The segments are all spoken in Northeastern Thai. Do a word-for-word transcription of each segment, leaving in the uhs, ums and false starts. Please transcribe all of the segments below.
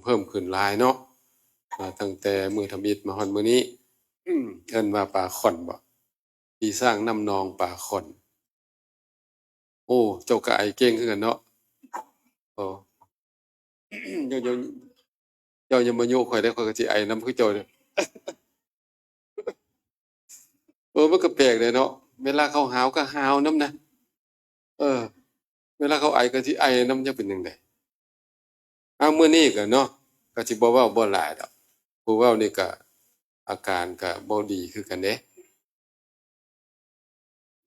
เพิ่มขึ้นหลายเนาะ อ่า ตั้งแต่มื้อทำอิฐมาฮอดมื้อนี้ เอิ้นว่าปลาข่อนบ่ พี่สร้างน้ำนองปลาข่อน โอ้ เจ้าก็ไอเก่งคือกันเนาะ โอ้ เจ้า เจ้า เจ้าอย่ามาโยกข่อยได้ ข่อยก็สิไอนำคือเจ้าเนี่ย เออ มันก็แปลกเลยเนาะ เวลาเขาหาวก็หาวนำนะ เออ เวลาเขาไอก็สิไอนำ จะเป็นจั่งใด เอา มื้อนี้ก็เนาะ ก็สิบ่เว้าบ่หลายดอก ผู้เว้านี่ก็อาการก็บ่ดีคือกันเด้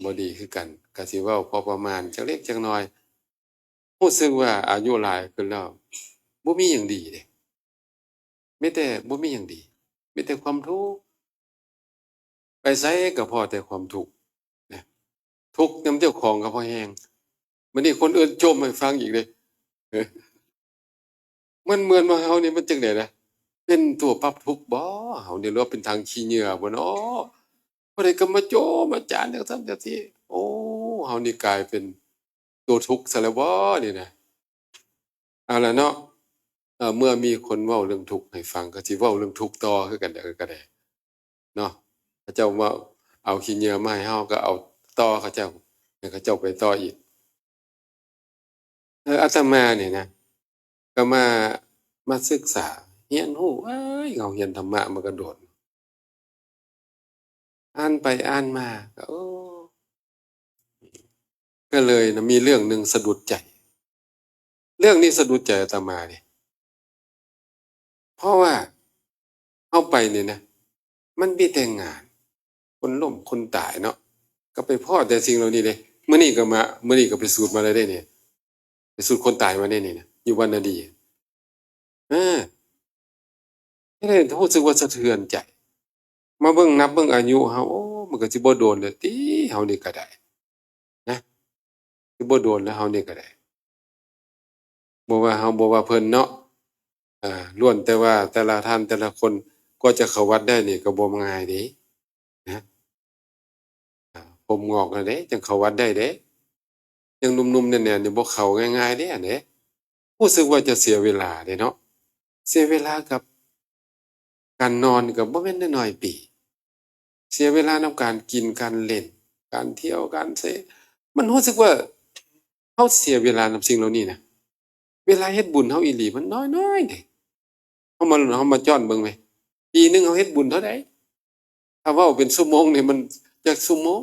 บ่ดีคือกัน ก็สิเว้าพอประมาณจักเล็กจักน้อย รู้สึกว่าอายุหลายขึ้นแล้ว บ่มีหยังดีเด้ มีแต่ บ่มีหยังดี มีแต่ความทุกข์ ไปไสก็พ้อแต่ความทุกข์นะ ทุกข์นำเจ้าของก็พอแฮง มื้อนี้คนอื่นโจมให้ฟังอีกเด้ มันเหมือนว่าเฮานี่มันจั่งใดนะ เป็นตัวปรับทุกข์บ่ เฮานี่ หรือว่าเป็นถังขี้เหงื่อบ่เนาะ ผู้ใดก็มาโจมอาจารย์จั่งซั้นจั่งซี้ โอ้ เฮานี่กลายเป็นตัวทุกข์ซะแล้วบ่นี่นะ เอาล่ะเนาะ เอ่อ เมื่อมีคนเว้าเรื่องทุกข์ให้ฟัง ก็สิเว้าเรื่องทุกข์ต่อคือกันเด้อ ก็ได้เนาะ เขาเจ้าว่าเอาขี้เหงื่อมาให้เฮา ก็เอาต่อเขาเจ้า ให้เขาเจ้าไปต่ออีก เออ อาตมานี่นะ ก็มา มาศึกษา เรียนรู้ เอ้ย เฮาเรียนธรรมะมาก็โดน อ่านไปอ่านมาก็ โอ้ ก็เลยนะ มีเรื่องหนึ่งสะดุดใจ เรื่องนี้สะดุดใจอาตมาเนี่ย เพราะว่าเฮาไปนี่นะ มันมีแต่งาน คนล้มคนตายเนาะ ก็ไปพ้อแต่สิ่งเหล่านี้เด้ มื้อนี้ก็มา มื้อนี้ก็ไปสูดมาแล้วเด้เนี่ย ไปสูดคนตายมาเด้นี่นะ อยู่บ้านนาดี เออ เฮ็ดให้รู้สึกว่าสะเทือนใจ มาเบิ่งนับเบิ่งอายุเฮา โอ้ มันก็สิบ่โดนแล้วติ เฮานี่ก็ได้ นะ สิบ่โดนแล้วเฮานี่ก็ได้ บ่ว่าเฮา บ่ว่าเพิ่นเนาะ อ่า ล้วนแต่ว่าแต่ละท่านแต่ละคน กว่าจะเข้าวัดได้นี่ก็บ่ง่ายเด้ นะ อ่า ผมงอกนั่นเด้ จั่งเข้าวัดได้เด้ ยังหนุ่มๆ แน่นๆ นี่บ่เข้าง่ายๆ เด้ อันเด้ รู้สึกว่าจะเสียเวลาเด้เนาะ เสียเวลากับการนอนก็บ่แม่นน้อยๆ ปี เสียเวลานำการกิน การเล่น การเที่ยว การเสพ มันรู้สึกว่าเฮาเสียเวลานำสิ่งเหล่านี้นะ เวลาเฮ็ดบุญเฮาอีหลีมันน้อยๆ เด้ เฮามา เฮามาจ้อนเบิ่งแหม ปีหนึ่งเฮาเฮ็ดบุญเท่าใด ถ้าเว้าเป็นชั่วโมงนี่มันจักชั่วโมง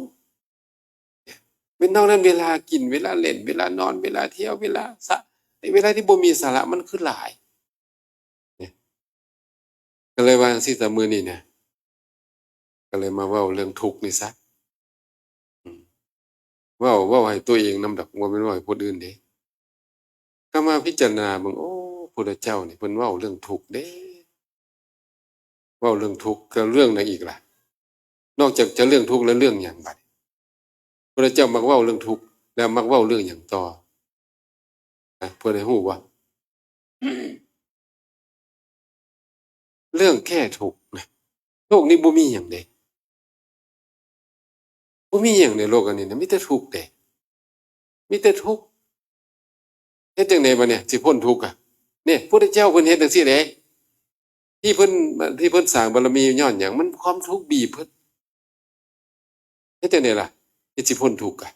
เป็นนอกนั้นเวลากิน เวลาเล่น เวลานอน เวลาเที่ยว เวลาสะ เวลาที่บ่มีสาระมันคือหลาย เนี่ย ก็เลยว่าจั่งซี้ แต่มื้อนี้นะ ก็เลยมาเว้าเรื่องทุกข์นี่ซะ อืม เว้า เว้าให้ตัวเองนำดอก บ่แม่นเว้าให้ผู้อื่นเด้ ก็มาพิจารณาเบิ่ง โอ้ พุทธเจ้านี่เพิ่นเว้าเรื่องทุกข์เด้ เว้าเรื่องทุกข์ ก็เรื่องหยังอีกล่ะ นอกจากจะเรื่องทุกข์แล้วเรื่องหยังบัดนี้ พุทธเจ้ามักเว้าเรื่องทุกข์ แล้วมักเว้าเรื่องหยังต่อ นะ เพิ่นให้รู้ว่า เรื่องแก้ทุกข์นะ โลกนี้บ่มีหยังเด้ บ่มีหยังในโลกอันนี้นะ มีแต่ทุกข์เด้ มีแต่ทุกข์ เฮ็ดจั่งใดบัดเนี่ย สิพ้นทุกข์อะ เนี่ย พุทธเจ้าเพิ่นเฮ็ดจั่งซี้เด้ ที่เพิ่น ที่เพิ่นสร้างบารมีย้อนหยัง มันความทุกข์บีบเพิ่น เฮ็ดจั่งใดล่ะ ที่สิพ้นทุกข์อะ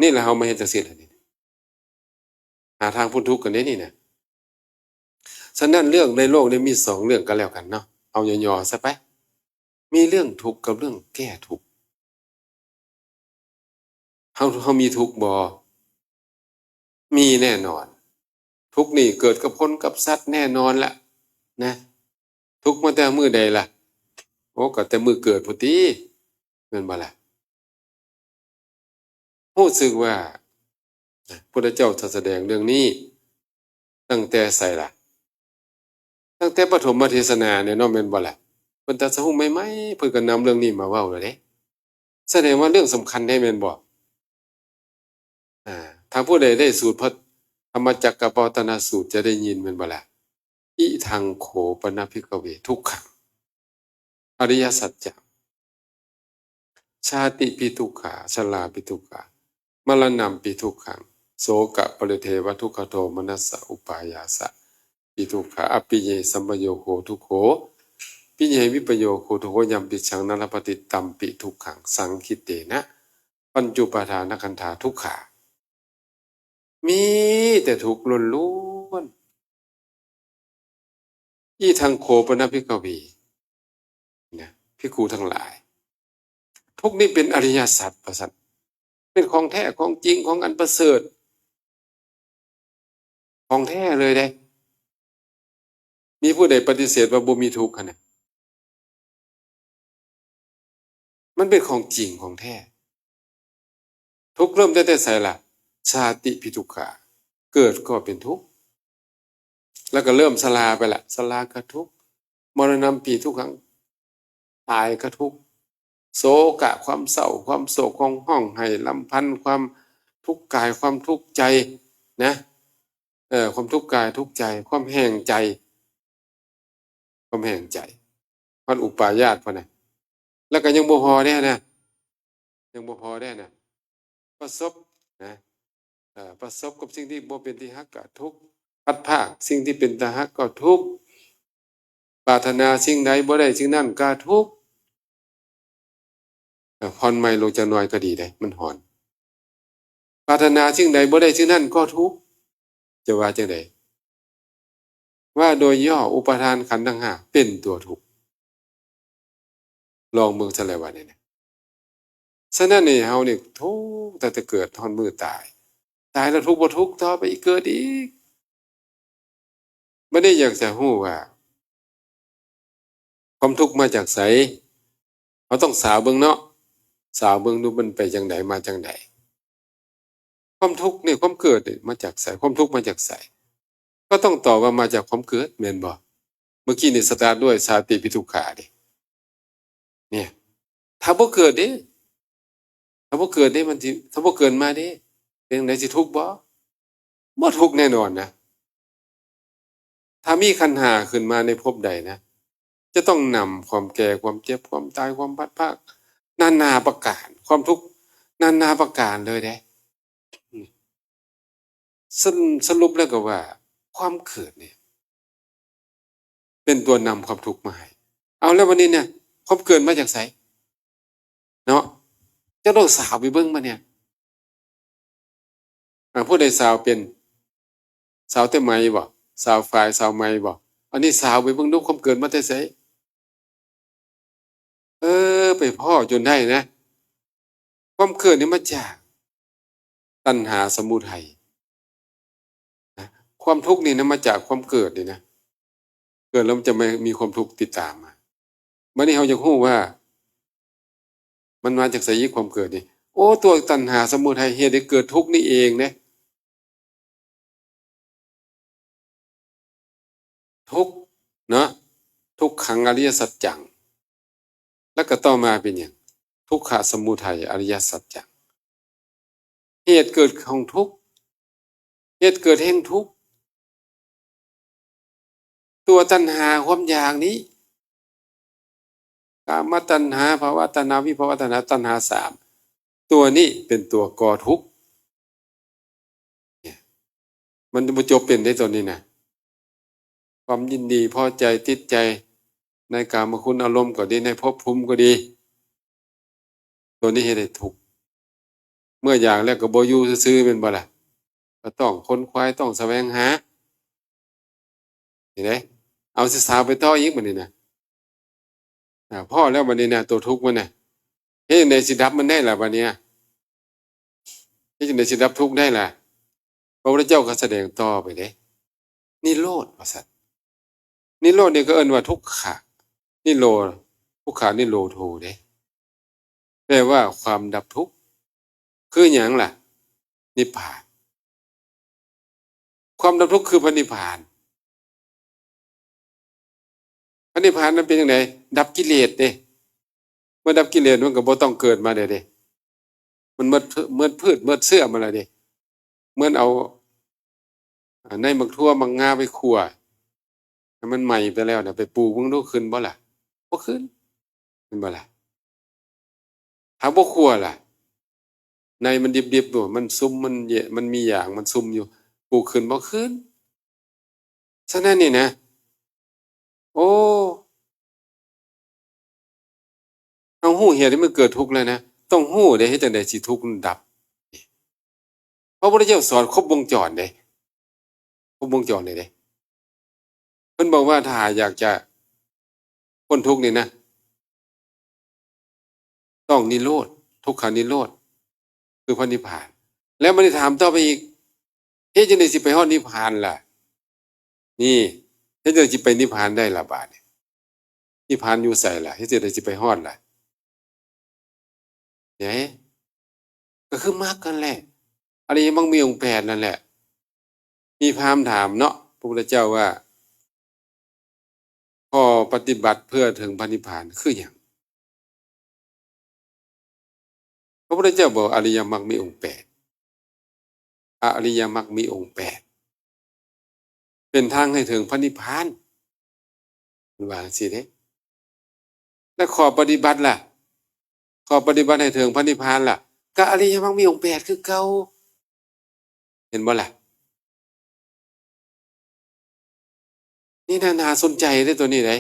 นี่ล่ะเฮามาเฮ็ดจั่งซี้ล่ะนี่ หาทางพ้นทุกข์กันเด้นี่นะ ฉะนั้นเรื่องในโลกนี้มีสองเรื่องก็แล้วกันเนาะ เอาย่อๆ ซะไป มีเรื่องทุกข์กับเรื่องแก้ทุกข์ เฮา เฮามีทุกข์บ่ มีแน่นอน ทุกข์นี่เกิดกับคนกับสัตว์แน่นอนละนะ ทุกข์มาแต่มื้อใดล่ะ โอ้ ก็แต่มื้อเกิดพุ้นติ แม่นบ่ล่ะ รู้สึกว่า พุทธเจ้าตรัสแสดงเรื่องนี้ ตั้งแต่ไสล่ะ ตั้งแต่ปฐมเทศนาเนี่ยเนาะ แม่นบ่ล่ะ เพิ่นตรัสรู้ใหม่ๆ เพิ่นก็นำเรื่องนี้มาเว้าแล้วเด้ แสดงว่าเรื่องสำคัญแท้แม่นบ่ อ่า ถ้าผู้ใดได้สูตรพระธรรมจักรกัปปวัตตนสูตรจะได้ยินแม่นบ่ล่ะ อิทังโข ปะนะ ภิกขเว ทุกขัง อริยสัจจัง ชาติปิทุกขา ชราปิทุกขา มรณัมปิทุกขัง โสกะปริเทวะทุกขโทมนัสสะอุปายาสะ ปิทุกขา อัปปิเย สัมปโยโคทุกโข ปิเย วิปโยโคทุกโข ยัมปิชัง น ลพติ ตัมปิทุกขัง สังคิเตนะ ปัญจุปาทานขันธาทุกขา มีแต่ทุกข์ล้วนๆ อีทังโข ปะนะ ภิกขเว นะ ภิกขุทั้งหลาย ทุกข์นี่เป็นอริยสัจ ว่าซั่น เป็นของแท้ ของจริง ของอันประเสริฐ ของแท้เลยเด้ มีผู้ใดปฏิเสธว่าบ่มีทุกข์หั่นน่ะ มันเป็นของจริงของแท้ ทุกข์เริ่มตั้งแต่ไสล่ะ ชาติปิทุกขา เกิดก็เป็นทุกข์ แล้วก็เริ่มชราไปละ ชราก็ทุกข์ มรณัมปิทุกขัง ตายก็ทุกข์ โศกะ ความเศร้า ความโศก ความฮ้องไห้รำพัน ความทุกข์กาย ความทุกข์ใจ นะ เอ่อ ความทุกข์กาย ทุกข์ใจ ความแห้งใจ ความแห้งใจ ฮอดอุปาญาสพุ้นนะ แล้วก็ยังบ่พอเด้นะ ยังบ่พอเด้นะ ประสบ นะ เอ่อ ประสบกับสิ่งที่บ่เป็นที่ฮักก็ทุกข์ พลัดพรากสิ่งที่เป็นตาฮักก็ทุกข์ ปรารถนาสิ่งใดบ่ได้สิ่งนั้นก็ทุกข์ เอ่อ ผ่อนใหม่ลงจักหน่อยก็ดีเด้ มันฮ้อน ปรารถนาสิ่งใดบ่ได้สิ่งนั้นก็ทุกข์ จะว่าจั่งใด ว่าโดยย่ออุปาทานขันธ์ทั้งห้าเป็นตัวทุกข์ ลองเบิ่งซะแล้วว่านี่นะ ฉะนั้นนี่เฮานี่ทุกข์ตั้งแต่เกิดฮอดมื้อตาย ตายแล้วทุกข์บ่ทุกข์ต่อไปอีก เกิดอีก บัดนี้อยากจะฮู้ว่า ความทุกข์มาจากไส เฮาต้องสาวเบิ่งเนาะ สาวเบิ่งดูมันไปจั่งใด มาจั่งใด ความทุกข์นี่ ความเกิดนี่มาจากไส ความทุกข์มาจากไส ก็ต้องตอบว่ามาจากความเกิด แม่นบ่ เมื่อกี้นี่สตาร์ทด้วยชาติปิทุกขาเด้ เนี่ย ถ้าบ่เกิดเด้ ถ้าบ่เกิดเด้ มันสิ ถ้าบ่เกิดมาเด้ เป็นจั่งใด สิทุกข์บ่ บ่ทุกข์แน่นอนนะ ถ้ามีขันธ์ห้าขึ้นมาในภพใดนะ จะต้องนำความแก่ ความเจ็บ ความตาย ความพลัดพราก นานาประการ ความทุกข์นานาประการเลยเด้ สรุ- สรุปแล้วก็ว่า ความเกิดเนี่ย เป็นตัวนำความทุกข์มาให้ เอาแล้วบัดนี้เนี่ย ความเกิดมาจากไส เนาะ จะต้องสาวไปเบิ่งมาเนี่ย อ่า ผู้ใดสาวเป็น สาวแต่ไหมบ่ สาวฝาย สาวไหมบ่ อันนี้สาวไปเบิ่งดู ความเกิดมาแต่ไส เออ ไปพ้อจนได้นะ ความเกิดนี่มาจาก ตัณหาสมุทัย นะ ความทุกข์นี่นะ มาจากความเกิดนี่นะ เกิดแล้วมันจะไม่มีความทุกข์ติดตามมา บัดนี้เฮาอยากฮู้ว่า มันมาจากไสอีก ความเกิดนี่ โอ้ ตัวตัณหาสมุทัย เหตุให้เกิดทุกข์นี่เองนะ ทุกข์เนาะ ทุกขังอริยสัจจัง แล้วก็ต่อมาเป็นหยัง ทุกขสมุทัยอริยสัจจัง เหตุเกิดของทุกข์ เหตุเกิดแห่งทุกข์ ตัวตัณหาความอยากนี้ กามตัณหา ภวตัณหา วิภวตัณหา ตัณหาสาม ตัวนี้เป็นตัวก่อทุกข์ เนี่ย มันบ่จบเป็นได้ตัวนี้นะ ความยินดีพอใจติดใจในกามคุณอารมณ์ก็ดี ในภพภูมิก็ดี ตัวนี้เฮ็ดให้ทุกข์ เมื่ออยากแล้วก็บ่อยู่ซื่อๆ แม่นบ่ล่ะ ก็ต้องขนขวาย ต้องแสวงหา เห็นไหม เอาสิสาวไปต่ออีกบัดนี้นะ อ่า พ้อแล้วบัดนี้นะ ตัวทุกข์มันน่ะ เฮ็ดจั่งใดสิดับมันได้ล่ะบัดเนี้ย เฮ็ดจั่งใดสิดับทุกข์ได้ล่ะ พระพุทธเจ้าก็แสดงต่อไปเด้ นิโรธ ว่าซั่น นิโรธนี่ก็เอิ้นว่าทุกขะ นิโรธ ทุกขานิโรโธเด้ แปลว่าความดับทุกข์ คือหยังล่ะ นิพพาน ความดับทุกข์คือพระนิพพาน พระนิพพานนั้นเป็นจั่งใด ดับกิเลสเด้ เมื่อดับกิเลสมันก็บ่ต้องเกิดมาเด้ มันหมด หมดพืชหมดเชื้อมาแล้วเด้ เหมือนเอา อ่า ในหมากถั่วหมากงาไปคั่ว ให้มันไหม้ไปแล้วน่ะ ไปปลูกเบิ่งดูขึ้นบ่ล่ะ บ่ขึ้น แม่นบ่ล่ะ ถ้าบ่คั่วล่ะ ในมันดิบๆ อยู่ มันซุ่ม มันเย- มันมีหยาง มันซุ่มอยู่ ปลูกขึ้นบ่ขึ้น ฉะนั้นนี่นะ โอ้ เอาฮู้เหตุที่มันเกิดทุกข์แล้วนะ ต้องฮู้เด้ เฮ็ดจั่งใดสิทุกข์มันดับ พระพุทธเจ้าสอนครบวงจรเด้ ครบวงจรเลยเด้ เพิ่นบอกว่าถ้าอยากจะพ้นทุกข์นี่นะ ต้องนิโรธ ทุกขานิโรธ คือพระนิพพาน แล้วมันได้ถามต่อไปอีก เฮ็ดจั่งใดสิไปฮอดนิพพานล่ะ นี่ เฮ็ดจั่งใดสิไปนิพพานได้ล่ะบาดนี้ นิพพานอยู่ไสล่ะ เฮ็ดจั่งใดสิไปฮอดล่ะ เนี่ย ก็คือมรรคนั่นแหละ อริยมรรคมีองค์แปดนั่นแหละ มีพราหมณ์ถามเนาะ พระพุทธเจ้าว่า ข้อปฏิบัติเพื่อถึงพระนิพพานคือหยัง พระพุทธเจ้าบอกอริยมรรคมีองค์แปด อริยมรรคมีองค์แปด เป็นทางให้ถึงพระนิพพาน เพิ่นว่าจั่งซี้เด้ แล้วข้อปฏิบัติล่ะ ข้อปฏิบัติให้ถึงพระนิพพานล่ะ ก็อริยมรรคมีองค์แปดคือเก่า เห็นบ่ล่ะ นี่น่า น่าสนใจเด้ตัวนี้เด้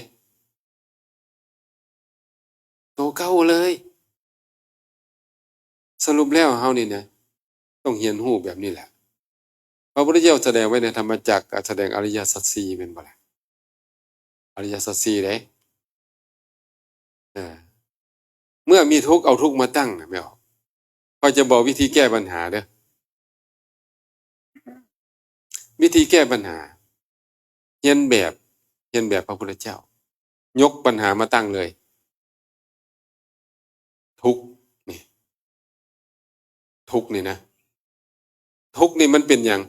ตัวเก่าเลย สรุปแล้วเฮานี่นะ ต้องเรียนรู้แบบนี้แหละ พระพุทธเจ้าแสดงไว้ในธรรมจักร ก็แสดงอริยสัจสี่แม่นบ่ล่ะ อริยสัจสี่เด้ เออ เมื่อมีทุกข์เอาทุกข์มาตั้งนะ แม่นบ่ ข้อยจะบอกวิธีแก้ปัญหาเด้อ วิธีแก้ปัญหา เรียนแบบ เรียนแบบพระพุทธเจ้า ยกปัญหามาตั้งเลย ทุกข์นี่ ทุกข์นี่นะ ทุกข์นี่มันเป็นหยัง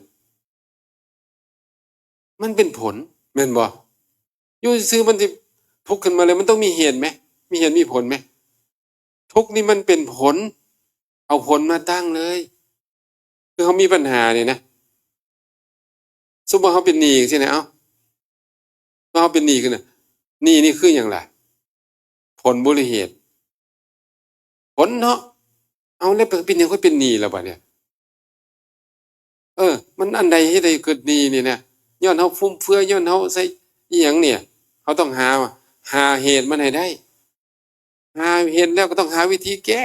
มันเป็นผล แม่นบ่ อยู่ซื่อๆมันสิทุกข์ขึ้นมาเลย มันต้องมีเหตุไหม มีเหตุมีผลไหม ทุกข์นี่มันเป็นผล เอาผลมาตั้งเลย คือเฮามีปัญหานี่นะ สมมุติว่าเฮาเป็นหนี้จั่งซี้นะ เอ้า เฮาเป็นหนี้ขึ้นน่ะ หนี้นี่คือหยังล่ะ ผลบ่หรือเหตุ ผลเนาะ เอา แล้วเป็นหยังค่อยเป็นหนี้ล่ะบัดเนี่ย เออ มันอันใดเฮ็ดให้เกิดหนี้นี่นะ ย้อนเฮาฟุ่มเฟือย ย้อนเฮาใส่อิหยังเนี่ย เฮาต้องหา หาเหตุมันให้ได้ หาเหตุแล้วก็ต้องหาวิธีแก้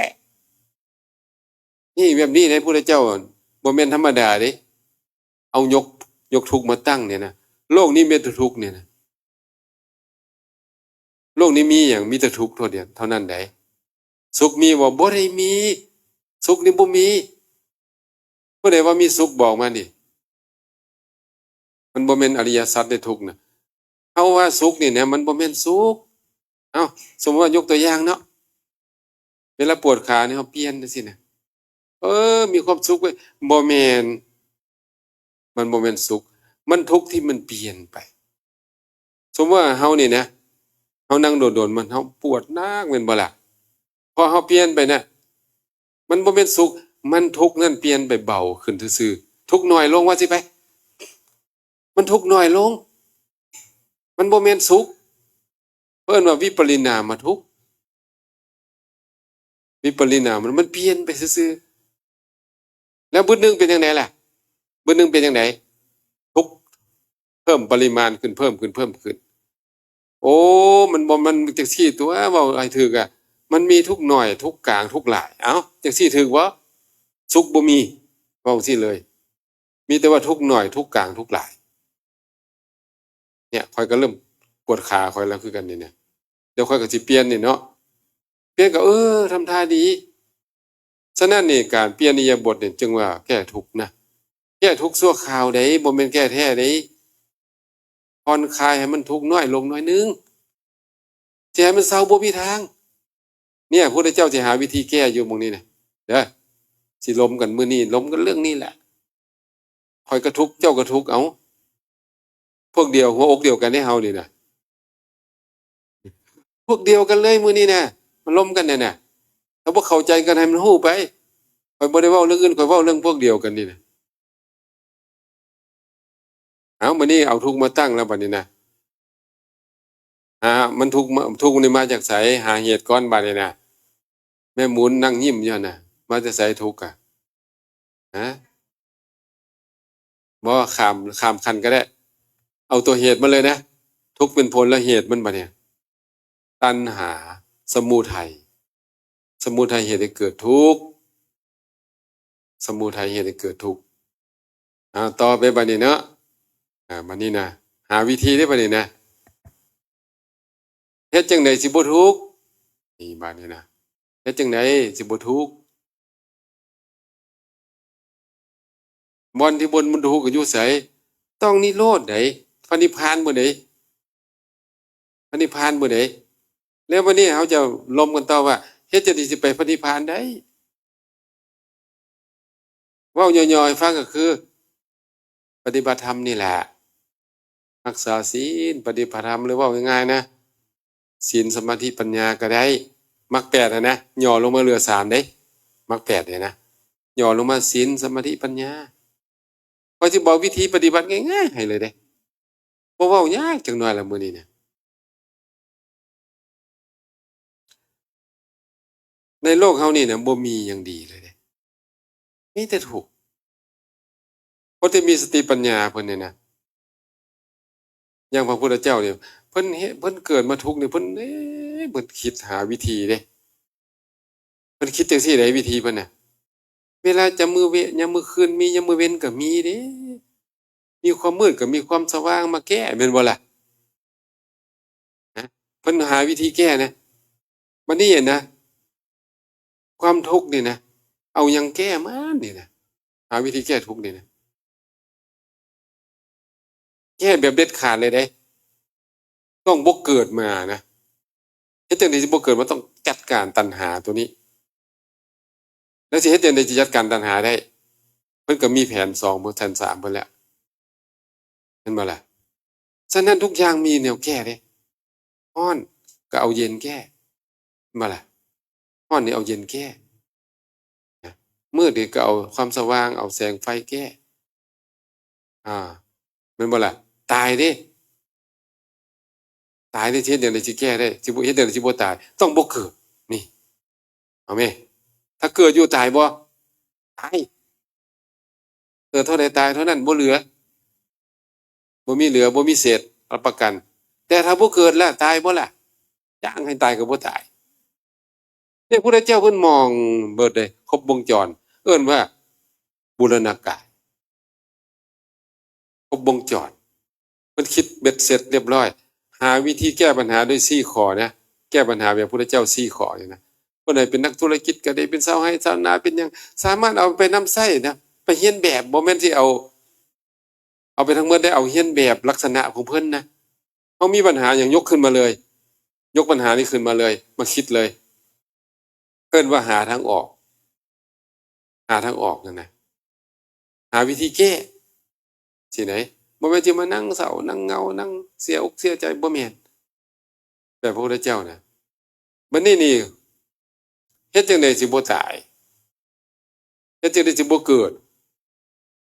นี่แบบนี้นะ พุทธเจ้าบ่แม่นธรรมดาเด้ เอายก ยกทุกข์มาตั้งเนี่ยนะ โลกนี้มีแต่ทุกข์เนี่ยนะ โลกนี้มีหยัง มีแต่ทุกข์เท่าเดียว เท่านั้นใด สุขมีบ่ บ่ได้มี สุขนี่บ่มี ผู้ใดว่ามีสุขบอกมานี่ มันบ่แม่นอริยสัจเด้ทุกข์นะ เฮาว่าสุขนี่นะ มันบ่แม่นสุข เอ้า สมมุติว่ายกตัวอย่างเนาะ เวลาปวดขานี่เฮาเปลี่ยนจั่งซี้นะ เออ มีความสุขเว้ย บ่แม่น มันบ่แม่นสุข มันทุกข์ที่มันเปลี่ยนไป สมมุติว่าเฮานี่นะ เฮานั่งโดนๆ มัน เฮาปวดหนักแม่นบ่ล่ะ พอเฮาเปลี่ยนไปนะ มันบ่แม่นสุข มันทุกข์นั่นเปลี่ยนไปเบาขึ้นซื่อๆ ทุกข์น้อยลงว่าสิไป มันทุกข์น้อยลง มันบ่แม่นสุข เพิ่นว่าวิปริณามทุกข์ วิปริณามมัน มันเปลี่ยนไปซื่อๆ แล้วบึดหนึ่งเป็นจั่งใดล่ะ บึดหนึ่งเป็นจั่งใด ทุกข์เพิ่มปริมาณขึ้น เพิ่มขึ้น เพิ่มขึ้น โอ้ มันบ่ มันจั่งซี้ตัว เว้าให้ถูกอะ มันมีทุกข์น้อย ทุกข์กลาง ทุกข์หลาย เอ้า จั่งซี้ถูกบ่ สุขบ่มี เว้าจั่งซี้เลย มีแต่ว่าทุกข์น้อย ทุกข์กลาง ทุกข์หลาย เนี่ย ข้อยก็เริ่มปวดขาข้อยแล้วคือกันนี่นะ เดี๋ยวข้อยก็สิเปลี่ยนนี่เนาะ เปลี่ยนก็ เออ ทำท่าดี ฉะนั้นนี่ การเปลี่ยนอิริยาบถนี่จึงว่าแก้ทุกข์นะ แก้ทุกข์ชั่วคราวเด้ บ่แม่นแก้แท้เด้ ผ่อนคลายให้มันทุกข์น้อยลงหน่อยนึง สิให้มันเซาบ่มีทาง เนี่ย พุทธเจ้าสิหาวิธีแก้อยู่หม่องนี้นะ เด้อ สิลมกันมื้อนี้ ลมกันเรื่องนี้แหละ ข้อยก็ทุกข์ เจ้าก็ทุกข์ เอ้า พวกเดียว หัวอกเดียวกันเด้เฮานี่นะ พวกเดียวกันเลยมื้อนี้นะ มาลมกันเนี่ยนะ ถ้าบ่เข้าใจกันให้มันฮู้ไป ข้อยบ่ได้เว้าเรื่องอื่น ข้อยเว้าเรื่องพวกเดียวกันนี่นะ เอา มื้อนี้เอาทุกข์มาตั้งแล้วบัดนี้นะ หา มันทุกข์มา ทุกข์นี่มาจากไส หาเหตุก่อนบัดนี้นะ แม่หมุนนั่งยิ้มอยู่หั่นน่ะ มาแต่ไสทุกข์อะ ฮะ บ่ ข้าม ข้ามขั้นก็ได้ เอาตัวเหตุมาเลยนะ ทุกข์เป็นผลและเหตุมันบัดเนี่ย ตัณหา สมุทัย สมุทัยเหตุให้เกิดทุกข์ สมุทัยเหตุให้เกิดทุกข์ อ่า ต่อไปบัดนี้เนาะ อ่า บัดนี้นะ หาวิธีได้บัดนี้นะ เฮ็ดจังได๋สิบ่ทุกข์ นี่บัดนี้นะ เฮ็ดจังได๋สิบ่ทุกข์ บ่อนที่บ่ บ่ทุกข์ก็อยู่ไส ต้องนิโรธได๋ พระนิพพานมื้อใด พระนิพพานมื้อใด แล้วบัดนี้เฮาจะลมกันต่อว่า เฮ็ดจังได๋สิไปพระนิพพานได้ เว้าย่อๆให้ฟังก็คือ ปฏิบัติธรรมนี่แหละ รักษาศีล ปฏิบัติธรรม หรือเว้าง่ายๆนะ ศีล สมาธิ ปัญญาก็ได้ มรรคแปดหั้นนะ ย่อลงมาเหลือสามเด้ มรรคแปดเนี่ยนะ ย่อลงมาศีล สมาธิ ปัญญา ข้อยสิบอกวิธีปฏิบัติง่ายๆให้เลยเด้ บ่เว้ายากจักหน่อยละมื้อนี้นะ ในโลกเฮานี่นะ บ่มีหยังดีเลยเด้ มีแต่ทุกข์ คนที่มีสติปัญญาเพิ่นเนี่ยนะ อย่างพระพุทธเจ้าเนี่ย เพิ่นเห็น เพิ่นเกิดมาทุกข์เนี่ย เพิ่น เอ๊ะ เพิ่นคิดหาวิธีเด้ เพิ่นคิดจังซี่เด้ วิธีเพิ่นน่ะ เวลายามมื้อเว- ยามมื้อคืนมี ยามมื้อเว็นก็มีเด้ มีความมืดก็มีความสว่างมาแก้ แม่นบ่ล่ะ นะ เพิ่นหาวิธีแก้นะ บัดนี้นะ ความทุกข์นี่นะ เอาหยังแก้มันนี่นะ หาวิธีแก้ทุกข์นี่นะ แก้แบบเด็ดขาดเลยเด้ ต้องบ่เกิดมานะ เฮ็ดจังได๋สิบ่เกิดมา ต้องจัดการตัณหาตัวนี้ แล้วสิเฮ็ดจังได๋สิจัดการตัณหาได้ เพิ่นก็มีแผนสอง เพิ่น แผนสามเพิ่นแล้ว เห็นบ่ล่ะ ฉะนั้นทุกอย่างมีแนวแก้เด้ ร้อนก็เอาเย็นแก้ เห็นบ่ล่ะ ร้อนนี่เอาเย็นแก้ นะ มืดนี่ก็เอาความสว่าง เอาแสงไฟแก้ อ่า แม่นบ่ล่ะ ตายเด้ ตายนี่สิเฮ็ดจังได๋สิแก้ได้ สิบ่ เฮ็ดจังได๋สิบ่ตาย ต้องบ่เกิด นี่ เอาแม่ ถ้าเกิดอยู่ตายบ่ ตาย เกิดเท่าใดตายเท่านั้น บ่เหลือ บ่มีเหลือ บ่มีเศษ รับประกัน แต่ถ้าบ่เกิดล่ะ ตายบ่ล่ะ จ้างให้ตายก็บ่ตาย เนี่ย พุทธเจ้าเพิ่นมองเบิดเลย ครบวงจร เอิ้นว่าบูรณาการ ครบวงจร เพิ่นคิดเบ็ดเสร็จเรียบร้อย หาวิธีแก้ปัญหาด้วยสี่ข้อนะ แก้ปัญหาแบบพุทธเจ้าสี่ข้อนี่นะ ผู้ใดเป็นนักธุรกิจก็ได้ เป็นชาวไร่ชาวนา เป็นหยัง สามารถเอาไปนำใช้นะ ไปเรียนแบบ บ่แม่นสิเอา เอาไปทั้งหมดได้ เอาเรียนแบบลักษณะของเพิ่นนะ เฮามีปัญหาหยังยกขึ้นมาเลย ยกปัญหานี้ขึ้นมาเลย มาคิดเลย เอิ้นว่าหาทางออก หาทางออกนั่นนะ หาวิธีแก้ สิได๋ บ่แม่นสิมานั่งเศร้า นั่งเหงา นั่งเสียอกเสียใจ บ่แม่น แบบพระพุทธเจ้านะ บัดนี้นี่ เฮ็ดจังได๋สิบ่ตาย เฮ็ดจังได๋สิบ่เกิด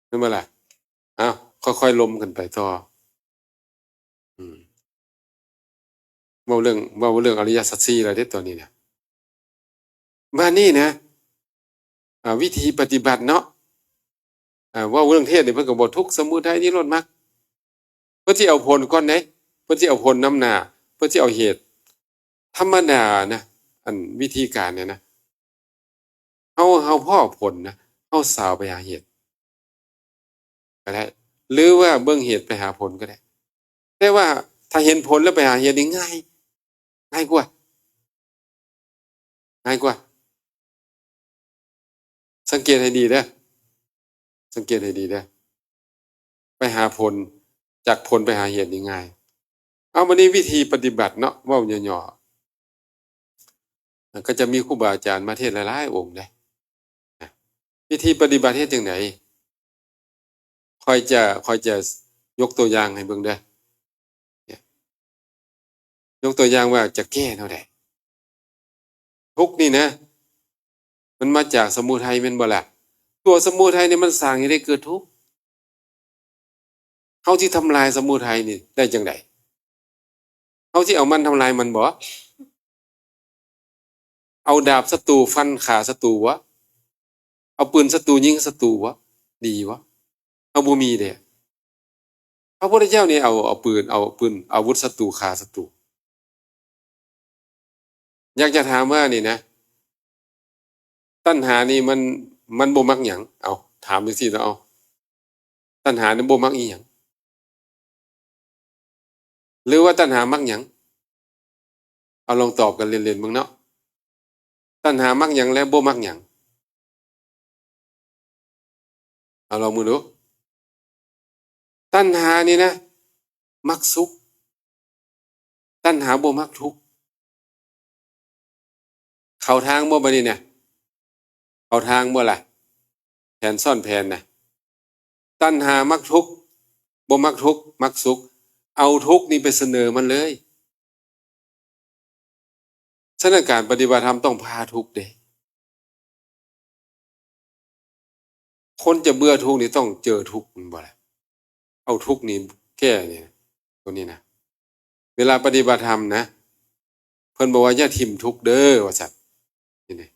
เห็นบ่ล่ะ เอ้า ค่อยๆลมกันไปต่อ อืม เว้าเรื่อง เว้าเรื่องอริยสัจสี่แล้วเด้ ตอนนี้นะ บัดนี้นะ อ่า วิธีปฏิบัติเนาะ อ่า เว้าเรื่องเทศน์นี่เพิ่นก็บอกทุกข์ สมุทัย นิโรธ มรรค เพิ่นสิเอาผลก่อนเด้ เพิ่นสิเอาผลนำหน้า เพิ่นสิเอาเหตุ ธรรมดานะ อันวิธีการเนี่ยนะ เฮา เฮาพ้อผลนะ เฮาสาวไปหาเหตุก็ได้ หรือว่าเบิ่งเหตุไปหาผลก็ได้ แต่ว่าถ้าเห็นผลแล้วไปหาเหตุนี่ง่าย ง่ายกว่า ง่ายกว่า สังเกตให้ดีเด้อ สังเกตให้ดีเด้อ ไปหาผล จากผลไปหาเหตุนี่ง่าย เอา บัดนี้วิธีปฏิบัติเนาะ เว้าย่อๆ ก็จะมีครูบาอาจารย์มาเทศน์หลายๆองค์เด้ นะ วิธีปฏิบัติเฮ็ดจั่งใด ข้อยจะ ข้อยจะยกตัวอย่างให้เบิ่งเด้อ เนี่ย ยกตัวอย่างว่าจะแก้แนวใด ทุกข์นี่นะ มันมาจากสมุทัยแม่นบ่ล่ะ ตัวสมุทัยนี่มันสร้างให้ได้เกิดทุกข์ เฮาสิทำลายสมุทัยนี่ได้จั่งใด เฮาสิเอามันทำลายมันบ่ เอาดาบศัตรูฟันขาศัตรูบ่ เอาปืนศัตรูยิงศัตรูบ่ ดีบ่ เฮาบ่มีเด้ พระพุทธเจ้านี่เอา เอาปืน เอาปืน อาวุธศัตรูฆ่าศัตรู อยากจะถามว่านี่นะ ตัณหานี่มัน มันบ่มักหยัง เอา ถามจังซี่เนาะ เอา ตัณหานี่บ่มักอีหยัง หรือว่าตัณหามักหยัง เอาลองตอบกันเล่นๆ เบิ่งเนาะ ตัณหามักหยังและบ่มักหยัง เอาลองมือดู ตัณหานี่นะ มักสุข ตัณหาบ่มักทุกข์ เข้าทางบ่บัดนี้นะ เข้าทางบ่ล่ะ แผนซ้อนแผนนะ ตัณหามักทุกข์ บ่มักทุกข์ มักสุข เอาทุกข์นี่ไปเสนอมันเลย ฉะนั้นการปฏิบัติธรรมต้องพาทุกข์เด้ คนจะเบื่อทุกข์นี่ต้องเจอทุกข์ แม่นบ่ล่ะ เอาทุกข์นี่แก้เนี่ย ตัวนี้นะ เวลาปฏิบัติธรรมนะ เพิ่นบอกว่าอย่าถิ่มทุกข์เด้อ ว่าซั่น นี่เด้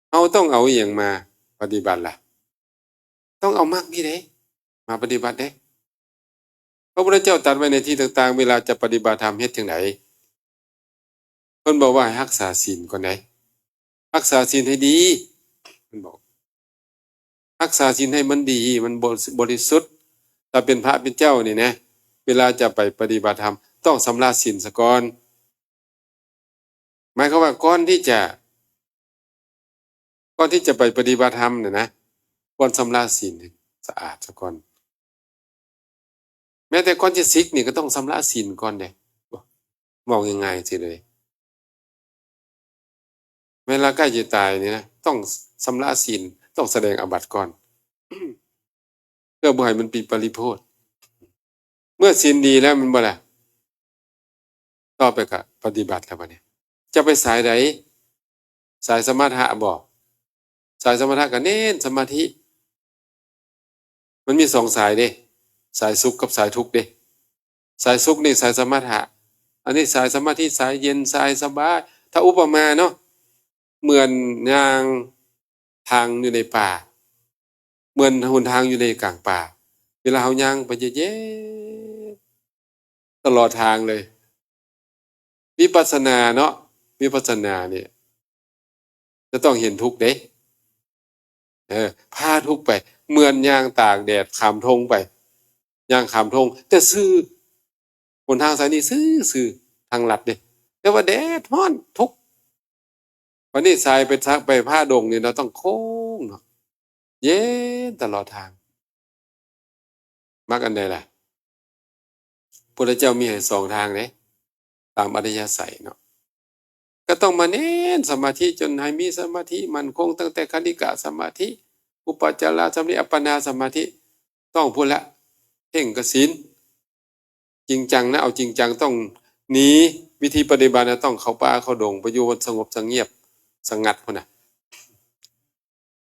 เฮาต้องเอาอิหยังมาปฏิบัติล่ะ ต้องเอามรรคนี่เด้ มาปฏิบัติเด้ พระพุทธเจ้าตรัสไว้ในที่ต่างๆ เวลาจะปฏิบัติธรรมเฮ็ดจั่งใด เพิ่นบอกว่าให้รักษาศีลก่อนเด้ รักษาศีลให้ดี เพิ่นบอก รักษาศีลให้มันดี มันบริ- บริสุทธิ์ ถ้าเป็นพระเป็นเจ้านี่นะ เวลาจะไปปฏิบัติธรรม ต้องชำระศีลซะก่อน หมายความว่าก่อนที่จะ ก่อนที่จะไปปฏิบัติธรรมเนี่ยนะ ควรชำระศีลให้สะอาดซะก่อน แม้แต่ก่อนจะสิกนี่ก็ต้องชำระศีลก่อนเด้ บอกง่ายๆ สิเลย เวลาใกล้จะตายนี่นะ ต้องชำระศีล ต้องแสดงอาบัติก่อน เพื่อบ่ให้มันเป็นปริโภท เมื่อศีลดีแล้ว แม่นบ่ล่ะ ต่อไปก็ปฏิบัติแล้วบัดนี้ จะไปสายใด สายสมถะบ่ สายสมถะก็เน้นสมาธิ มันมีสองสายเด้ สายสุขกับสายทุกข์เด้ สายสุขนี่สายสมถะ อันนี้สายสมาธิ สายเย็น สายสบาย ถ้าอุปมาเนาะ เหมือนย่างทางอยู่ในป่า เหมือนหนทางอยู่ในกลางป่า เวลาเฮาย่างไปเย็นๆ ตลอดทางเลย วิปัสสนาเนาะ วิปัสสนาเนี่ย จะต้องเห็นทุกข์เด้ เออ พาทุกข์ไป เหมือนย่างตากแดดข้ามทงไป ย่างข้ามทง แต่ซื่อ หนทางสายนี้ซื่อๆ ทางลัดเด้ แต่ว่าแดดร้อน ทุกข์ วันนี้สายไปทาง ไปผาดงนี่เนาะ ต้องโค้งเนาะ เย็นตลอดทาง มักอันใดล่ะ พุทธเจ้ามีให้สองทางเด้ ตามอัธยาศัยเนาะ ก็ต้องมาเน้นสมาธิจนให้มีสมาธิมั่นคง ตั้งแต่คณิกะสมาธิ อุปจารสมาธิ อัปปนาสมาธิ ต้องพู้นละ เพ่งกสิณ จริงจังนะ เอาจริงจัง ต้องหนี วิธีปฏิบัตินะ ต้องเข้าป่าเข้าดง ไปอยู่สงบเสงเงียบ สงัดพู้นน่ะ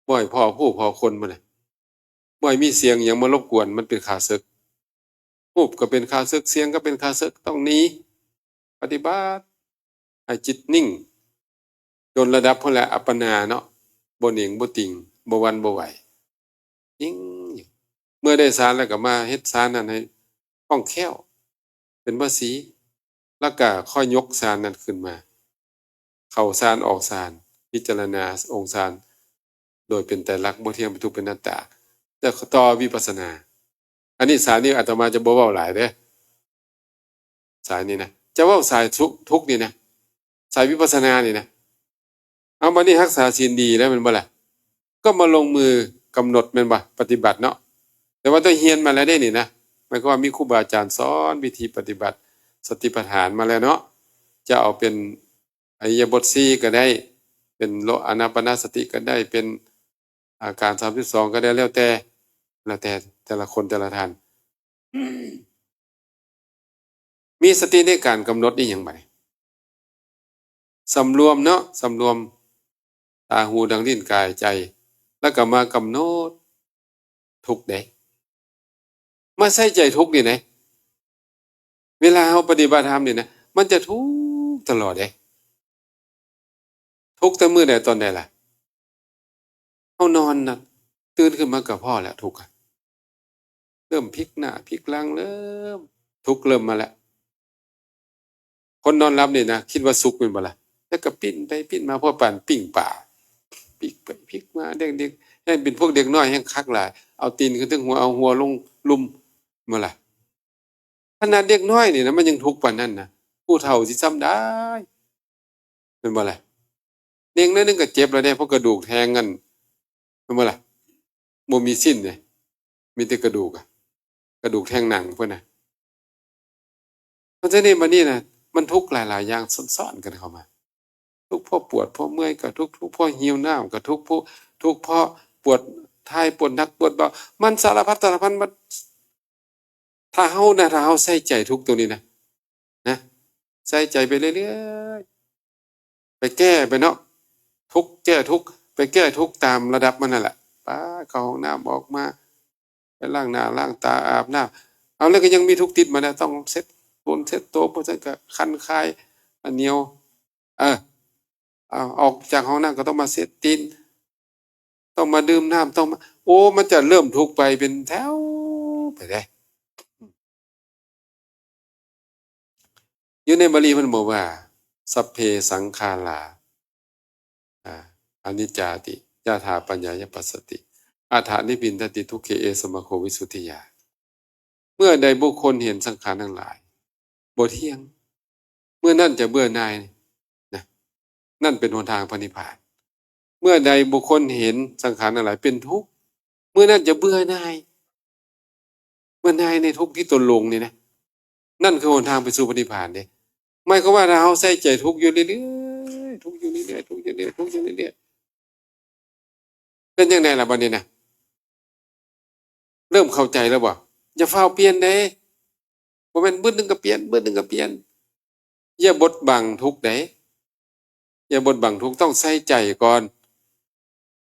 บ่ให้พ้อผู้พ้อคนพู้นน่ะ บ่ให้มีเสียงหยังมารบกวน มันเป็นข้าศึก รูปก็เป็นข้าศึก เสียงก็เป็นข้าศึก ต้องหนี ปฏิบัติ ให้จิตนิ่ง จนระดับพู้นแหละ อัปปนาเนาะ บ่หนิ่งบ่ติ่ง บ่หวั่นบ่ไหว นิ่งอยู่ เมื่อได้ฌานแล้วก็มาเฮ็ดฌานนั้นให้คล่องแคล่ว เป็นวสี แล้วก็ค่อยยกฌานนั้นขึ้นมา เข้าฌานออกฌาน พิจารณาองค์ฌาน โดยเป็นไตรลักษณ์ บ่เที่ยง เป็นทุกข์ เป็นอนัตตา แต่ต่อวิปัสสนา อันนี้สายนี้อาตมาจะบ่เว้าหลายเด้อ สายนี้นะ จะเว้าสายทุกข์ ทุกข์นี่นะ สายวิปัสสนานี่นะ เอาบัดนี้รักษาศีลดีแล้วแม่นบ่ล่ะ ก็มาลงมือกำหนดแม่นบ่ ปฏิบัติเนาะ แต่ว่าต้องเฮียนมาแล้วเด้นี่นะ หมายความว่ามีครูบาอาจารย์สอนวิธีปฏิบัติสติปัฏฐานมาแล้วเนาะ จะเอาเป็นอิริยาบถสี่ก็ได้ เป็นโล อานาปานสติก็ได้ เป็นอาการสามสิบสองก็ได้ แล้วแต่ แล้วแต่แต่ละคนแต่ละท่าน มีสติในการกำหนดนี่หยังบัดนี้ สำรวมเนาะ สำรวม ตา หู ดัง ลิ้น กาย ใจ แล้วก็มากำหนดทุกข์เด้ มาใส่ใจทุกข์นี่นะ เวลาเฮาปฏิบัติธรรมนี่นะ มันจะทุกข์ตลอดเด้ ทุกข์แต่มื้อใดตอนใดล่ะ เฮานอนนะ ตื่นขึ้นมาก็พ้อแล้วทุกข์อะ ริ่มพลิกหน้าพลิกหลัง เริ่มทุกข์เริ่มมาแล้ว คนนอนหลับนี่นะ คิดว่าสุขแม่นบ่ล่ะ แล้วก็ปิ้นไปปิ้นมา พอปานปิ้งปลา ปิ้งไปปิ้งมา เด็กๆ แฮ่งเป็นพวกเด็กน้อยแฮ่งคักหลาย เอาตีนขึ้นเทิงหัว เอาหัวลงลุ่ม แม่นบ่ล่ะ ขนาดเด็กน้อยนี่นะ มันยังทุกข์ปานนั้นนะ ผู้เฒ่าสิซ่ำใด แม่นบ่ล่ะ เน่งหน่อยหนึ่งก็เจ็บแล้วเด้ เพราะกระดูกแทงกัน แม่นบ่ล่ะ บ่มีสิ้นเด้ มีแต่กระดูกอะ กระดูกแทงหนังพุ้นนะ เพราะฉะนั้นบัดนี้นะ มันทุกข์หลายๆ อย่างซ้อนๆ กันเข้ามา ทุกข์เพราะปวดเพราะเมื่อยก็ทุกข์ ทุกข์เพราะหิวน้ำก็ทุกข์ ทุกข์ ทุกข์เพราะปวดท้ายปวดหนักปวดเบา มันสารพัดสารพัน มัน ถ้าเฮานะ ถ้าเฮาใส่ใจทุกข์ตรงนี้นะ นะ ใส่ใจไปเรื่อยๆ ไปแก้ไปเนาะ ทุกข์แก้ทุกข์ ไปแก้ทุกข์ตามระดับมันนั่นแหละ ไปเข้าห้องน้ำออกมา ไปล้างหน้าล้างตาอาบน้ำ เอาแล้วก็ยังมีทุกข์ติดมานะ ต้องเช็ดตนเช็ดตัว เพราะฉะนั้นก็คันคาย อันเหนียว เออ เอา ออกจากห้องน้ำก็ต้องมาเช็ดตีน ต้องมาดื่มน้ำ ต้องมา โอ้ มันจะเริ่มทุกข์ไปเป็นแถวไปเลย อยู่ในบาลีมันบอกว่า สัพเพสังขารา อ่า อนิจจาติ ยถาปัญญายปัสสติ อัฏฐานิบบินทติ ทุกเข เอสมะโควิสุทธิยา เมื่อใดบุคคลเห็นสังขารทั้งหลาย บ่เที่ยง เมื่อนั้นจะเบื่อหน่ายนะ นั่นเป็นหนทางพระนิพพาน เมื่อใดบุคคลเห็นสังขารทั้งหลายเป็นทุกข์ เมื่อนั้นจะเบื่อหน่าย เบื่อหน่ายในทุกข์ที่ตนหลงนี่นะ นั่นคือหนทางไปสู่พระนิพพานเด้ หมายความว่าถ้าเฮาใส่ใจทุกข์อยู่เรื่อยๆ ทุกข์อยู่เรื่อยๆ ทุกข์อยู่เรื่อยๆ ทุกข์อยู่เรื่อยๆ เป็นจั่งใดล่ะบัดนี้นะ เริ่มเข้าใจแล้วบ่ อย่าฟ้าวเปลี่ยนเด้ บ่แม่นบึดหนึ่งก็เปลี่ยน บึดหนึ่งก็เปลี่ยน อย่าบดบังทุกข์เด้ อย่าบดบังทุกข์ ต้องใส่ใจก่อน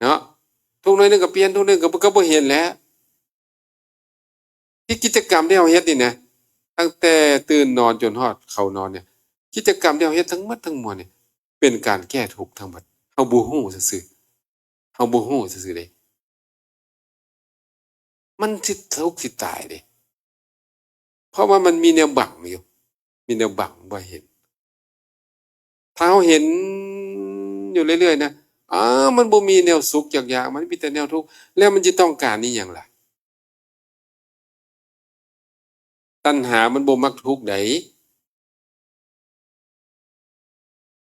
เนาะ ทุกข์หน่อยหนึ่งก็เปลี่ยน ทุกข์หน่อยก็ ก็บ่เห็นแล้ว ที่กิจกรรมที่เฮาเฮ็ดนี่นะ ตั้งแต่ตื่นนอนจนฮอดเข้านอนเนี่ย กิจกรรมที่เฮาเฮ็ดทั้งหมดทั้งมวลเนี่ย เป็นการแก้ทุกข์ทั้งหมด เฮาบ่ฮู้ซื่อๆ เฮาบ่ฮู้ซื่อๆ เด้ มันสิทุกข์สิตายเด้ เพราะว่ามันมีแนวบังอยู่ มีแนวบังบ่ให้เห็น ถ้าเฮาเห็นอยู่เรื่อยๆ นะ อ้าว มันบ่มีแนวสุขจักอย่าง มันมีแต่แนวทุกข์ แล้วมันสิต้องการอิหยังล่ะ ตัณหามันบ่มักทุกข์ใด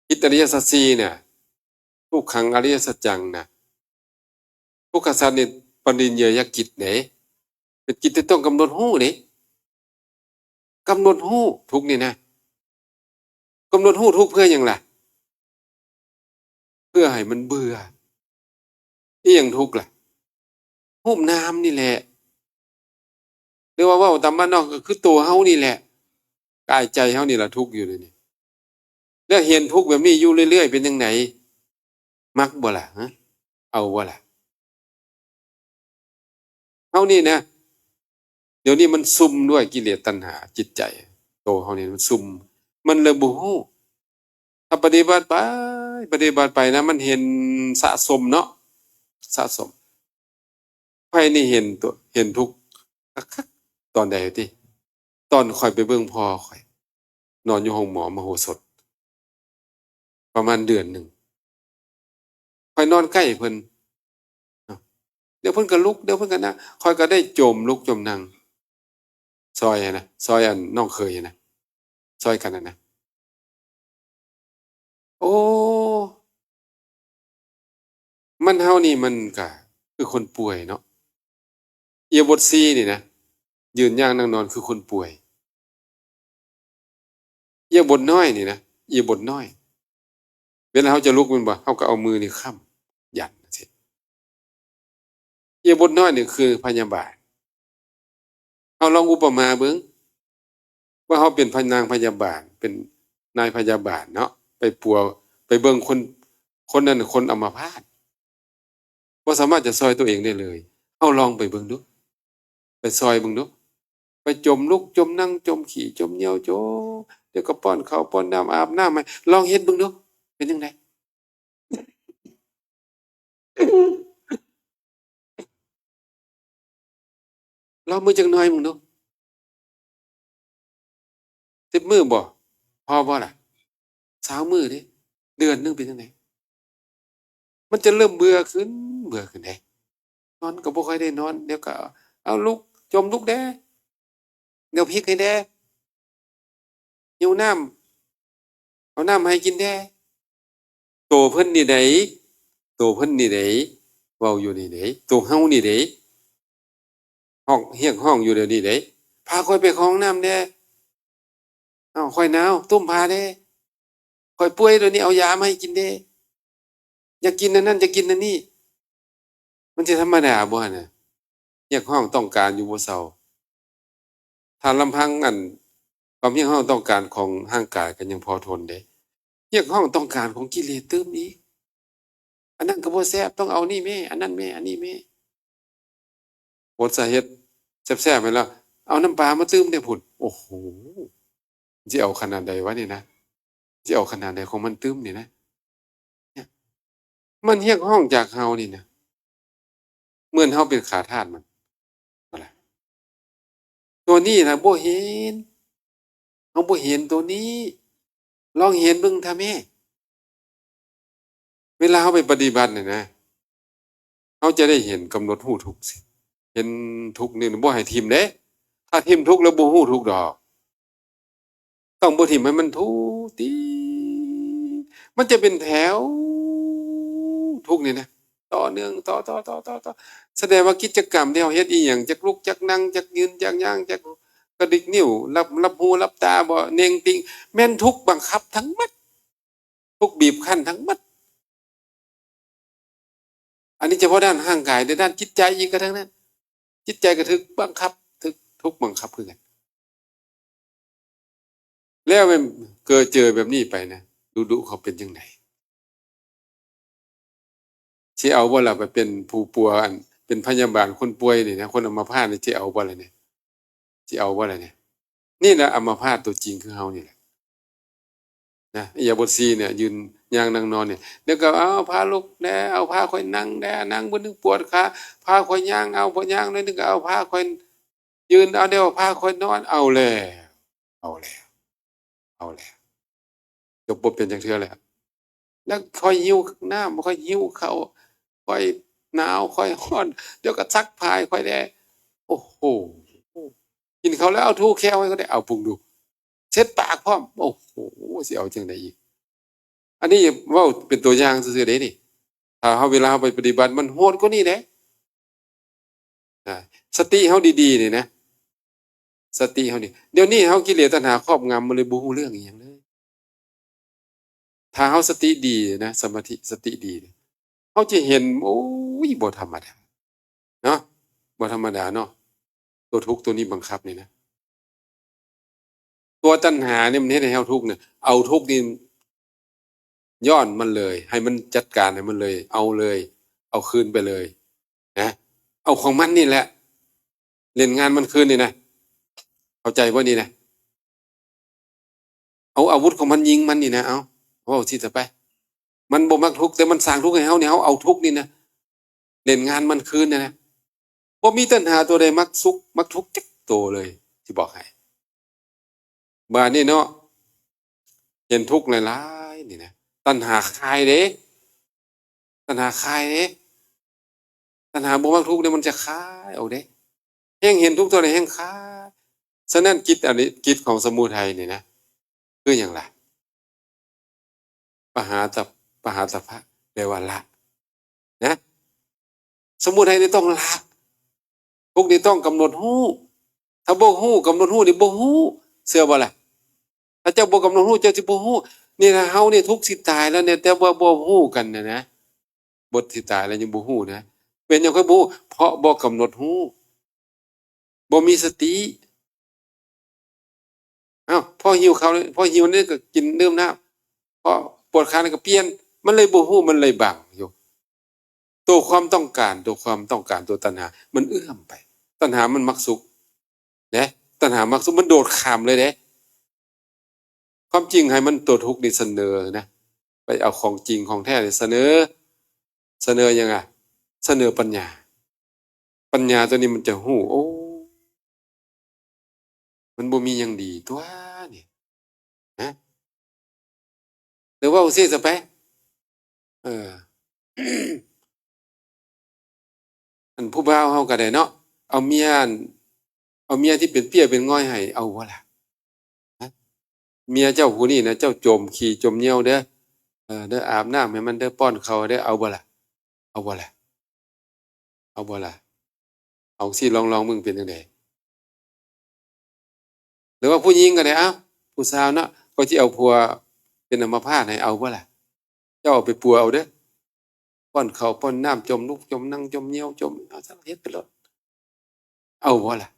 กิจอริยสัจสี่เนี่ย ทุกขังอริยสัจจังนะ ทุกขสัจนี่ปริญเยยกิจเด้ เป็นกิจที่ต้องกำหนดฮู้เด้ กำหนดฮู้ทุกข์นี่นะ กำหนดฮู้ทุกข์เพื่อหยังล่ะ เพื่อให้มันเบื่อ อิหยังทุกข์ล่ะ รูปนามนี่แหละ หรือว่าเว้าตามบ้านนอกก็คือตัวเฮานี่แหละ กายใจเฮานี่ล่ะทุกข์อยู่เดี๋ยวนี้ แล้วเห็นทุกข์แบบนี้อยู่เรื่อยๆ เป็นจั่งใด มักบ่ล่ะ ฮะ เอาบ่ล่ะ เฮานี่นะ เดี๋ยวนี้มันซุ่มด้วยกิเลสตัณหา จิตใจ ตัวเฮานี่มันซุ่ม มันเลยบ่ฮู้ ถ้าปฏิบัติไป ปฏิบัติไปนะ มันเห็นสะสมเนาะ สะสม ข้อยนี่เห็นตัว เห็นทุกข์คักๆ ตอนใดติ ตอนข้อยไปเบิ่งพ่อข้อย นอนอยู่ห้องหมอมโหสถ ประมาณเดือนหนึ่ง ข้อยนอนใกล้เพิ่น เดี๋ยวเพิ่นก็ลุก เดี๋ยวเพิ่นก็นั่ง ข้อยก็ได้จมลุกจมนั่ง ซอยหั้นนะ ซอยอันน้องเขยหั้นนะ ซอยกันหั้นนะ โอ้ มัน เฮานี่มันก็คือคนป่วยเนาะ อิริยาบถสี่นี่นะ ยืน ย่าง นั่ง นอน คือคนป่วย อิริยาบถน้อยนี่นะ อิริยาบถน้อย เวลาเฮาจะลุกแม่นบ่ เฮาก็เอามือนี่ค้ำ ยันจั่งซี้ อิริยาบถน้อยนี่คือพยาบาท เฮาลองอุปมาเบิ่ง ว่าเฮาเป็นพะ- นางพยาบาล เป็นนายพยาบาลเนาะ ไปปัว ไปเบิ่งคน คนนั้นน่ะ คนอัมพาต บ่สามารถจะซอยตัวเองได้เลย เฮาลองไปเบิ่งดู ไปซอยเบิ่งดู ไปจมลุกจมนั่ง จมขี้จมเหยี่ยว จม เดี๋ยวก็ป้อนข้าวป้อนน้ำ อาบน้ำให้ ลองเฮ็ดเบิ่งดู เป็นจั่งใด ลองมื้อจักหน่อยมึงดู สิบมื้อบ่ พอบ่ล่ะ ซาวมื้อเด้ เดือนหนึ่งเป็นจั่งใด มันจะเริ่มเบื่อขึ้น เบื่อขึ้นเด้ นอนก็บ่ค่อยได้นอน เดี๋ยวก็ เอาลุก จมลุกแด่ เดี๋ยวพลิกให้แด่ หิวน้ำ เอาน้ำให้กินแด่ โตเพิ่นนี่ใด โตเพิ่นนี่ใด เว้าอยู่นี่ใด โตเฮานี่ใด ฮ้อง เรียกฮ้องอยู่เดี๋ยวนี้ใด พาข้อยไปเข้าห้องน้ำแด่ เอ้า ข้อยหนาว ตุ้มผ้าแด่ ข้อยป่วยเดี๋ยวนี้ เอายามาให้กินแด่ อยากกินอันนั้น อยากกินอันนี้ มันสิธรรมดาบ่หั่นน่ะ เรียกฮ้องต้องการอยู่บ่เซา ถ้าลำพังอัน ความเรียกฮ้องต้องการของร่างกายก็ยังพอทนเด้ เรียกฮ้องต้องการของกิเลสตื่มอีก อันนั้นก็บ่แซ่บ ต้องเอานี่แม่ อันนั้นแม่ อันนี้แม่ อดซะ เฮ็ดแซ่บๆ ให้แล้ว เอาน้ำปลามาตื่มแด่พุ้น โอ้โห สิเอาขนาดใดวะนี่นะ สิเอาขนาดใดของมันตื่มนี่นะ เนี่ย มันเรียกฮ้องจากเฮานี่นะ เหมือนเฮาเป็นข้าทาสมัน นั่นแหละ ตัวนี้นะบ่เห็น เฮาบ่เห็นตัวนี้ ลองเห็นเบิ่งทาแม่ เวลาเฮาไปปฏิบัตินี่นะ เฮาจะได้เห็น กำหนดฮู้ทุกข์สิ เห็นทุกข์นี่บ่ให้ถิ่มเด้ ถ้าถิ่มทุกข์แล้วบ่ฮู้ทุกข์ดอก ต้องบ่ถิ่มให้มันทุกข์ติ มันจะเป็นแถว ทุกข์นี่นะ ต่อเนื่อง ต่อ ต่อ ต่อ ต่อ ต่อ แสดงว่ากิจกรรมที่เฮาเฮ็ดอีหยัง จักลุก จักนั่ง จักยืน จักย่าง จักกระดิกนิ้ว หลับ หลับหู หลับตาบ่ เน่งติ่ง แม่นทุกข์บังคับทั้งหมด ทุกข์บีบคั้นทั้งหมด อันนี้เฉพาะด้านร่างกาย ในด้านจิตใจอีกก็ทั้งนั้น จิตใจก็ถูกบังคับ ถูก ถูกบังคับคือกัน แล้วแม่นเกิดเจอแบบนี้ไปนะ ดุๆ เขาเป็นจั่งใด สิเอาบ่ล่ะ ไปเป็นผู้ป่วย อัน เป็นพยาบาลคนป่วยนี่นะ คนอัมพาตนี่ สิเอาบ่ล่ะเนี่ย สิเอาบ่ล่ะเนี่ย นี่แหละอัมพาตตัวจริงคือเฮานี่แหละ นะ อิริยาบถสี่เนี่ย ยืน ย่าง นั่ง นอนเนี่ย เดี๋ยวก็เอาพาลุกแด่ เอาพาข้อยนั่งแด่ นั่งบ่นึงปวดขา พาข้อยย่าง เอา พอย่างหน่อยนึงก็เอาพาข้อยยืน เอา เดี๋ยวพาข้อยนอน เอาแล้ว เอาแล้ว เอาแล้ว จบบ่เป็นจักเทื่อแล้ว แล้วข้อยหิวน้ำ ข้อยหิวข้าว ข้อยหนาว ข้อยร้อน เดี๋ยวก็ซักผ้าให้ข้อยแด่ โอ้โห กินข้าวแล้วเอาถูแข้วให้ข้อยแด่ เอาพุ้นดู เช็ดปากพร้อม โอ้โห สิเอาจั่งใดอีก อันนี้เว้าเป็นตัวอย่างซื่อๆ เด้นี่ ถ้าเฮา เวลาเฮาไปปฏิบัติ มันโหดกว่านี้เด้ อ่า สติเฮาดีๆ นี่นะ สติเฮานี่ เดี๋ยวนี้เฮากิเลสตัณหาครอบงำ มันเลยบ่ฮู้เรื่องอีหยังเลย ถ้าเฮาสติดีนะ สมาธิสติดีเนี่ย เฮาจะเห็น โอ้ย บ่ธรรมดา เนาะ บ่ธรรมดาเนาะ ตัวทุกข์ตัวนี้บังคับนี่นะ ตัวตัณหาเนี่ยมันเฮ็ดให้เฮาทุกข์เนี่ย เอาทุกข์นี่ย้อนมันเลย ให้มันจัดการให้มันเลย เอาเลย เอาคืนไปเลย นะ เอาของมันนี่แหละ เล่นงานมันคืนนี่นะ เข้าใจบ่นี่นะ เอาอาวุธของมันยิงมันนี่นะ เอา เว้าสิซะไป มันบ่มักทุกข์ แต่มันสร้างทุกข์ให้เฮานี่ เฮาเอาทุกข์นี่นะ เล่นงานมันคืนนี่นะ บ่มีตัณหาตัวใดมักสุข มักทุกข์จักตัวเลย สิบอกให้ บาดนี้เนาะ เห็นทุกข์หลายๆ นี่นะ ตัณหาคายเด้ ตัณหาคายเด้ ตัณหาบ่มักทุกข์เนี่ย มันจะคายออกเด้ แฮ่งเห็นทุกข์เท่าใดแฮ่งคาย ฉะนั้นกิจอันนี้ กิจของสมุทัยนี่นะ คือหยังล่ะ ปหาตะ ปหาตะพะ แปลว่าละ นะ สมุทัยนี่ต้องละ ทุกข์นี่ต้องกำหนดฮู้ ถ้าบ่ฮู้ กำหนดฮู้นี่บ่ฮู้ เชื่อบ่ล่ะ ถ้าเจ้าบ่กำหนดฮู้ เจ้าสิบ่ฮู้ นี่นะ เฮานี่ทุกข์สิตายแล้วเนี่ย แต่ว่าบ่ฮู้กันนะนะ บ่สิตายแล้วยังบ่ฮู้นะ เป็นหยังค่อยบ่ฮู้ เพราะบ่กำหนดฮู้ บ่มีสติ เอ้า พอหิวข้าว พอหิวนี่ก็กินดื่มน้ำ พอปวดขานี่ก็เปลี่ยน มันเลยบ่ฮู้ มันเลยบังอยู่ ตัวความต้องการ ตัวความต้องการ ตัวตัณหา มันเอื้อมไป ตัณหามันมักสุข เด้ ตัณหามักสุข มันโดดข้ามเลยเด้ ความจริงให้มันตัวทุกข์นี่เสนอนะ ไปเอาของจริงของแท้นี่เสนอ เสนอหยังอะ เสนอปัญญา ปัญญาตัวนี้มันจะฮู้ โอ้ มันบ่มีหยังดีตั๊วนี่ ฮะ หรือว่าเอาซี่ซะไป เออ อันผู้บ่าวเฮาก็ได้เนาะ เอาเมียอัน เอาเมียที่เป็นเปี้ยเป็นง่อยให้ เอาบ่ล่ะ ฮะ เมียเจ้าผู้นี้นะ เจ้าจมขี้จมเหยี่ยวเด้อ เออ เด้อ อาบน้ำให้มันเด้อ ป้อนข้าวเด้อ เอาบ่ล่ะ เอาบ่ล่ะ เอาบ่ล่ะ เอาซี่ลองๆ มึงเป็นจั่งใด หรือว่าผู้หญิงก็ได้ เอ้า ผู้สาวเนาะ ก็สิเอาผัวเป็นอัมพาตให้ เอาบ่ล่ะ เจ้าเอาไปปัวเอาเด้อ ป้อนข้าวป้อนน้ำ จมลุกจมนั่งจมเหยี่ยวจม เอาซะ เฮ็ดไปโลด เอาบ่ล่ะ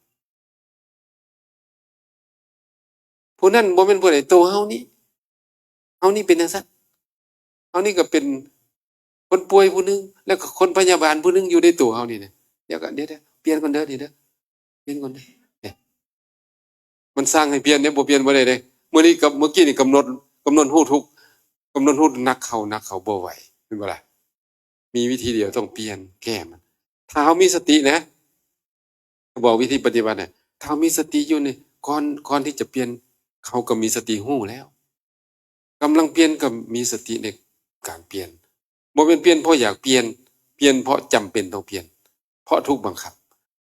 ผู้นั้นบ่แม่นผู้ใด โตเฮานี่ เฮานี่เป็นจั่งซั้น เฮานี่ก็เป็นคนป่วยผู้หนึ่ง แล้วก็คนพยาบาลผู้หนึ่งอยู่ในตัวเฮานี่นะ เดี๋ยวก่อน เดี๋ยวๆ เปลี่ยนก่อนเด้อ นี่เด้อ เปลี่ยนก่อนเด้อ เนี่ย มันสั่งให้เปลี่ยนเด้ บ่เปลี่ยนบ่ได้เด้ มื้อนี้กับ เมื่อกี้นี่กำหนด กำหนดฮู้ทุกข์ กำหนดฮู้หนักเข้า หนักเข้า บ่ไหว แม่นบ่ล่ะ มีวิธีเดียว ต้องเปลี่ยน แก้มัน ถ้าเฮามีสตินะ บอกวิธีปฏิบัติน่ะ ถ้าเฮามีสติอยู่นี่ ก่อน ก่อนที่จะเปลี่ยน เฮาก็มีสติฮู้แล้ว กำลังเปลี่ยนก็มีสติในการเปลี่ยน บ่แม่นเปลี่ยนเพราะอยากเปลี่ยน เปลี่ยนเพราะจำเป็นต้องเปลี่ยน เพราะถูกบังคับ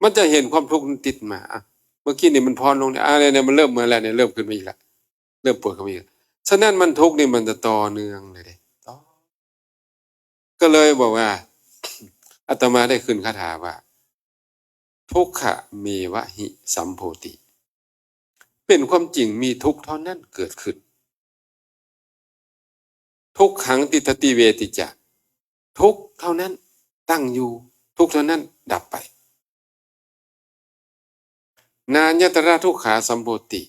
มันจะเห็นความทุกข์มันติดมา อ่ะ เมื่อกี้นี่มันผ่อนลงเนี่ย อ่ะ เนี่ย เนี่ย มันเริ่มมาแล้วเนี่ย เริ่มขึ้นมาอีกแล้ว เริ่มปวดขึ้นมาอีกแล้ว ฉะนั้นมันทุกข์นี่มันจะต่อเนื่องเลยเด้ ต่อ ก็เลยบอกว่า อาตมาได้ขึ้นคาถาว่า ทุกขะเมวะหิสัมโพธิ เป็นความจริงมีทุกข์เท่านั้นเกิดขึ้น ทุกขังติฏฐติเวทิจะ ทุกข์เท่านั้นตั้งอยู่ ทุกข์เท่านั้นดับไป นาญาตระทุกขาสัมโพธิ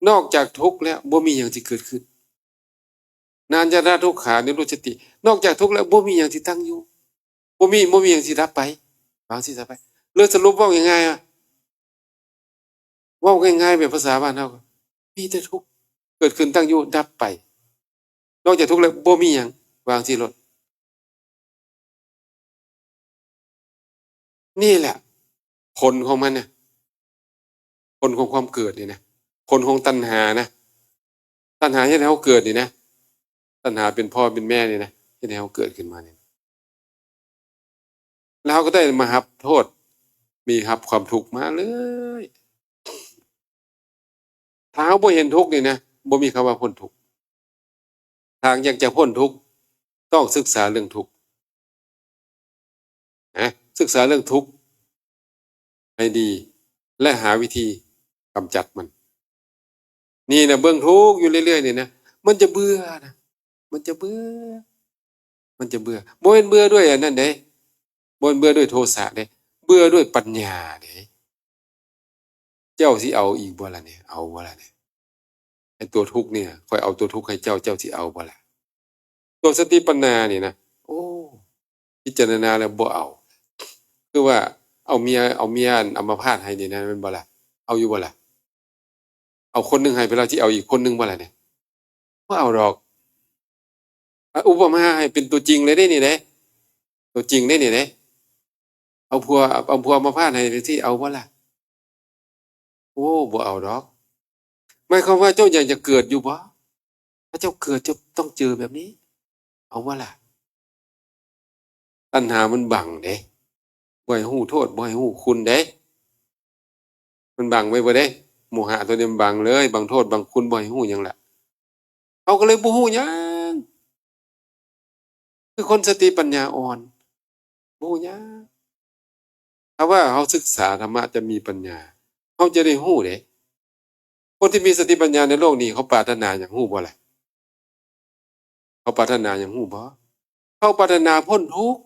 นอกจากทุกข์แล้วบ่มีหยังสิเกิดขึ้น นาญาตระทุกขานิรุจจติ นอกจากทุกข์แล้วบ่มีหยังสิตั้งอยู่ บ่มี บ่มีหยังสิดับไป วางสิดับไป เลยสรุปเว้าง่ายๆ อะ เว้าง่ายๆ แบบภาษาบ้านเฮา มีแต่ทุกข์เกิดขึ้นตั้งอยู่ดับไป นอกจากทุกข์แล้วบ่มีหยัง วางสิโลด นี่แหละ ผลของมันนะ ผลของความเกิดนี่นะ ผลของตัณหานะ ตัณหาเฮ็ดให้เฮาเกิดนี่นะ ตัณหาเป็นพ่อเป็นแม่นี่นะ เฮ็ดให้เฮาเกิดขึ้นมานี่ แล้วเฮาก็ได้มารับโทษ มีรับความทุกข์มาเลย ถ้าเฮาบ่เห็นทุกข์นี่นะ บ่มีคำว่าพ้นทุกข์ ถ้าอยากจะพ้นทุกข์ ต้องศึกษาเรื่องทุกข์ นะ ศึกษาเรื่องทุกข์ให้ดี และหาวิธีกำจัดมัน นี่นะ เบิ่งทุกข์อยู่เรื่อยๆ นี่นะ มันจะเบื่อนะ มันจะเบื่อ มันจะเบื่อ บ่แม่นเบื่อด้วยอันนั้นเด้ บ่แม่นเบื่อด้วยโทสะเด้ เบื่อด้วยปัญญาเด้ เจ้าสิเอาอีกบ่ล่ะเนี่ย เอาบ่ล่ะเนี่ย ไอ้ตัวทุกข์เนี่ย ข้อยเอาตัวทุกข์ให้เจ้า เจ้าสิเอาบ่ล่ะ ตัวสติปัญญานี่นะ โอ้ พิจารณาแล้วบ่เอา คือว่าเอาเมีย เอาเมียอัมพาตให้นี่นะ แม่นบ่ล่ะ เอาอยู่บ่ล่ะ เอาคนหนึ่งให้ไปแล้ว สิเอาอีกคนหนึ่งบ่ล่ะเนี่ย บ่เอาดอก อ่ะ อุปมาให้เป็นตัวจริงเลยเด้นี่เด้ ตัวจริงเด้นี่เด้ เอาผัว เอาผัวอัมพาตให้สิเอาบ่ล่ะ โอ้ บ่เอาดอก หมายความว่าเจ้าอยากจะเกิดอยู่บ่ ถ้าเจ้าเกิดเจ้าต้องเจอแบบนี้ เอาบ่ล่ะ ตัณหามันบังเด้ บ่ให้ฮู้โทษ บ่ให้ฮู้คุณเด้ มันบังไว้บ่เด้ โมหะตัวนี้มันบังเลย บังโทษ บังคุณ บ่ให้ฮู้หยังล่ะ เฮาก็เลยบ่ฮู้หยัง คือคนสติปัญญาอ่อน บ่ฮู้หยัง ถ้าว่าเฮาศึกษาธรรมะจะมีปัญญา เฮาจะได้ฮู้เด้ คนที่มีสติปัญญาในโลกนี้ เขาปรารถนาหยังฮู้บ่ล่ะ เขาปรารถนาหยังฮู้บ่ เขาปรารถนาพ้นทุกข์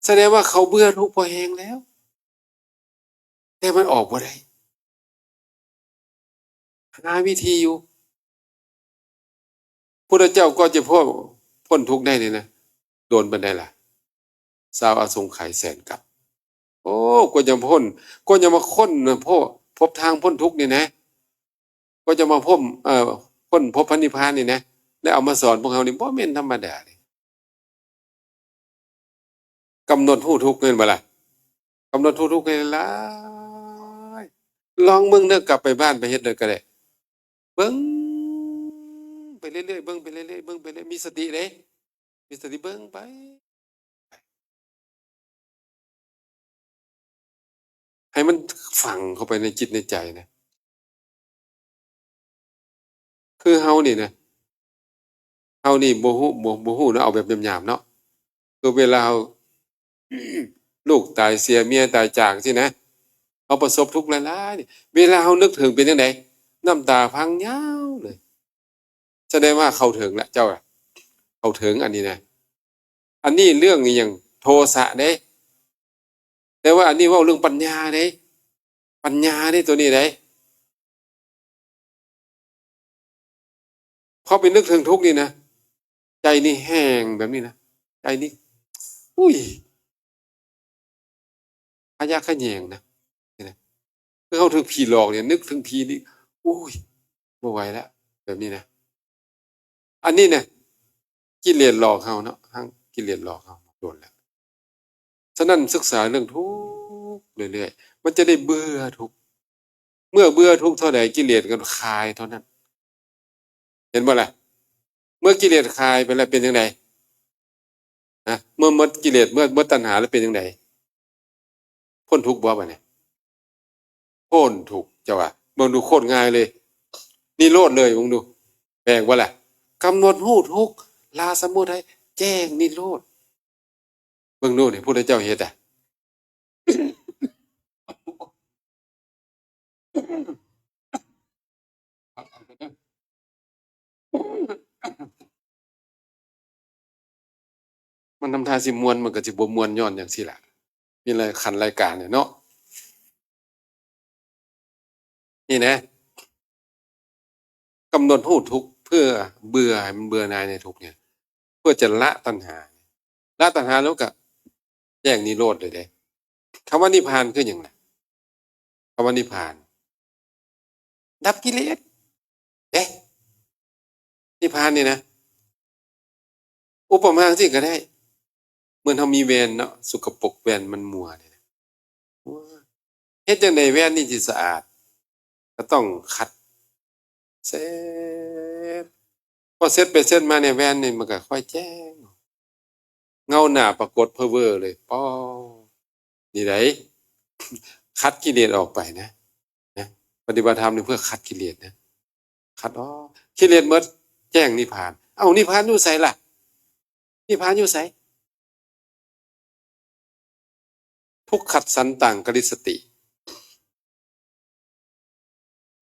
แสดงว่าเขาเบื่อทุกข์พอแฮงแล้ว แต่มันออกบ่ได้ หาวิธีอยู่ พุทธเจ้าก็จะพ้น พ้นทุกข์ได้นี่นะ โดนปานใดล่ะ ซาวอาสงไขยแสนกัป โอ้ กว่าจะพ้น กว่าจะมาค้นนะ พบ พบทางพ้นทุกข์นี่นะ กว่าจะมาพ้น เอ่อ ค้นพบพระนิพพานนี่นะ ได้เอามาสอนพวกเฮานี่ บ่แม่นธรรมดาเด้ กำหนดฮู้ทุกข์แม่นบ่ล่ะ กำหนดฮู้ทุกข์ให้หลาย ลองเบิ่งเด้อ กลับไปบ้านไปเฮ็ดเด้อก็ได้ เบิ่งไปเรื่อยๆ เบิ่งไปเรื่อยๆ เบิ่งไปเรื่อย มีสติเด้ มีสติเบิ่งไป ให้มันฝังเข้าไปในจิตในใจนะ คือเฮานี่นะ เฮานี่บ่ฮู้ บ่ บ่ฮู้เนาะ เอาแบบหยาบๆ เนาะ คือเวลาเฮา ลูกตายเสีย เมียตายจากสินะ เฮาประสบทุกข์หลายๆ นี่ เวลาเฮานึกถึงเป็นจั่งใด น้ำตาพังยาวเลย แสดงว่าเข้าถึงแล้ว เจ้าอะ เข้าถึงอันนี้นะ อันนี้เรื่องนี้ยังโทสะเด้ แต่ว่าอันนี้เว้าเรื่องปัญญาเด้ ปัญญาเด้ตัวนี้เด้ พอไปนึกถึงทุกข์นี่นะ ใจนี่แห้งแบบนี้นะ ใจนี่ อุ้ย ขยะแขยงนะ นี่นะ คือเฮาถืกผีหลอกเนี่ย นึกถึงผีนี่ อุ้ย บ่ไหวแล้ว แบบนี้นะ อันนี้นะ กิเลสหลอกเฮาเนาะ ทั้งกิเลสหลอกเฮาโดนแล้ว ฉะนั้นศึกษาเรื่องทุกข์เรื่อยๆ มันจะได้เบื่อทุกข์ เมื่อเบื่อทุกข์เท่าใด กิเลสก็คลายเท่านั้น เห็นบ่ล่ะ เมื่อกิเลสคลายไปแล้วเป็นจั่งใด นะ เมื่อหมดกิเลส เมื่อหมดตัณหาแล้วเป็นจั่งใด พ้นทุกข์บ่บัดนี้ พ้นทุกข์ เจ้าว่า เบิ่งดู โคตรง่ายเลย นิโรธเลย เบิ่งดู แปลกบ่ล่ะ กำหนดฮู้ทุกข์ ละสมุทัย แจ้งนิโรธ เบิ่งดูนี่ พุทธเจ้าเฮ็ดอะ มันทำท่าสิม่วน มันก็สิบ่ม่วนย้อนจั่งซี้ล่ะ มีหลายขั้นรายการเนี่ยเนาะ นี่นะ กำหนดฮู้ทุกข์เพื่อเบื่อ ให้มันเบื่อหน่ายในทุกข์เนี่ย เพื่อจะละตัณหา ละตัณหาแล้วก็แจ้งนิโรธเลยเด้ คำว่านิพพานคือหยังล่ะ คำว่านิพพาน ดับกิเลส เอ๊ะ นิพพานนี่นะ อุปมาจั่งซี้ก็ได้ เหมือนเฮามีแว่นเนาะ สกปรก แว่นมันมัวนี่นะ เฮ็ดจั่งใดแว่นนี่สิสะอาด ก็ต้องขัด เช็ด พอเช็ดไปเช็ดมาเนี่ย แว่นนี่มันก็ค่อยแจ้ง เงาหน้าปรากฏเพอเวอร์เลย ป้อ นี่ได ขัดกิเลสออกไปนะ นะ ปฏิบัติธรรมนี่เพื่อขัดกิเลสนะ ขัดออก กิเลสหมด แจ้งนิพพาน เอ้า นิพพานอยู่ไสล่ะ นิพพานอยู่ไส ทุกขัสสันตัง กริสสติ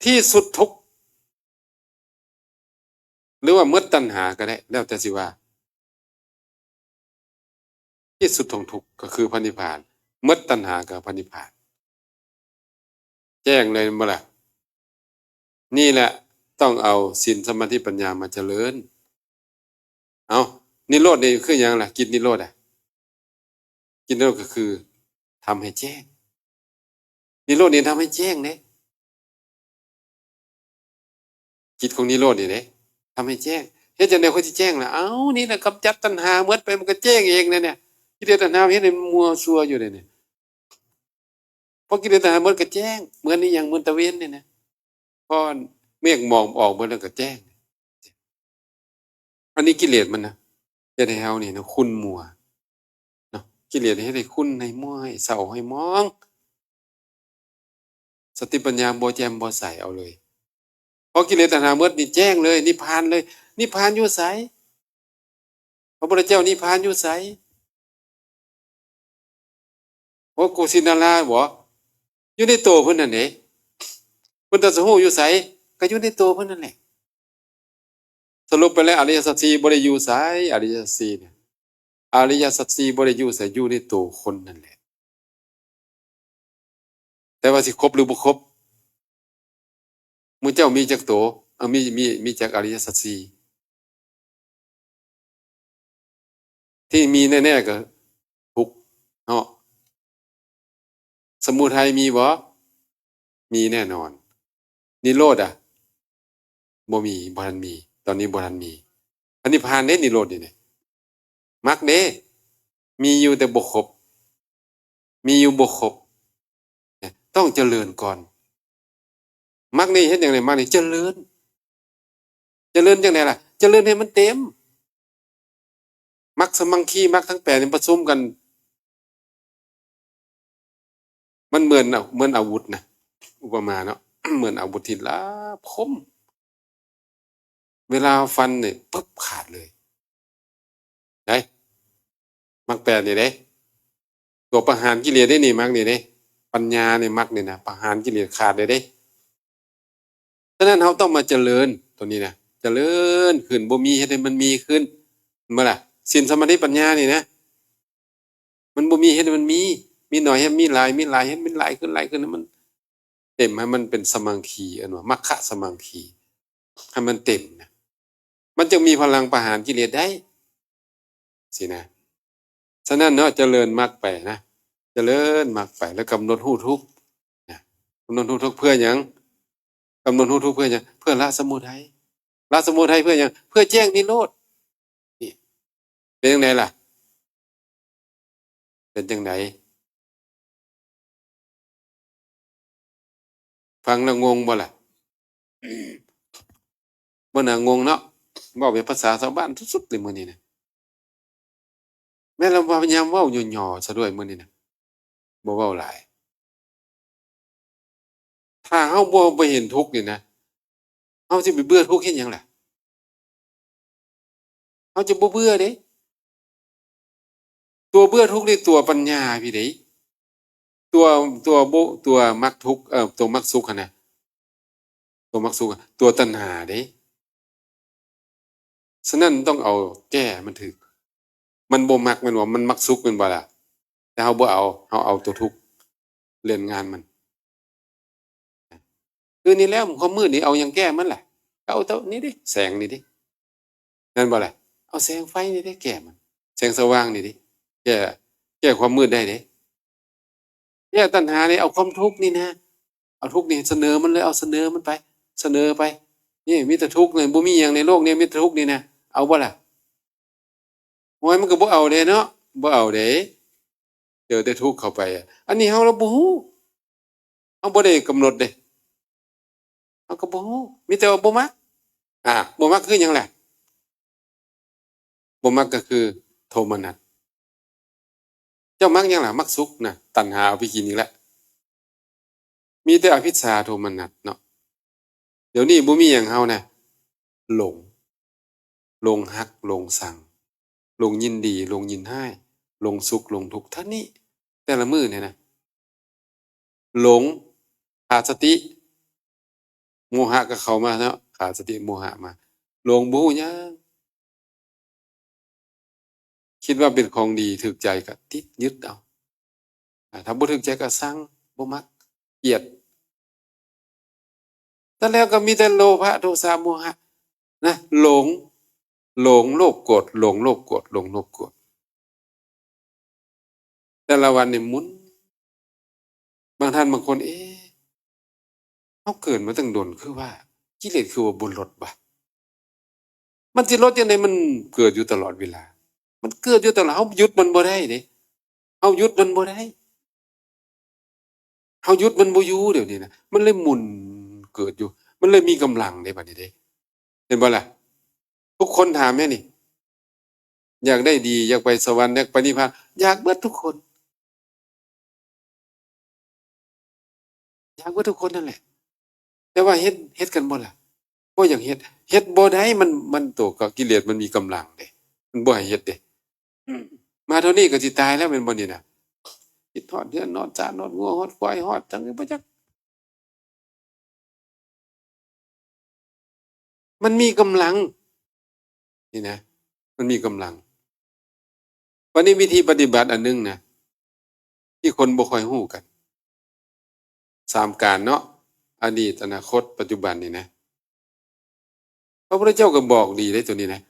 ที่สุดทุกข์ หรือว่าหมดตัณหาก็ได้ แล้วแต่สิว่า ที่สุดของทุกข์ก็คือพระนิพพาน หมดตัณหาก็พระนิพพาน แจ้งเลยแม่นบ่ล่ะ นี่แหละต้องเอาศีลสมาธิปัญญามาเจริญ เอา นิโรธนี่คือหยังล่ะ กิจนิโรธอะ กิจนิโรธก็คือทำให้แจ้ง นิโรธนี่ทำให้แจ้งเด้ กิจของนิโรธนี่เด้ ทำให้แจ้ง เฮ็ดจั่งใด๋ค่อยสิแจ้งล่ะ เอ้า นี่แหละกำจัดตัณหาหมดไป มันก็แจ้งเองนะเนี่ย กิเลสตัณหาเฮ็ดให้มันมัวซั่วอยู่เด้เนี่ย พอกิเลสตัณหาหมดก็แจ้ง เหมือนอีหยัง เหมือนตะเวนนี่นะ พอเมฆหมอกออกหมดแล้วก็แจ้ง อันนี้กิเลสมันนะ เฮ็ดให้เฮานี่นะ ขุ่นมัว เนาะ กิเลสเฮ็ดให้ขุ่น ให้มัว ให้เศร้า ให้หมอง สติปัญญาบ่แจ่มบ่ใสเอาเลย พอกิเลสตัณหาหมดนี่แจ้งเลย นิพพานเลย นิพพานอยู่ไส พระพุทธเจ้านิพพานอยู่ไส โอ้ กุสินาราบ่ อยู่ในโตเพิ่นนั่นเด้ เพิ่นตรัสรู้อยู่ไส ก็อยู่ในโตเพิ่นนั่นแหละ สรุปไปแล้ว อริยสัจสี่บ่ได้อยู่ไส อริยสัจสี่เนี่ย อริยสัจสี่บ่ได้อยู่ไส อยู่ในโตคนนั่นแหละ แต่ว่าสิครบหรือบ่ครบ หมู่เจ้ามีจักโต เอ่อ มี มี มีจักอริยสัจสี่ ที่มีแน่ๆ ก็ทุกข์เนาะ สมุทัยมีบ่ มีแน่นอน นิโรธอะ บ่มี บ่ทันมี ตอนนี้บ่ทันมี พระนิพพานเด้ นิโรธนี่นะ มรรคเด้ มีอยู่แต่บ่ครบ มีอยู่บ่ครบ ต้องเจริญก่อน มรรคนี่เฮ็ดจั่งใด๋ มรรคนี่เจริญ เจริญจั่งใด๋ล่ะ เจริญให้มันเต็ม มรรคสมังคี มรรคทั้งแปดนี่ประชุมกัน มันเหมือน เหมือนอาวุธนะ อุปมาเนาะ เหมือนอาวุธที่แหลมคม เวลาฟันเนี่ย ปึ๊บ ขาดเลย ได้ มรรคแปดนี่เด้ ตัวประหารกิเลสได้นี่ มรรคนี่เด้ ปัญญานี่ มรรคนี่นะ ประหารกิเลสขาดเลยเด้ ฉะนั้นเราต้องมาเจริญตัวนี้นะ เจริญขึ้น บ่มีเฮ็ดให้มันมีขึ้น แม่นบ่ล่ะ ศีล สมาธิ ปัญญานี่นะ มันบ่มีเฮ็ดให้มันมี มีน้อยเฮ็ดมีหลาย มีหลายเฮ็ดมีหลายขึ้น หลายขึ้น ให้มันเต็ม ให้มันเป็นสมังคี เอิ้นว่ามรรคสมังคี ให้มันเต็มนะ มันจึงมีพลังประหารกิเลสได้ สินะ ฉะนั้นเนาะ เจริญมรรคไปนะ เจริญมรรคไป แล้วกำหนดรู้ทุกข์นะ กำหนดรู้ทุกข์เพื่อหยัง กำหนดรู้ทุกข์เพื่อหยัง เพื่อละสมุทัย ละสมุทัยเพื่อหยัง เพื่อแจ้งนิโรธ นี่ เป็นจั่งใด๋ล่ะ เป็นจั่งใด๋ ฟังแล้วงงบ่ล่ะ บ่น่างงเนาะ เว้าเป็นภาษาชาวบ้านสุดๆ เลยมื้อนี้นะ แม่นแล้วพยายามเว้าหย่อๆ ซะด้วยมื้อนี้นะ บ่เว้าหลาย ถ้าเราบ่ บ่เห็นทุกข์นี่นะ เราสิไปเบื่อทุกข์เฮ็ดหยังล่ะ เราจะบ่เบื่อเด้ ตัวเบื่อทุกข์นี่ตัวปัญญาพี่เด้ ตัว ตัวบ่ ตัวมรรคทุกข์ เอ่อ ตัวมรรคสุขหั้นนะ ตัวมรรคสุขอะ ตัวตัณหาเด้ ฉะนั้นต้องเอาแก้มันถืก มันบ่มักแม่นบ่ มันมักสุขแม่นบ่ล่ะ แต่เราบ่เอา เราเอาตัวทุกข์เล่นงานมัน คือนี่แล้วความมืดนี่เอาหยังแก้มันล่ะ เอาเต้านี่เด้ แสงนี่เด้ แม่นบ่ล่ะ เอาแสงไฟนี่เด้แก้มัน แสงสว่างนี่เด้ แก้ แก้ความมืดได้เด้ แก้ตัณหานี่เอาความทุกข์นี่นะ เอาทุกข์นี่เสนอมันเลย เอาเสนอมันไป เสนอไป นี่มีแต่ทุกข์เลย บ่มีหยังในโลกนี้ มีแต่ทุกข์นี่นะ เอาบ่ล่ะ โอ้ย มันก็บ่เอาเด้เนาะ บ่เอาเด้ เจอแต่ทุกข์เข้าไปอะ อันนี้เรา เราบ่ฮู้ เราบ่ได้กำหนดเด้ เราก็บ่ฮู้ มีแต่ว่าบ่มัก อ่า บ่มักคือหยังล่ะ บ่มักก็คือโทมนัส เจ้ามักหยังล่ะ มักสุขนะ ตัณหาเอาไปกินอีกแล้ว มีแต่อภิชฌาโทมนัสเนาะ เดี๋ยวนี้บ่มีหยังเฮานะ หลง หลงฮัก หลงซัง หลงยินดี หลงยินร้าย หลงสุข หลงทุกข์ เท่านี้ แต่ละมื้อเนี่ยนะ หลง ขาดสติ โมหะก็เข้ามาเนาะ ขาดสติ โมหะมา หลงบ่ฮู้หยัง คิดว่าเป็นของดี ถูกใจก็ติดยึดเอา อ่า ถ้าบ่ถูกใจก็ซัง บ่มัก เกลียด แต่แล้วก็มีแต่โลภะ โทสะ โมหะ นะ หลง หลงโลภโกรธ หลงโลภโกรธ หลงโลภโกรธ แต่ละวันนี่หมุน บางท่านบางคน เอ๊ะ เฮาเกิดมาตั้งดน คือว่ากิเลสคือว่าบ่ลดวะ มันสิลดจั่งใด๋ มันเกิดอยู่ตลอดเวลา มันเกิดอยู่ตลอด เฮาหยุดมันบ่ได้เด้ เฮาหยุดมันบ่ได้ เฮาหยุดมันบ่อยู่เดี๋ยวนี้นะ มันเลยหมุนเกิดอยู่ มันเลยมีกำลังเด้บัดนี้เด้ เห็นบ่ล่ะ ทุกคนถามแม่นี่ อยากได้ดี อยากไปสวรรค์ อยากไปนิพพาน อยากเบิดทุกคน อยากเบิดทุกคนนั่นแหละ แต่ว่าเฮ็ด เฮ็ดกันบ่ล่ะ บ่อยากเฮ็ด เฮ็ดบ่ได้ มัน มันโตกับกิเลสมันมีกำลังเด้ มันบ่ให้เฮ็ดเด้ มาเท่านี้ก็สิตายแล้วแม่นบ่นี่นะ คิดฮอดเฮือนฮอดซานฮอดงัวฮอดควายฮอดจั่งบ่จัก มันมีกำลัง นี่นะ มันมีกำลัง บัดนี้วิธีปฏิบัติอันหนึ่งนะ ที่คนบ่ค่อยฮู้กัน สามกาลเนาะ อดีต อนาคต ปัจจุบันนี่นะ พระพุทธเจ้าก็บอกดีเด้ตัวนี้นะ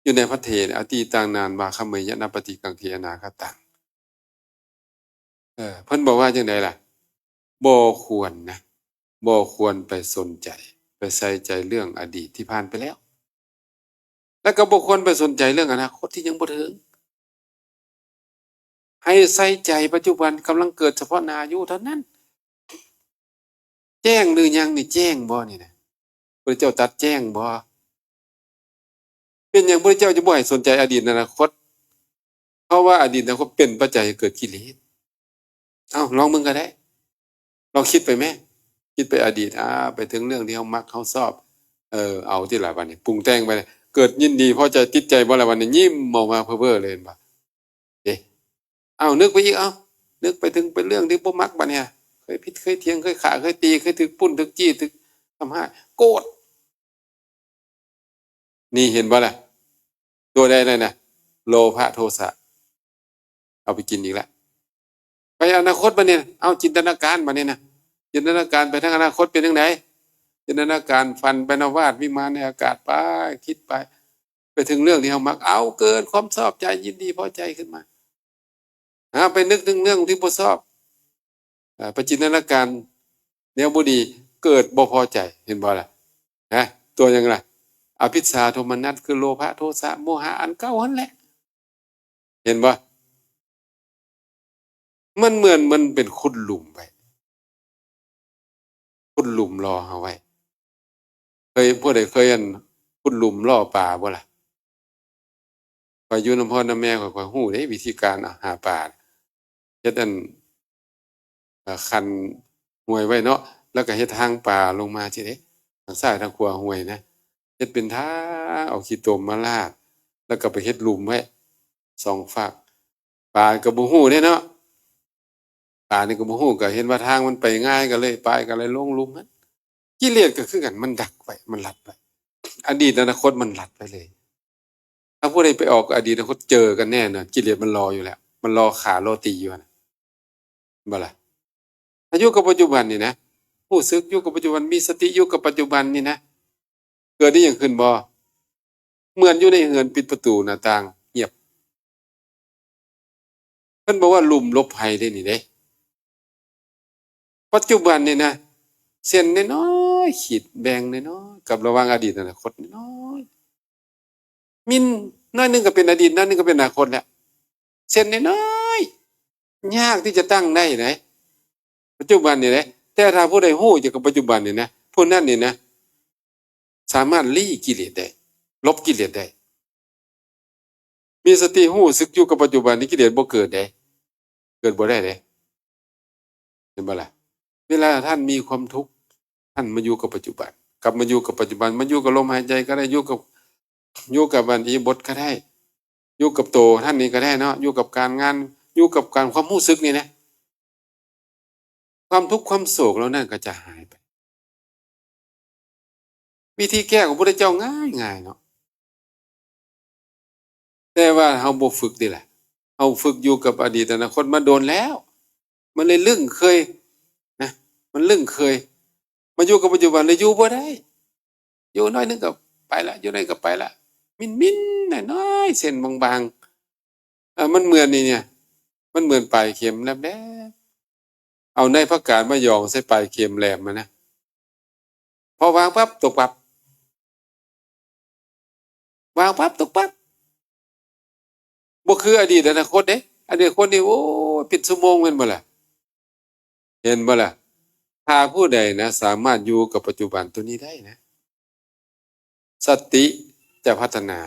อยู่ในพระเถร อตีตัง นานวา ขเมยยะ นัปปะติกังขี อนาคตัง เออ เพิ่นบอกว่าจั่งใดล่ะ บ่ควรนะ บ่ควรไปสนใจ ไปใส่ใจเรื่องอดีตที่ผ่านไปแล้ว แล้วก็บ่ควรไปสนใจเรื่องอนาคตที่ยังบ่ถึง ให้ใส่ใจปัจจุบันกำลังเกิดเฉพาะหน้าอยู่เท่านั้น แจ้งหรือยังนี่ แจ้งบ่นี่นะ พระเจ้าตรัสแจ้งบ่ เป็นหยังพระเจ้าจะบ่ให้สนใจอดีตอนาคต เพราะว่าอดีตอนาคตเป็นปัจจัยให้เกิดกิเลส เอ้า ลองมึงก็ได้ ลองคิดไปแม่ คิดไปอดีต อ่า ไปถึงเรื่องที่เขามักเขาชอบ เออ เอาที่ละวันนี้ ปรุงแต่งไปเลย เกิดยินดีพอใจติดใจบ่ละวันนี้ ยิ้มออกมาเพ้อๆเลย เห็นปะ เด้ เอานึกไปอีก เอานึกไปถึงเป็นเรื่องที่บ่มักบัดเนี่ย เคยผิด เคยเถียง เคยฆ่า เคยตี เคยถืกปุ้น ถืกจี้ ถืกทำร้าย โกรธ นี่เห็นบ่ล่ะ ตัวใดนั่นน่ะ โลภะโทสะ เอาไปกินอีกแล้ว ไปอนาคตบัดเนี่ย เอาจินตนาการบัดเนี่ยนะ จินตนาการไปทางอนาคตเป็นจั่งใด จินตนาการฝันไปนวาดวิมานในอากาศไป คิดไป ไปถึงเรื่องที่เขามัก เอาเกิดความชอบใจยินดีพอใจขึ้นมา หาไปนึกถึงเรื่องที่บ่ชอบ อ่า ไปจินตนาการแนวบ่ดี เกิดบ่พอใจ เห็นบ่ล่ะ นะ ตัวหยังล่ะ อภิชฌาโทมนัส คือโลภะโทสะโมหะอันเก่าหั่นแหละ เห็นบ่ มันเหมือนมันเป็นขุดหลุมไว้ ขุดหลุมรอเอาไว้ เคย ผู้ใดเคยอันขุดหลุมล่อปลาบ่ล่ะ ข้อยอยู่นำพ่อนำแม่ข้อย ข้อยฮู้เด้วิธีการหาปลา เฮ็ดอัน เอ่อ คันห้วยไว้เนาะ แล้วก็เฮ็ดทางปลาลงมาซี้เด้ ทางซ้ายทางขวาห้วยนะ เฮ็ดเป็นทาง เอาขี้ตมมาลาด แล้วก็ไปเฮ็ดหลุมไว้สองฟาก ปลาก็บ่ฮู้เด้เนาะ ปลานี่ก็บ่ฮู้ ก็เห็นว่าทางมันไปง่ายก็เลยไป ก็เลยลงหลุมหั้น กิเลสก็คือกัน มันดักไว้ มันลัดไว้ อดีตอนาคตมันลัดไว้เลย ถ้าผู้ใดไปออกอดีตอนาคตเจอกันแน่นอน กิเลสมันรออยู่แล้ว มันรอฆ่ารอตีอยู่นะ บ่ล่ะ ถ้าอยู่กับปัจจุบันนี่นะ รู้สึกอยู่กับปัจจุบัน มีสติอยู่กับปัจจุบันนี่นะ เกิดได้หยังขึ้นบ่ เหมือนอยู่ในเฮือนปิดประตูหน้าต่าง เงียบ เพิ่นบอกว่าหลุมหลบภัยเด้นี่เด้ ปัจจุบันนี่นะ เส้นน้อยๆ ขีดแบ่งน้อยๆ กับระหว่างอดีตอนาคตน้อยๆ มิลน้อยหนึ่งก็เป็นอดีต น้อยหนึ่งก็เป็นอนาคตแล้ว เส้นน้อยๆ ยากที่จะตั้งได้นะ ปัจจุบันนี่นะ แต่ถ้าผู้ใดฮู้เกี่ยวกับปัจจุบันนี่นะ ผู้นั้นนี่นะ สามารถลี้กิเลสได้ ลบกิเลสได้ มีสติฮู้สึกอยู่กับปัจจุบันนี่ กิเลสบ่เกิดเด้ เกิดบ่ได้เด้ เห็นบ่ล่ะ เวลาท่านมีความทุกข์ ท่านมาอยู่กับปัจจุบัน กลับมาอยู่กับปัจจุบัน มาอยู่กับลมหายใจก็ได้ อยู่กับ อยู่กับอันอิริยาบถก็ได้ อยู่กับตัวท่านนี่ก็ได้เนาะ อยู่กับการงาน อยู่กับการความรู้สึกนี่นะ ความทุกข์ความโศกเหล่านั้นก็จะหายไป วิธีแก้ของพระพุทธเจ้าง่ายๆ เนาะ แต่ว่าเฮาบ่ฝึกนี่แหละ เฮาฝึกอยู่กับอดีตอนาคตมาโดนแล้ว มันเลยลึ่งเคยนะ มันลึ่งเคย มาอยู่กับปัจจุบันเลยอยู่บ่ได้ อยู่น้อยนึงก็ไปละ อยู่น้อยก็ไปละ มินๆ น้อยๆ เส้นบางๆ เอ่อ มันเหมือนนี่เนี่ย มันเหมือนปลายเข็มแหลมๆ เอาในผักกาดมาหยองใส่ปลายเข็มแหลมมานะ พอวางปั๊บตกปั๊บ วางปั๊บตกปั๊บ บ่คืออดีตอนาคตเด้ อดีตอนาคตนี่ โอ้ย เป็นชั่วโมงแม่นบ่ล่ะ เห็นบ่ล่ะ ถ้าผู้ใดนะ สามารถอยู่กับปัจจุบันตัวนี้ได้นะ สติจะพัฒนา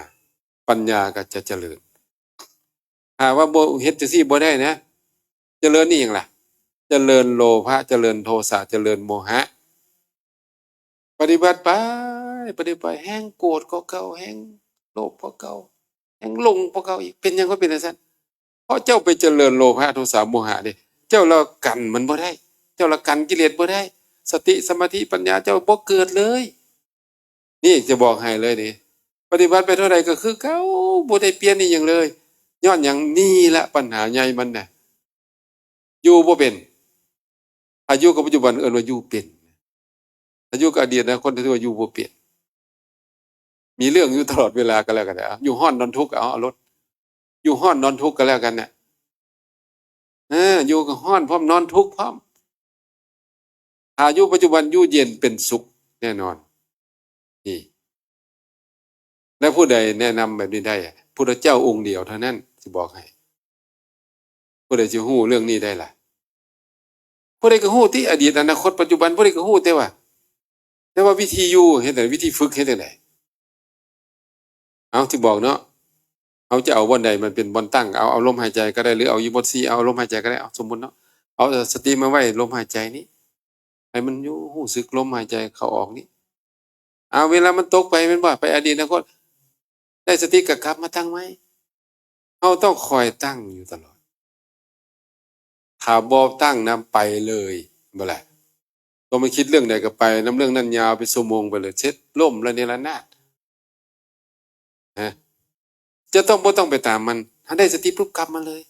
ปัญญาก็จะเจริญ ถ้าว่าบ่เฮ็ดจั่งซี้บ่ได้นะ เจริญนี่หยังล่ะ เจริญโลภะ เจริญโทสะ เจริญโมหะ ปฏิบัติไป ปฏิบัติไป แฮ่งโกรธกว่าเก่า แฮ่งโลภกว่าเก่า แฮ่งหลงกว่าเก่าอีก เป็นหยังก็เป็นจั่งซั้น เพราะเจ้าไปเจริญโลภะ โทสะ โมหะเด้ เจ้าละกันมันบ่ได้ เจ้าละกันกิเลสบ่ได้ สติ สมาธิ ปัญญาเจ้าบ่เกิดเลย นี่จะบอกให้เลยนี่ ปฏิบัติไปเท่าใดก็คือเก่า บ่ได้เปลี่ยนอีหยังเลย ย้อนหยัง นี่ละปัญหาใหญ่มันน่ะ อยู่บ่เป็น ถ้าอยู่กับปัจจุบันเอิ้นว่าอยู่เป็น ถ้าอยู่กับอดีตอนาคตถือว่าอยู่บ่เป็น มีเรื่องอยู่ตลอดเวลาก็แล้วกันนะ อยู่ฮ้อนนอนทุกข์ เอา เอาโลด อยู่ฮ้อนนอนทุกข์ก็แล้วกันน่ะ เออ อยู่ก็ฮ้อนพร้อมนอนทุกข์พร้อม ถ้าอยู่ปัจจุบันอยู่เย็นเป็นสุขแน่นอน นี่ และผู้ใดแนะนำแบบนี้ได้อะ พุทธเจ้าองค์เดียวเท่านั้นสิบอกให้ ผู้ใดสิฮู้เรื่องนี้ได้ล่ะ ผู้ใดก็ฮู้ติ อดีต อนาคต ปัจจุบัน ผู้ใดก็ฮู้ แต่ว่า แต่ว่าวิธีอยู่เฮ็ดจั่งใด วิธีฝึกเฮ็ดจั่งใด เอา ที่บอกเนาะ เอาจะเอาบ่อนใดมันเป็นบ่อนตั้ง เอา เอาลมหายใจก็ได้ หรือเอาอยู่บ่อนสี่ เอาลมหายใจก็ได้ เอา สมมุติเนาะ เอาสติมาไว้ลมหายใจนี้ ให้มันอยู่ รู้สึกลมหายใจเข้าออกนี้ เอา เวลามันตกไปแม่นบ่ ไปอดีตอนาคต ได้สติก็กลับมาตั้งใหม่ เราต้องคอยตั้งอยู่ตลอด ถ้าบ่ตั้งนะ ไปเลย บ่ล่ะ ต้องไปคิดเรื่องใดก็ไปนำเรื่องนั้นยาวเป็นชั่วโมงไปเลย เสร็จ ล้มระเนระนาด นะ จะต้อง บ่ต้องไปตามมัน ถ้าได้สติปุ๊บกลับมาเลย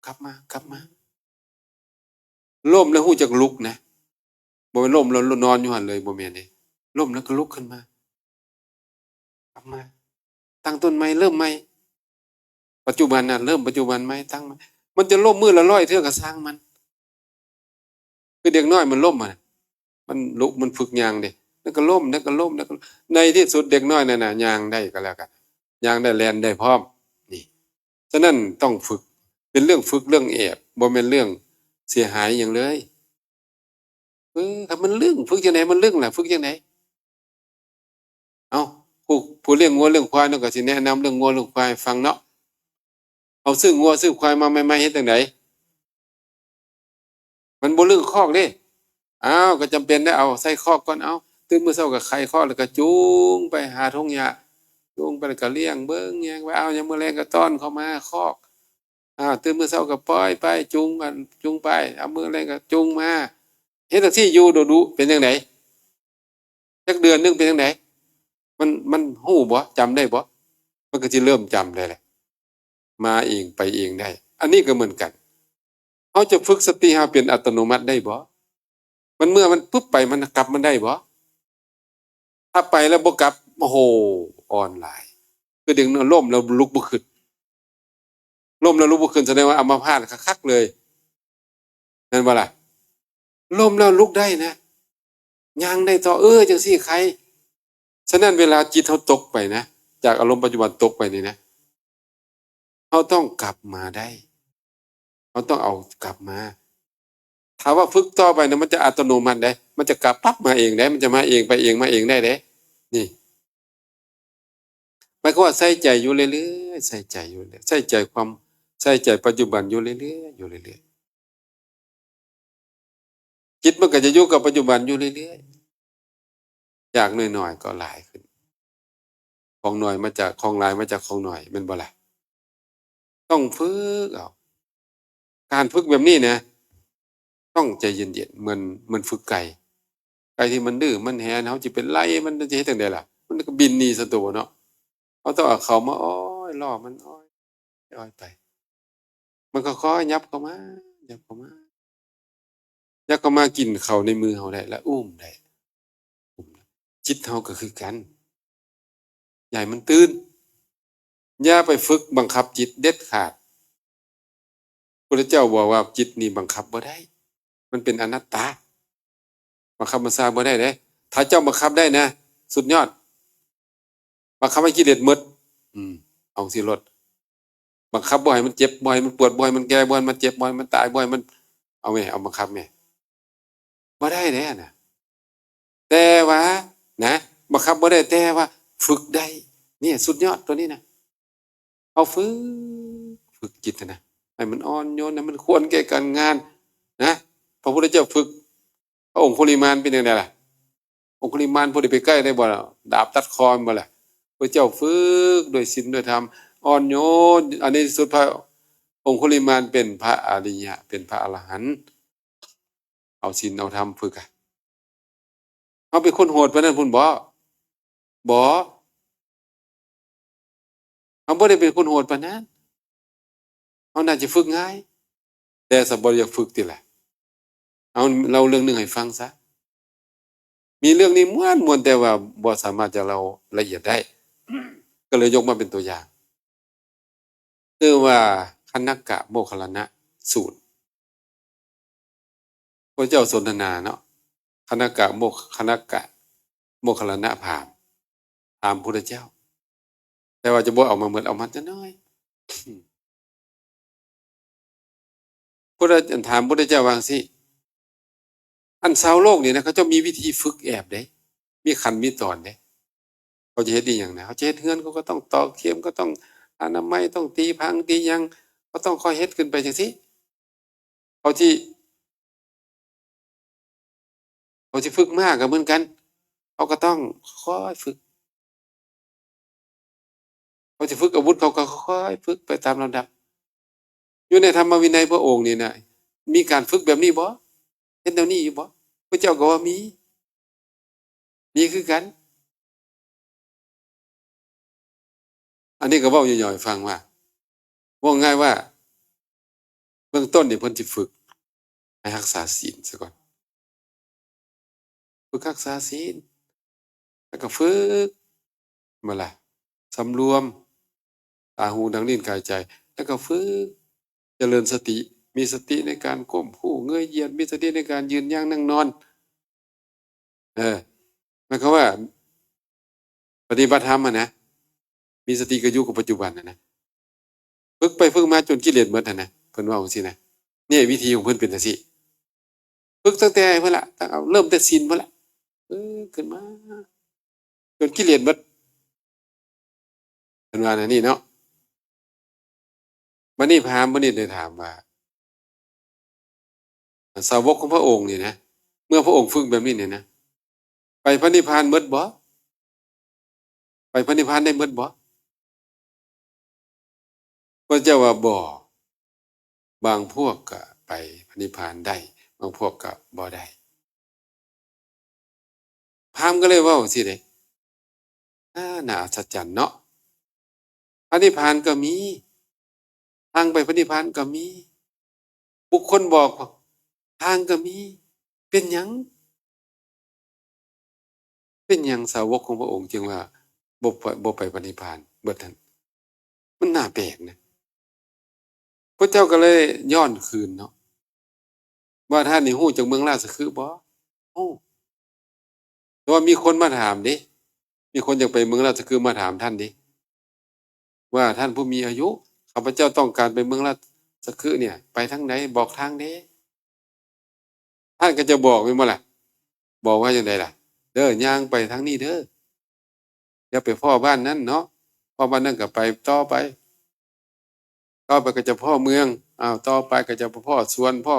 กลับมา กลับมา ล้มแล้วรู้จักลุกนะ บ่แม่นล้มแล้วนอนอยู่หั่นเลย บ่แม่นเด้ ล้มแล้วก็ลุกขึ้นมา กลับมา ตั้งต้นใหม่ เริ่มใหม่ ปัจจุบันน่ะ เริ่มปัจจุบันใหม่ ตั้งใหม่ มันจะล้มมื้อละร้อยเทื่อก็ช่างมัน คือเด็กน้อยมันล้มอะ มันลุก มันฝึกย่างเด้ แล้วก็ล้ม แล้วก็ล้ม แล้วก็ ในที่สุดเด็กน้อยนั่นน่ะ ย่างได้ก็แล้วกัน ย่างได้ แล่นได้พร้อม นี่ ฉะนั้นต้องฝึก เป็นเรื่องฝึกเรื่องแอบ บ่แม่นเรื่องเสียหายหยังเลย เออ คันมันลึง ฝึกจั่งใด มันลึงล่ะ ฝึกจั่งใด เอ้า ผู้ ผู้เลี้ยงงัวเลี้ยงควายเนาะ ก็สิแนะนำเรื่องงัวเรื่องควายให้ฟังเนาะ เอาซื้องัวซื้อควายมาใหม่ๆ เฮ็ดจั่งใด มันบ่ลึงคอกเด้ อ้าว ก็จำเป็นได้เอาใส่คอกก่อน เอ้า ตื่นมื้อเช้าก็ไขคอก แล้วก็จูงไปหาถงหญ้า จูงไปแล้วก็เลี้ยงเบิ่งแยงไป อ้าว ยามมื้อแลงก็ต้อนเข้ามาคอก อ้าว ตื่นมื้อเช้าก็ปล่อยไป จูงกัน จูงไป เอามื้อแลงก็จูงมา เฮ็ดจั่งซี้อยู่ดุๆ เป็นจั่งใด จักเดือนหนึ่งเป็นจั่งใด มัน มันรู้บ่ จำได้บ่ มันก็สิเริ่มจำได้แหละ มาเองไปเองได้ อันนี้ก็เหมือนกัน เราจะฝึกสติให้เป็นอัตโนมัติได้บ่ มันเมื่อมันปุ๊บไป มันกลับมันได้บ่ ถ้าไปแล้วบ่กลับ โอ้โห อ่อนหลาย คือเด็กน้อยล้มแล้วลุกบ่ขึ้น ล้มแล้วลุกบ่ขึ้น แสดงว่าอัมพาตคักๆ เลย แม่นบ่ล่ะ ล้มแล้วลุกได้นะ ย่างได้ต่อ เออ จั่งซี้ไค ฉะนั้นเวลาจิตเราตกไปนะ จากอารมณ์ปัจจุบันตกไปนี่นะ เราต้องกลับมาได้ เราต้องเอากลับมา ถ้าว่าฝึกต่อไปนะ มันจะอัตโนมัติเด้ มันจะกลับปั๊บมาเองเด้ มันจะมาเองไปเองมาเองได้เด้ นี่ หมายความว่าใส่ใจอยู่เรื่อยๆ ใส่ใจอยู่เรื่อย ใส่ใจความ ใส่ใจปัจจุบันอยู่เรื่อยๆ อยู่เรื่อยๆ จิตมันก็จะอยู่กับปัจจุบันอยู่เรื่อยๆ จากน้อยๆ ก็หลายขึ้น ของน้อยมาจาก ของหลายมาจากของน้อย แม่นบ่ล่ะ ต้องฝึกเอา การฝึกแบบนี้นะ ต้องใจเย็นๆ เหมือน เหมือนฝึกไก่ ไก่ที่มันดื้อมันแหน เราจะไปไล่มัน จะเฮ็ดจั่งใดล่ะ มันก็บินหนีซะตัวเนาะ เราต้องเอาเขามาอ้อย ล่อมันอ้อย อ้อยไป มันก็ค่อยยับเข้ามา ยับเข้ามา ยับเข้ามากินเขาในมือเราได้ และอุ้มได้ อุ้มได้ จิตเราก็คือกัน อย่าให้มันตื่น อย่าไปฝึกบังคับจิตเด็ดขาด พระเจ้าบอกว่าจิตนี่บังคับบ่ได้ มันเป็นอนัตตา บังคับบัญชาบ่ได้เด้ ถ้าเจ้าบังคับได้นะ สุดยอด บังคับให้กิเลสหมด อืม เอาสิโลด บังคับบ่ให้มันเจ็บ บ่ให้มันปวด บ่ให้มันแก่ บ่ให้มันเจ็บ บ่ให้มันตาย บ่ให้มัน เอาแม่ เอาบังคับแม่ บ่ได้เด้นะ แต่ว่า นะ บังคับบ่ได้ แต่ว่าฝึกได้ เนี่ย สุดยอดตัวนี้นะ เอาฝึก ฝึกจิตนะ ให้มันอ่อนโยน ให้มันควรแก่การงาน นะ พระพุทธเจ้าฝึก พระองคุลิมานเป็นจั่งใดล่ะ องคุลิมานผู้ใดไปใกล้ได้บ่ล่ะ ดาบตัดคอมันบ่ล่ะ พระเจ้าฝึกด้วยศีลด้วยธรรม อ่อนโยน อันนี้สุดพระองคุลิมานเป็นพระอริยะ เป็นพระอรหันต์ เอาศีลเอาธรรมฝึกอะ เราเป็นคนโหดปานนั้นพุ้นบ่ บ่ เราบ่ได้เป็นคนโหดปานนั้น เราน่าจะฝึกง่าย แต่สะบ่อยากฝึกติล่ะ เอาเล่าเรื่องหนึ่งให้ฟังซะ มีเรื่องนี้ม่วนๆ แต่ว่าบ่สามารถจะเล่าละเอียดได้ ก็เลยยกมาเป็นตัวอย่าง ชื่อว่าคณกะโมคคัลลานะสูตร พระเจ้าสนทนาเนาะ คณกะโมค คณกะโมคคัลลานะพราหมณ์ ถามพุทธเจ้า แต่ว่าจะบ่เอามาหมด เอามาจักหน่อย พุทธ ถามพุทธเจ้าว่าจั่งซี้ อันชาวโลกนี่นะ เขาเจ้ามีวิธีฝึกแอบเด้ มีขั้นมีตอนเด้ เขาจะเฮ็ดอีหยังนะ เขาจะเฮ็ดเฮือน เขาก็ต้องตอกเข็ม ก็ต้องอนามัย ต้องตีผาตีหยัง เขาต้องค่อยเฮ็ดขึ้นไปจั่งซี้ เขาสิ เขาสิฝึกมาก็เหมือนกัน เขาก็ต้องค่อยฝึก เขาสิฝึกอาวุธ เขาก็ค่อยฝึกไปตามลำดับ อยู่ในธรรมวินัยพระองค์นี่นะ มีการฝึกแบบนี้บ่ เฮ็ดแนวนี้อยู่บ่ พระเจ้าก็ว่ามี มีคือกัน อันนี้ก็เว้าย่อยๆให้ฟังว่า เว้าง่ายว่า เบื้องต้นนี่เพิ่นสิฝึกให้รักษาศีลซะก่อน ฝึกรักษาศีล แล้วก็ฝึก มาล่ะ สำรวม ตา หู ดัง ลิ้น กาย ใจ แล้วก็ฝึก เจริญสติ มีสติในการก้มผู้เงยเหยียด มีสติในการยืนย่างนั่งนอน เออ หมายความว่า ปฏิบัติธรรมอะนะ มีสติกับอยู่กับปัจจุบันอะนะ ฝึกไปฝึกมาจนกิเลสหมดอะนะ เพิ่นว่าจั่งซี้นะ เนี่ยวิธีของเพิ่นเป็นจั่งซี้ ฝึกตั้งแต่เพิ่นละ ตั้งเอาเริ่มแต่ศีลเพิ่นละ เออ ขึ้นมา จนกิเลสหมด เพิ่นว่าแนวนี้เนาะ บัดนี้พราหมณ์บัดนี้ได้ถามว่า สาวกของพระองค์นี่นะ เมื่อพระองค์ฝึกแบบนี้เนี่ยนะ ไปพระนิพพานหมดบ่ ไปพระนิพพานได้หมดบ่ พระเจ้าว่าบ่ บางพวกก็ไปพระนิพพานได้ บางพวกก็บ่ได้ พราหมณ์ก็เลยเว้าจั่งซี้เด้ อ่า น่าอัศจรรย์เนาะ พระนิพพานก็มี ทางไปพระนิพพานก็มี บุคคลบอกทางก็มี เป็นหยัง เป็นหยังสาวกของพระองค์จึงว่าบ่ไป บ่ไปพระนิพพานเบิดหั้น มันน่าแปลกนะ พระเจ้าก็เลยย้อนคืนเนาะ ว่าท่านนี่ฮู้จักเมืองราชคฤห์บ่ ฮู้ แต่ว่ามีคนมาถามเด้ มีคนอยากไปเมืองราชคฤห์มาถามท่านเด้ ว่าท่านผู้มีอายุ ข้าพเจ้าต้องการไปเมืองราชคฤห์เนี่ย ไปทางใด บอกทางเด้ ท่านก็จะบอกแม่นบ่ล่ะ บอกว่าจั่งใดล่ะ เด้อ ย่างไปทางนี้เด้อ อย่าไปพ้อบ้านนั้นเนาะ พ้อบ้านนั้นก็ไปต่อไป ต่อไปก็จะพ้อเมือง อ้าว ต่อไปก็จะพ้อสวน พ้อ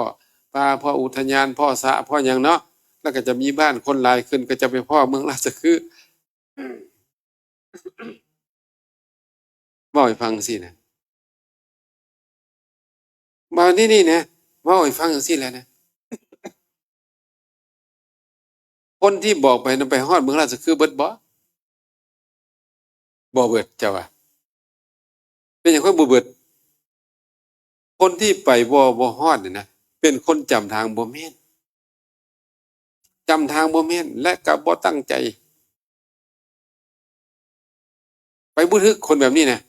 ป่า พ้ออุทยาน พ้อสระ พ้อหยังเนาะ แล้วก็จะมีบ้านคนหลายขึ้น ก็จะไปพ้อเมืองราชคฤห์ เว้าให้ฟังจั่งซี้นะ มานี่นี่นะ เว้าให้ฟังจั่งซี้แหละนะ คนที่บอกไปนั้นไปฮอดเมืองราชคฤห์เบิดบ่ บ่เบิด เจ้าว่า เป็นหยังค่อยบ่เบิด คนที่ไปบ่ บ่ฮอดนี่นะ เป็นคนจำทางบ่แม่น จำทางบ่แม่น และก็บ่ตั้งใจ ไปบ่ถืก คนแบบนี้นะ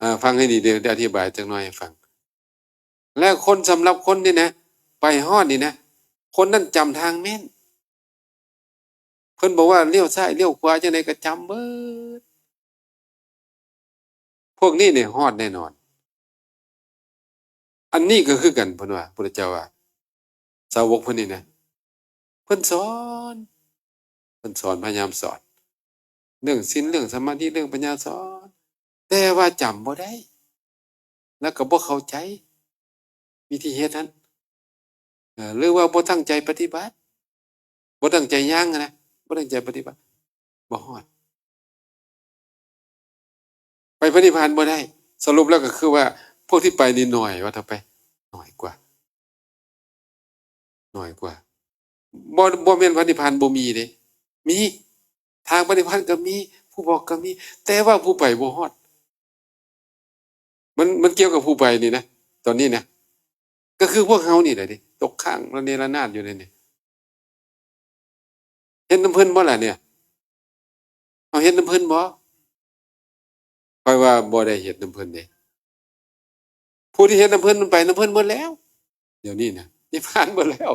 อ่า ฟังให้ดี เดี๋ยว เดี๋ยวอธิบายจักหน่อยให้ฟัง และคน สำหรับคนนี่นะ ไปฮอดนี่นะ คนนั้นจำทางแม่น เพิ่นบอกว่าเลี้ยวซ้ายเลี้ยวขวาจั่งใดก็จำเบิด พวกนี้เนี่ยฮอดแน่นอน อันนี้ก็คือกัน เพิ่นว่า พุทธเจ้าว่า สาวกเพิ่นนี่นะ เพิ่นสอน เพิ่นสอน พยายามสอน เรื่องศีล เรื่องสมาธิ เรื่องปัญญา สอน แต่ว่าจำบ่ได้ แล้วก็บ่เข้าใจ วิธีเฮ็ดนั้น เอ่อ หรือว่าบ่ตั้งใจปฏิบัติ บ่ตั้งใจย่างหั้นนะ บ่ตั้งใจปฏิบัติ บ่ฮอด ไปพระนิพพานบ่ได้ สรุปแล้วก็คือว่า พวกที่ไปนี่น้อย ว่าเถาะไป น้อยกว่า น้อยกว่า บ่ บ่แม่นพระนิพพานบ่มีเด้ มี ทางพระนิพพานก็มี ผู้บอกก็มี แต่ว่าผู้ไปบ่ฮอด มัน มันเกี่ยวกับผู้ไปนี่นะ ตอนนี้นะ ก็คือพวกเฮานี่แหละเด้ ตกค้างระเนระนาดอยู่นี่นี่ เฮ็ดนำเพิ่นบ่ล่ะเนี่ย เอาเฮ็ดนำเพิ่นบ่ ข้อยว่าบ่ได้เฮ็ดนำเพิ่นเด้ ผู้ที่เฮ็ดนำเพิ่นมันไปนำเพิ่นหมดแล้ว เดี๋ยวนี้นะ นิพพานหมดแล้ว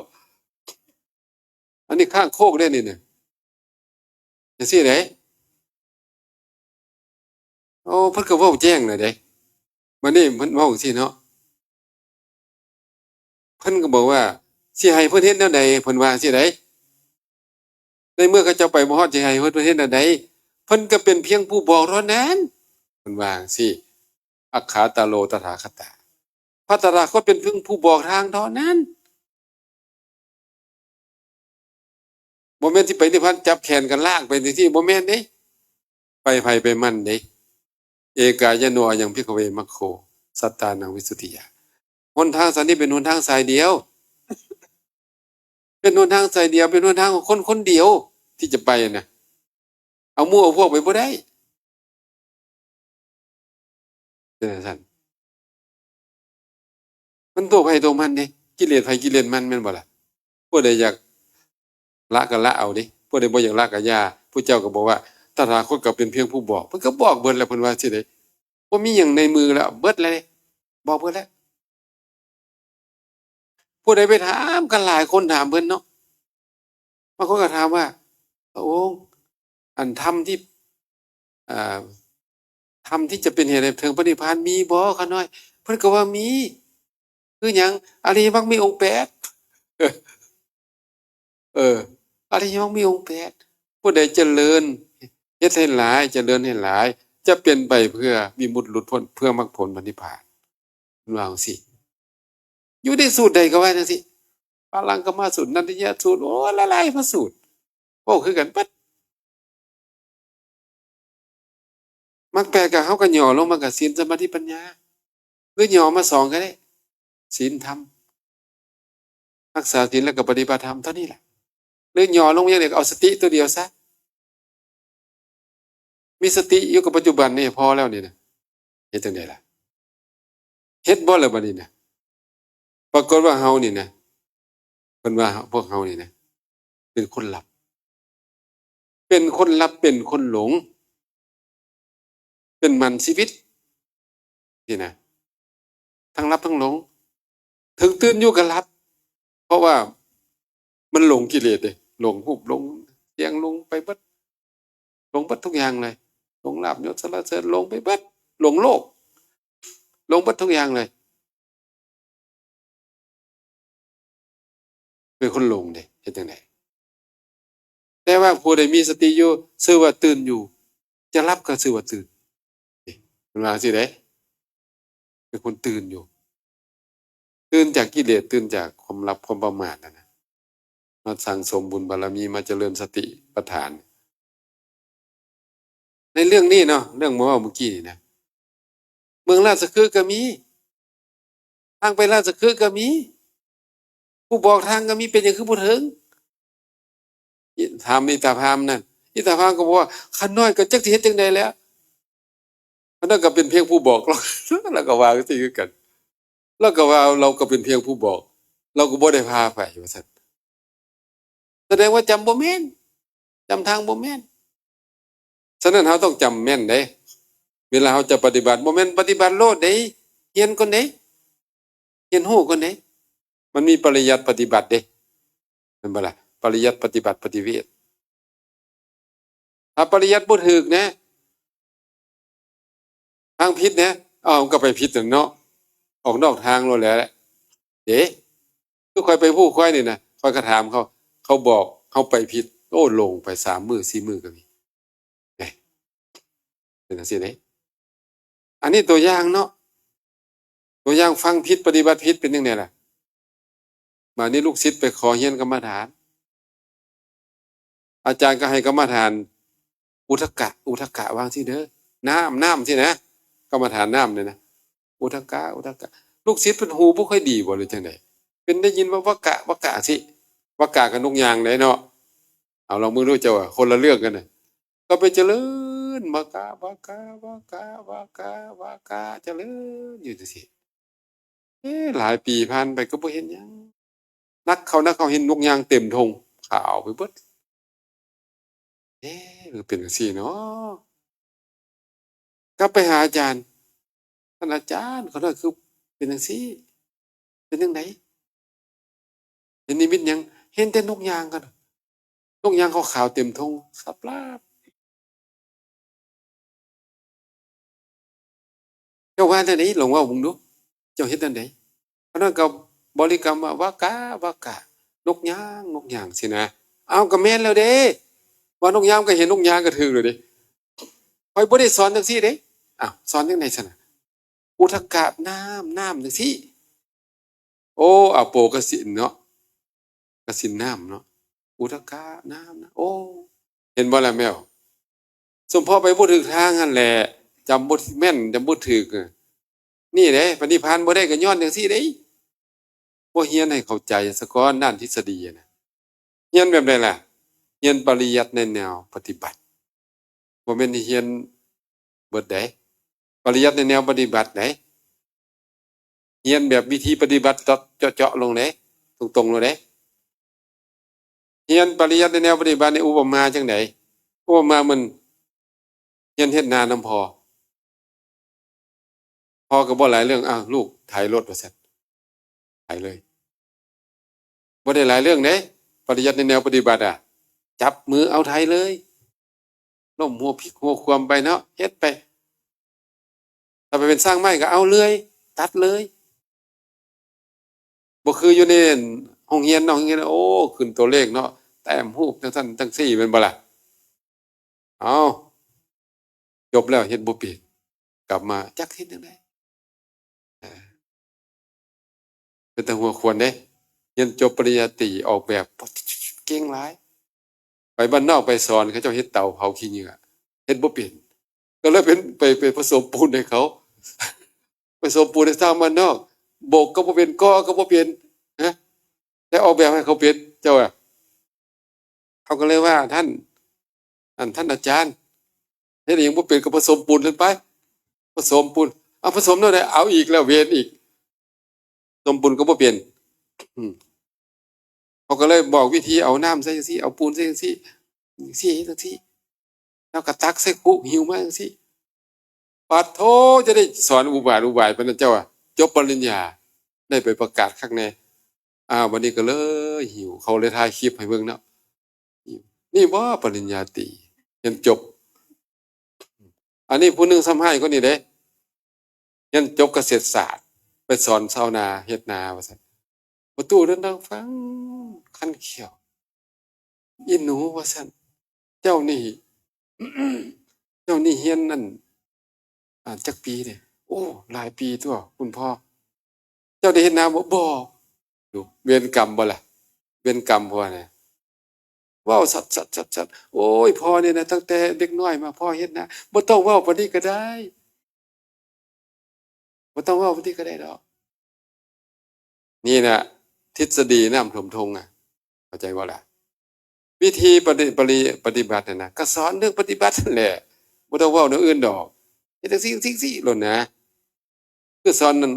อันนี้ค้างโคกเด้นี่นะ จั่งซี้เด้ โอ้ เพิ่นก็เว้าแจ้งแล้วเด้ บัดนี้เพิ่นเว้าจั่งซี้เนาะ พิ่นก็บอกว่า สิให้เพิ่นเฮ็ดแนวใด เพิ่นว่าจั่งซี้ได๋ ในเมื่อเขาเจ้าไปบ่ฮอด สิให้เพิ่นเฮ็ดแนวใด เพิ่นก็เป็นเพียงผู้บอกเท่านั้น เพิ่นว่าจั่งซี้ อักขาตาโลตถาคตา พระตถาคตเป็นเพียงผู้บอกทางเท่านั้น บ่แม่นสิไปนิพพานจับแขนกันลากไปจั่งซี้ บ่แม่นเด้ ไปไผไปมันเด้ เอกายโน อะยัง ภิกขเว มัคโค สัตตานัง วิสุทธิยา หนทางสายนี้เป็นหนทางสายเดียว เป็นหนทางสายเดียว เป็นหนทางของคนคนเดียวที่จะไปนะ เอาหมู่เอาพวกไปบ่ได้ เป็นจั่งซั้น มันตัวไผตัวมันเด้ กิเลสไผกิเลสมัน แม่นบ่ล่ะ ผู้ใดอยากละก็ละเอาเด้ ผู้ใดบ่อยากละก็อย่า พุทธเจ้าก็บอกว่า ตถาคตก็เป็นเพียงผู้บอก เพิ่นก็บอกเบิดแล้ว เพิ่นว่าจั่งซี้เด้ บ่มีหยังในมือแล้ว เบิดแล้วเด้ บอกเบิดแล้ว ผู้ใดไปถามกันหลายคนถามเพิ่นเนาะ บางคนก็ถามว่า พระองค์ อันธรรมที่ อ่า ธรรมที่จะเป็นเหตุให้ถึงพระนิพพานมีบ่ ข้าน้อย เพิ่นก็ว่ามี คือหยัง อริยมรรคมีองค์แปด เออ อริยมรรคมีองค์แปด ผู้ใดเจริญ เฮ็ดให้หลาย เจริญให้หลาย จะเป็นไปเพื่อวิมุตติหลุดพ้น เพื่อมรรคผลพระนิพพาน เพิ่นว่าจั่งซี้ อยู่ในสูตรใดก็ว่าจั่งซี้ พลังกมาสูตร นัตถิยสูตร โอ้ หลายๆ พระสูตร เว้าคือกันเบิด มรรคแปดก็ เฮาก็ย่อลงมาก็ศีล สมาธิ ปัญญา หรือย่อมาสองก็ได้ ศีล ธรรม รักษาศีลแล้วก็ปฏิบัติธรรมเท่านี้แหละ หรือย่อลงอย่างเดียวก็เอาสติตัวเดียวซะ มีสติอยู่กับปัจจุบันนี่พอแล้วนี่นะ เฮ็ดจั่งใดล่ะ เฮ็ดบ่ล่ะบัดนี้นะ ปรากฏว่าเฮานี่นะ เพิ่นว่าพวกเฮานี่นะ เป็นคนหลับ เป็นคนหลับ เป็นคนหลง เป็นหมันชีวิต นี่นะ ทั้งหลับทั้งหลง ถึงตื่นอยู่ก็หลับ เพราะว่ามันหลงกิเลสเด้ หลงรูป หลงเสียง หลงไปเบิด หลงเบิดทุกอย่างเลย หลงลาภยศสรรเสริญ หลงไปเบิด หลงโลก หลงเบิดทุกอย่างเลย เป็นคนหลงเด้ เฮ็ดจั่งใด แต่ว่าผู้ใดมีสติอยู่ ชื่อว่าตื่นอยู่ จะหลับก็ชื่อว่าตื่น นี่ เพิ่นว่าจั่งซี้เด้ เป็นคนตื่นอยู่ ตื่นจากกิเลส ตื่นจากความหลับ ความประมาทนั่นนะ มาสั่งสมบุญบารมี มาเจริญสติปัฏฐาน ในเรื่องนี้เนาะ เรื่องเมื่อ เมื่อกี้นี่นะ เมืองราชคฤห์ก็มี ทางไปราชคฤห์ก็มี ผู้บอกทางก็มี เป็นหยังคือบ่ถึง อิ- ถามอิตาพราหมณ์นั่น อิตาพราหมณ์ก็บอกว่า ข้าน้อยก็จักสิเฮ็ดจั่งใดแล้ว ข้าน้อยก็เป็นเพียงผู้บอก ลาว ลาวก็ว่าจั่งซี้คือกัน ลาวก็ว่าลาวก็เป็นเพียงผู้บอก ลาวก็บ่ได้พาไป ว่าซั่น แสดงว่าจำบ่แม่น จำทางบ่แม่น ฉะนั้นเฮาต้องจำแม่นเด้ เวลาเฮาจะปฏิบัติ บ่แม่นปฏิบัติโลดเด้ เรียนก่อนเด้ เรียนรู้ก่อนเด้ มันมีปริยัติปฏิบัติเด้ แม่นบ่ล่ะ ปริยัติปฏิบัติปฏิเวท ถ้าปริยัติบ่ถูกนะ ทางผิดนะ อ้าว มันก็ไปผิดนั่นเนาะ ออกนอกทางโลดแหละ เด้ คือข้อยไปภูควายนี่นะ ข้อยก็ถามเขา เขาบอก เขาไปผิด โอ้ หลงไปสามมื้อสี่มื้อก็มี นี่ เป็นจั่งซี้เด้ อันนี้ตัวอย่างเนาะ ตัวอย่างฟังผิดปฏิบัติผิดเป็นจั่งใดล่ะ บาดนี้ลูกศิษย์ไปขอเรียนกรรมฐาน อาจารย์ก็ให้กรรมฐาน อุทกะ อุทกะ ว่าจั่งซี้เด้อ น้ำ น้ำซี้นะ กรรมฐานน้ำเนี่ยนะ อุทกะ อุทกะ ลูกศิษย์เพิ่นหูบ่ค่อยดีบ่หรือจั่งใด เป็นได้ยินว่าวักกะ วักกะซี้ วักกะกับนกยางเด้เนาะ เอาลองเบิ่งดูเจ้าอะ คนละเรื่องกันน่ะ ก็ไปเจริญ วักกะ วักกะ วักกะ วักกะ วักกะ เจริญอยู่จั่งซี้ เอ๊ะ หลายปีผ่านไปก็บ่เห็นหยัง นักเข้า นักเข้า เห็นนกยางเต็มท่ง ขาวไปเบิด เอ๊ะ มันเป็นจั่งซี้เนาะ กลับไปหาอาจารย์ ท่านอาจารย์ ข้าน้อยคือเป็นจั่งซี้ เป็นจั่งใด เห็นนิมิตหยัง เห็นแต่นกยางกัน นกยางขาวๆ เต็มท่ง สับลาบ เจ้าว่าจั่งใด ลองเว้าเบิ่งดู เจ้าเฮ็ดจั่งใด ข้าน้อยก็ บริกรรมว่าวากะ วากะ นกยาง นกยางสินะ เอาก็แม่นแล้วเด้ ว่านกยางก็เห็นนกยางก็ถืกแล้วเด้ ข้อยบ่ได้สอนจังซี่เด้ อ้าว สอนจังได๋ซั่นน่ะ อุทกะ น้ำ น้ำจังซี่ โอ้ อาโป กสิณเนาะ กสิณ น้ำเนาะ อุทกะ น้ำ น้ำ โอ้ เห็นบ่ล่ะแมว สมพอไปบ่ถืกทางหั่นแหละ จำบ่แม่น จำบ่ถืก นี่เด้ ปรินิพพานบ่ได้ก็ย้อนจังซี่เด้ บ่เรียนให้เข้าใจซะก่อน ด้านทฤษฎีน่ะ เรียนแบบใดล่ะ เรียนปริยัติในแนวปฏิบัติ บ่แม่นเรียนเบิดเด้ ปริยัติในแนวปฏิบัติเด้ เรียนแบบวิธีปฏิบัติเจาะ เจาะๆ ลงเด้ ตรงๆ ลงเด้ เรียนปริยัติในแนวปฏิบัตินี่อุปมาจั่งใด อุปมาเหมือนเรียนเฮ็ดนานำพ่อ พ่อก็บ่หลายเรื่อง อ้าว ลูกไถรถว่าซั่น ไถเลย บ่ได้หลายเรื่องเด้ ปริยัติในแนวปฏิบัติอะ จับมือเอาไถเลย ล้มหัวพลิกหัวคว่ำไปเนาะ เฮ็ดไป ถ้าไปเป็นช่างไม้ก็เอาเลื่อย ตัดเลย บ่คืออยู่ในโรงเรียนเนาะ โรงเรียน โอ้ ขึ้นตัวเลขเนาะ แต้มรูปจั่งซั่นจั่งซี้ แม่นบ่ล่ะ เอา จบแล้วเฮ็ดบ่เป็น กลับมาจักเฮ็ดจั่งใด เออ เป็นตาหัวขวนเด้ เรียนจบปริญญาตรีออกแบบ เก่งหลาย ไปบ้านนอกไปสอนเขาเจ้าเฮ็ดเตาเผาขี้เหงื่อ เฮ็ดบ่เป็น ก็เลยเป็น ไป ไปผสมปูนให้เขา ผสมปูนให้ช่างบ้านนอก โบกก็บ่เป็น ก่อก็บ่เป็น นะ แต่ออกแบบให้เขาเป็น เจ้าอะ เขาก็เลยว่า ท่าน อัน ท่านอาจารย์ เฮ็ดหยังบ่เป็นก็ผสมปูนซั่นไป ผสมปูน เอาผสมแนวใด เอาอีกแล้ว เวรอีก ผสมปูนก็บ่เป็น อืม เขาก็เลยบอกวิธีเอาน้ำใส่จั่งซี้ เอาปูนใส่จั่งซี้ จั่งซี้ จั่งซี้ แล้วก็ตักใส่คุ หิ้วมาจั่งซี้ ปาดโธ่ จะได้สอนอุบาทอุบายปานนั้นเจ้าอะ จบปริญญา ได้ไปประกาศคักแน่ อ้าว บัดนี้ก็เลยหิ้ว เขาเลยถ่ายคลิปให้เบิ่งเนาะ นี่บ่ปริญญาตรี เรียนจบ อันนี้ผู้หนึ่งซ้ำฮ้ายกว่านี้เด้ เรียนจบเกษตรศาสตร์ ไปสอนชาวนาเฮ็ดนาว่าซั่น ประตูเดินทางฟังคันเขียว อีหนูว่าซั่น เจ้านี่ เจ้านี่เรียนนั่น อ่า จักปีเนี่ย โอ้ หลายปีตั๊วคุณพ่อ เจ้าได้เฮ็ดนาบ่ บ่ ดู เวรกรรมบ่ล่ะ เวรกรรมพ่อเนี่ย เว้าสัดสัดสัดสัด โอ้ย พ่อเนี่ยนะ ตั้งแต่เด็กน้อยมาพ่อเฮ็ดนา บ่ต้องเว้าปานนี้ก็ได้ บ่ต้องเว้าปานนี้ก็ได้ดอก นี่นะ ทฤษฎีน้ำท่วมทงอะ เข้าใจบ่ล่ะ วิธีปฏิ ปริ ปฏิบัติน่ะนะ ก็สอนเรื่องปฏิบัตินั่นแหละ บ่ต้องเว้าแนวอื่นดอก เฮ็ดจั่งซี้ จั่งซี้ จั่งซี้ โลดนะ คือสอนนั่น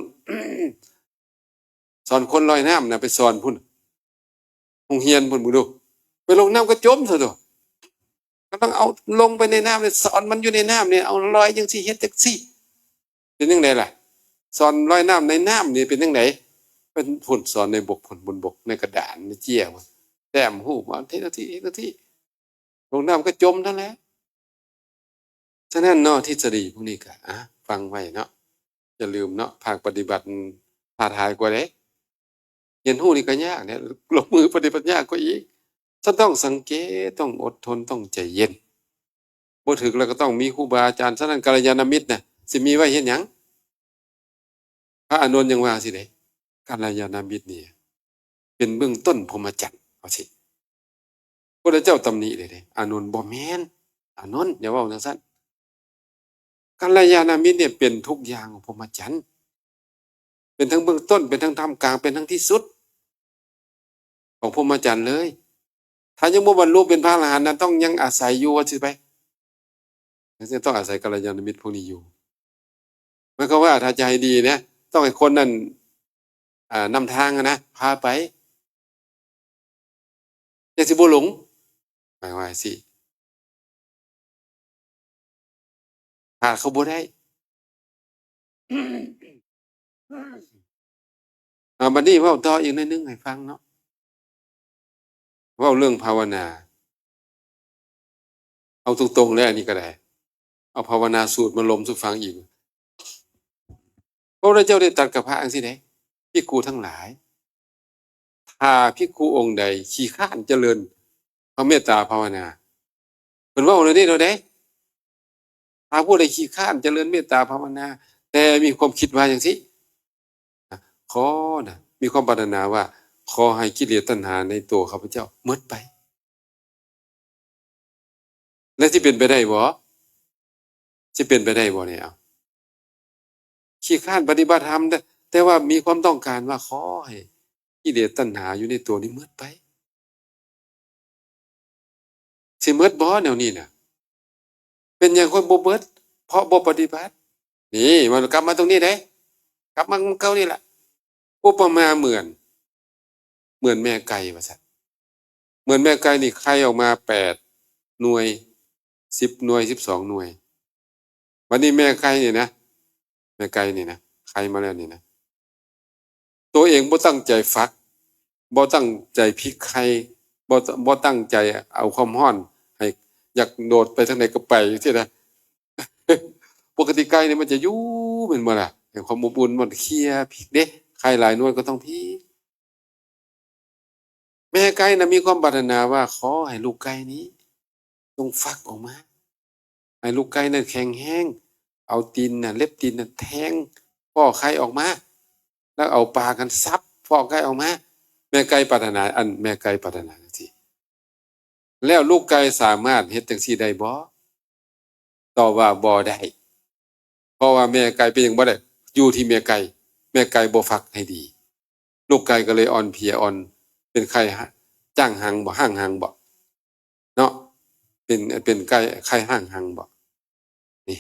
สอนคนลอยน้ำนะ ไปสอนพุ้น โรงเรียนพุ้น มึงดู ไปลงน้ำก็จมซะตั๊ว ก็ต้องเอาลงไปในน้ำเนี่ย สอนมันอยู่ในน้ำเนี่ย เอาลอยจั่งซี้ เฮ็ดจั่งซี้ เป็นจั่งใดล่ะ สอนลอยน้ำในน้ำนี่เป็นจั่งใด เป็นพุ้น สอนในบกพุ้น บนบก ในกระดาน ในเจียพุ้น แต้มรูปมา เฮ็ดจั่งซี้ เฮ็ดจั่งซี้ ลงน้ำก็จมนั่นแหละ ฉะนั้นเนาะ ทฤษฎีพวกนี้ก็ อ่ะ ฟังไว้เนาะ อย่าลืมเนาะ ภาคปฏิบัติท้าทายกว่าเด้ เรียนรู้นี่ก็ยากเนี่ย ลงมือปฏิบัติยากกว่าอีก ท่านต้องสังเกต ต้องอดทน ต้องใจเย็น บ่ถืกแล้วก็ต้องมีครูบาอาจารย์ ฉะนั้นกัลยาณมิตรน่ะ สิมีไว้เฮ็ดหยัง พระอานนท์ยังว่าสิเด้ กัลยาณมิตรนี่ เป็นเบื้องต้นพรหมจรรย์ ว่าสิ พระพุทธเจ้าตำหนิเลยเด้ อานนท์ บ่แม่น อานนท์ อย่าเว้าจั่งซั้น กัลยาณมิตรเนี่ยเป็นทุกอย่างของพรหมจรรย์ เป็นทั้งเบื้องต้น เป็นทั้งท่ามกลาง เป็นทั้งที่สุด ของพรหมจรรย์เลย ถ้ายังบ่บรรลุเป็นพระอรหันต์นะ ต้องยังอาศัยอยู่ ว่าสิไป ยังต้องอาศัยกัลยาณมิตรพวกนี้อยู่ หมายความว่าถ้าจะให้ดีนะ ต้องให้คนนั้น อ่า นำทางอะนะ พาไป จั่งสิบ่หลง หมายว่าสิ ขาดเขาบ่ได้ อ่า บัดนี้เว้าต่ออีกหน่อยหนึ่งให้ฟังเนาะ เว้าเรื่องภาวนา เอาตรงๆเลย อันนี้ก็ได้ เอาภาวนาสูตรมาลมสู่ฟังอีก พระพุทธเจ้าได้ตรัสกับพระจั่งซี้เด้ ภิกขุทั้งหลาย ถ้าภิกขุองค์ใดขี้คร้านเจริญพระเมตตาภาวนา เพิ่นเว้าเลยเด้ เท่าใด ถ้าผู้ใดขี้คร้านเจริญเมตตาภาวนา แต่มีความคิดว่าจั่งซี้ ขอนะ มีความปรารถนาว่า ขอให้กิเลสตัณหาในตัวข้าพเจ้าหมดไป และสิเป็นไปได้บ่ สิเป็นไปได้บ่เนี่ย เอา ขี้คร้านปฏิบัติธรรม แต่ แต่ว่ามีความต้องการว่าขอให้กิเลสตัณหาอยู่ในตัวนี้หมดไป สิหมดบ่แนวนี้น่ะ เป็นหยังคนบ่เบิด เพราะบ่ปฏิบัติ นี่ มันกลับมาตรงนี้เด้ กลับมาเก่านี่แหละ อุปมาเหมือน เหมือนแม่ไก่ว่าซั่น เหมือนแม่ไก่นี่ไข่ออกมาแปดหน่วย สิบหน่วย สิบสองหน่วย วันนี้แม่ไก่นี่นะ แม่ไก่นี่นะ ไข่มาแล้วนี่นะ ตัวเองบ่ตั้งใจฟัก บ่ตั้งใจพลิกไข่ บ่ บ่ตั้งใจเอาความร้อนให้ อยากโดดไปทางใดก็ไปจั่งซี้นะ ปกติไก่นี่มันจะอยู่แม่นบ่ล่ะ ให้ความอบอุ่น มันเคลียร์พลิกเด้ ไข่หลายหน่วยก็ต้องพลิก แม่ไก่น่ะมีความปรารถนาว่าขอให้ลูกไก่นี้จงฟักออกมา ให้ลูกไก่นั้นแข็งแรง เอาตีนน่ะ เล็บตีนน่ะแทงป้อไข่ออกมา แล้วเอาปากกันสับป้อไข่ออกมา แม่ไก่ปรารถนา อันแม่ไก่ปรารถนาจั่งซี้ แล้วลูกไก่สามารถเฮ็ดจั่งซี้ได้บ่ ตอบว่าบ่ได้ เพราะว่าแม่ไก่เป็นหยังบ่ได้ อยู่ที่แม่ไก่ แม่ไก่บ่ฟักให้ดี ลูกไก่ก็เลยอ่อนเพลีย อ่อน เป็นไข่ฮะ จ้างหังบ่ ห้างหังบ่ เนาะ เป็น เป็นไก่ ไข่ห้างหังบ่ นี่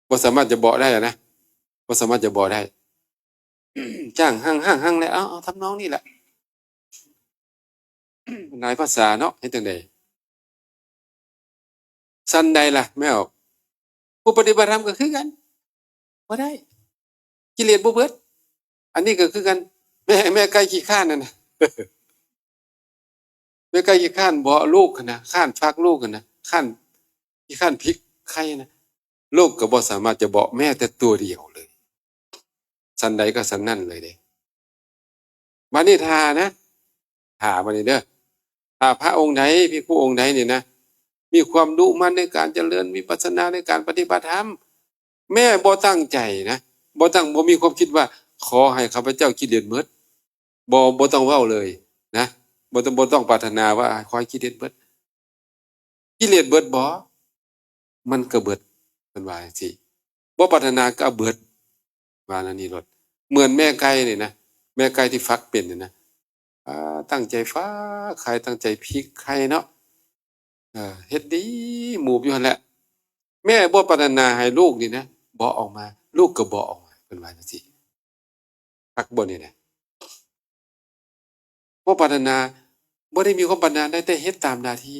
บ่สามารถจะเบาะได้อะนะ บ่สามารถจะเบาะได้ จ้างหัง ห้างหังแหละ เอา เอาทำนองนี้แหละ หลายภาษาเนาะ เฮ็ดจั่งใด ซั่นใดล่ะ แม่ออก ผู้ปฏิบัติธรรมก็คือกัน บ่ได้ กิเลสบ่เบิด อันนี้ก็คือกัน แม่ แม่ไก่ขี้คร้านนั่นน่ะ แม่ไก่ขี้คร้านเบาะลูกหั้นนะ คร้านฟักลูกหั้นนะ คร้าน ขี้คร้านพลิกไข่นะ ลูกก็บ่สามารถจะเบาะแม้แต่ตัวเดียวเลย ซั่นใดก็ซั่นนั่นเลยเด้ บัดนี้ถ้านะ ถ้าบัดนี้เด้อ ถ้าพระองค์ใด ภิกขุองค์ใดนี่นะ มีความดุมั่นในการเจริญวิปัสสนา ในการปฏิบัติธรรม แม้บ่ตั้งใจนะ บ่ตั้ง บ่มีความคิดว่า ขอให้ข้าพเจ้ากิเลสหมด บ่ บ่ต้องเว้าเลยนะ บ่ต้อง บ่ต้องปรารถนาว่าขอให้กิเลสหมด กิเลสเบิดบ่ มันก็เบิด เพิ่นว่าจั่งซี้ บ่ปรารถนาก็เบิด ว่าแนวนี้โลด เหมือนแม่ไก่นี่นะ แม่ไก่ที่ฟักเป็นนี่นะ อ่า ตั้งใจฟักไข่ ตั้งใจพลิกไข่เนาะ เออ เฮ็ดดีหมูบอยู่หั่นแหละ แม่บ่ปรารถนาให้ลูกนี่นะ เบาะออกมา ลูกก็เบาะออกมา เพิ่นว่าจั่งซี้ คักบ่นี่นะ บ่ปรารถนา บ่ได้มีความปรารถนา ได้แต่เฮ็ดตามหน้าที่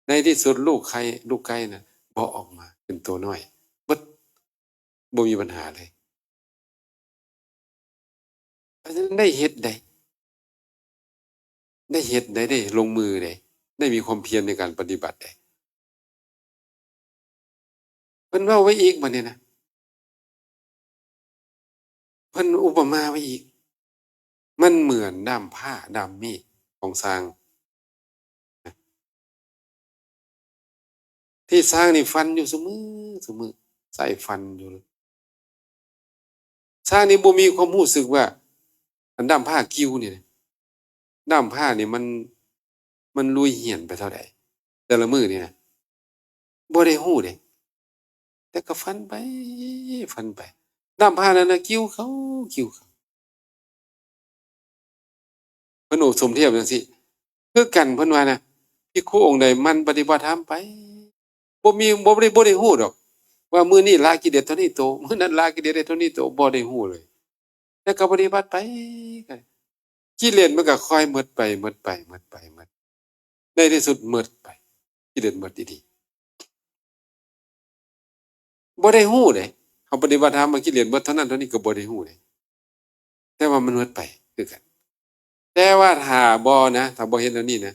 ในที่สุดลูกไข่ ลูกไก่น่ะ เบาะออกมาเป็นตัวน้อย เบิด บ่มีปัญหาเลย เพราะฉะนั้นได้เฮ็ดได้ ได้เฮ็ดได้ ได้ลงมือได้ ได้มีความเพียรในการปฏิบัติได้ เพิ่นเว้าไว้อีกบัดนี้นะ เพิ่นอุปมาไว้อีก มันเหมือนด้ามผ้าด้ามมีดของช่าง ที่ช่างนี่ฟันอยู่ซุมื้อซุมื้อ ใช้ฟันอยู่ ช่างนี่บ่มีความรู้สึกว่า อันด้ามผ้ากิ่วนี่นะ ด้ามผ้านี่มัน มันลุยเหี่ยนไปเท่าใด แต่ละมื้อนี่นะ บ่ได้รู้เด้ แต่ก็ฟันไป ฟันไป ด้ามผ้านั้นนะกิ่วเข้า กิ่วเข้า เพิ่นอุปสมเทียบจั่งซี้ คือกันเพิ่นว่านะ ภิกขุองค์ใดหมั่นปฏิบัติธรรมไป บ่มี บ่ได้ บ่ได้รู้ดอก ว่ามื้อนี้ละกิเลสเท่านี้โต มื้อนั้นละกิเลสได้เท่านี้โต บ่ได้รู้เลย แต่ก็ปฏิบัติไป กิเลสมันก็ค่อยหมดไป หมดไป หมดไป หมด ในที่สุดหมดไป กิเลสหมดอีหลี บ่ได้รู้เด้ เฮาปฏิบัติธรรมมากิเลสหมดเท่านั้นเท่านี้ก็บ่ได้รู้เด้ แต่ว่ามันหมดไปคือกัน แต่ว่าถ้าบ่นะ ถ้าบ่เฮ็ดแนวนี้นะ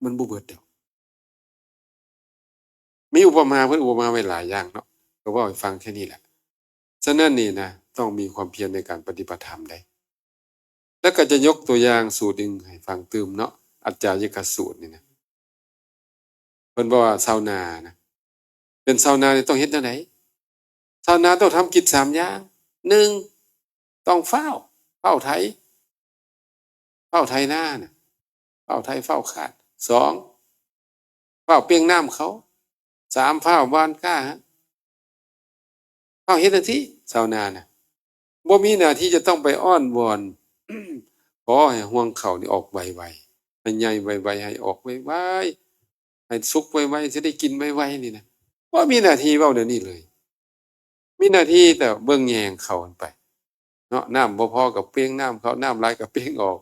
มันบ่เบิดดอก มีอุปมา เพิ่นอุปมาไว้หลายอย่างเนาะ ก็เว้าให้ฟังแค่นี้แหละ ฉะนั้นนี่นะ ต้องมีความเพียรในการปฏิบัติธรรมได้ แล้วก็จะยกตัวอย่างสูตรหนึ่งให้ฟังตื่มเนาะ อัจจายิกสูตรนี่นะ เพิ่นบอกว่าชาวนานะ เป็นชาวนานี่ต้องเฮ็ดแนวใด ชาวนาต้องทำกิจสามอย่าง หนึ่ง ต้องฟ้าว ฟ้าวไถ ฟ้าวไถนาน่ะ ฟ้าวไถ ฟ้าวคาด สอง ฟ้าวเปียงน้ำเขา สาม ฟ้าวหว่านกล้าฮะ ฟ้าวเฮ็ดหน้าที่ ชาวนาน่ะ บ่มีหน้าที่จะต้องไปอ้อนวอน ขอให้ฮวงข้าวนี่ออกไวๆ ให้ใหญ่ไวๆ ให้ออกไวๆ ให้สุกไวๆ สิได้กินไวๆ นี่นะ บ่มีหน้าที่เว้าแนวนี้เลย มีหน้าที่แต่เบิ่งแยงข้าวมันไป เนาะ น้ำบ่พอก็เปียงน้ำเขา น้ำหลายก็เปียงออก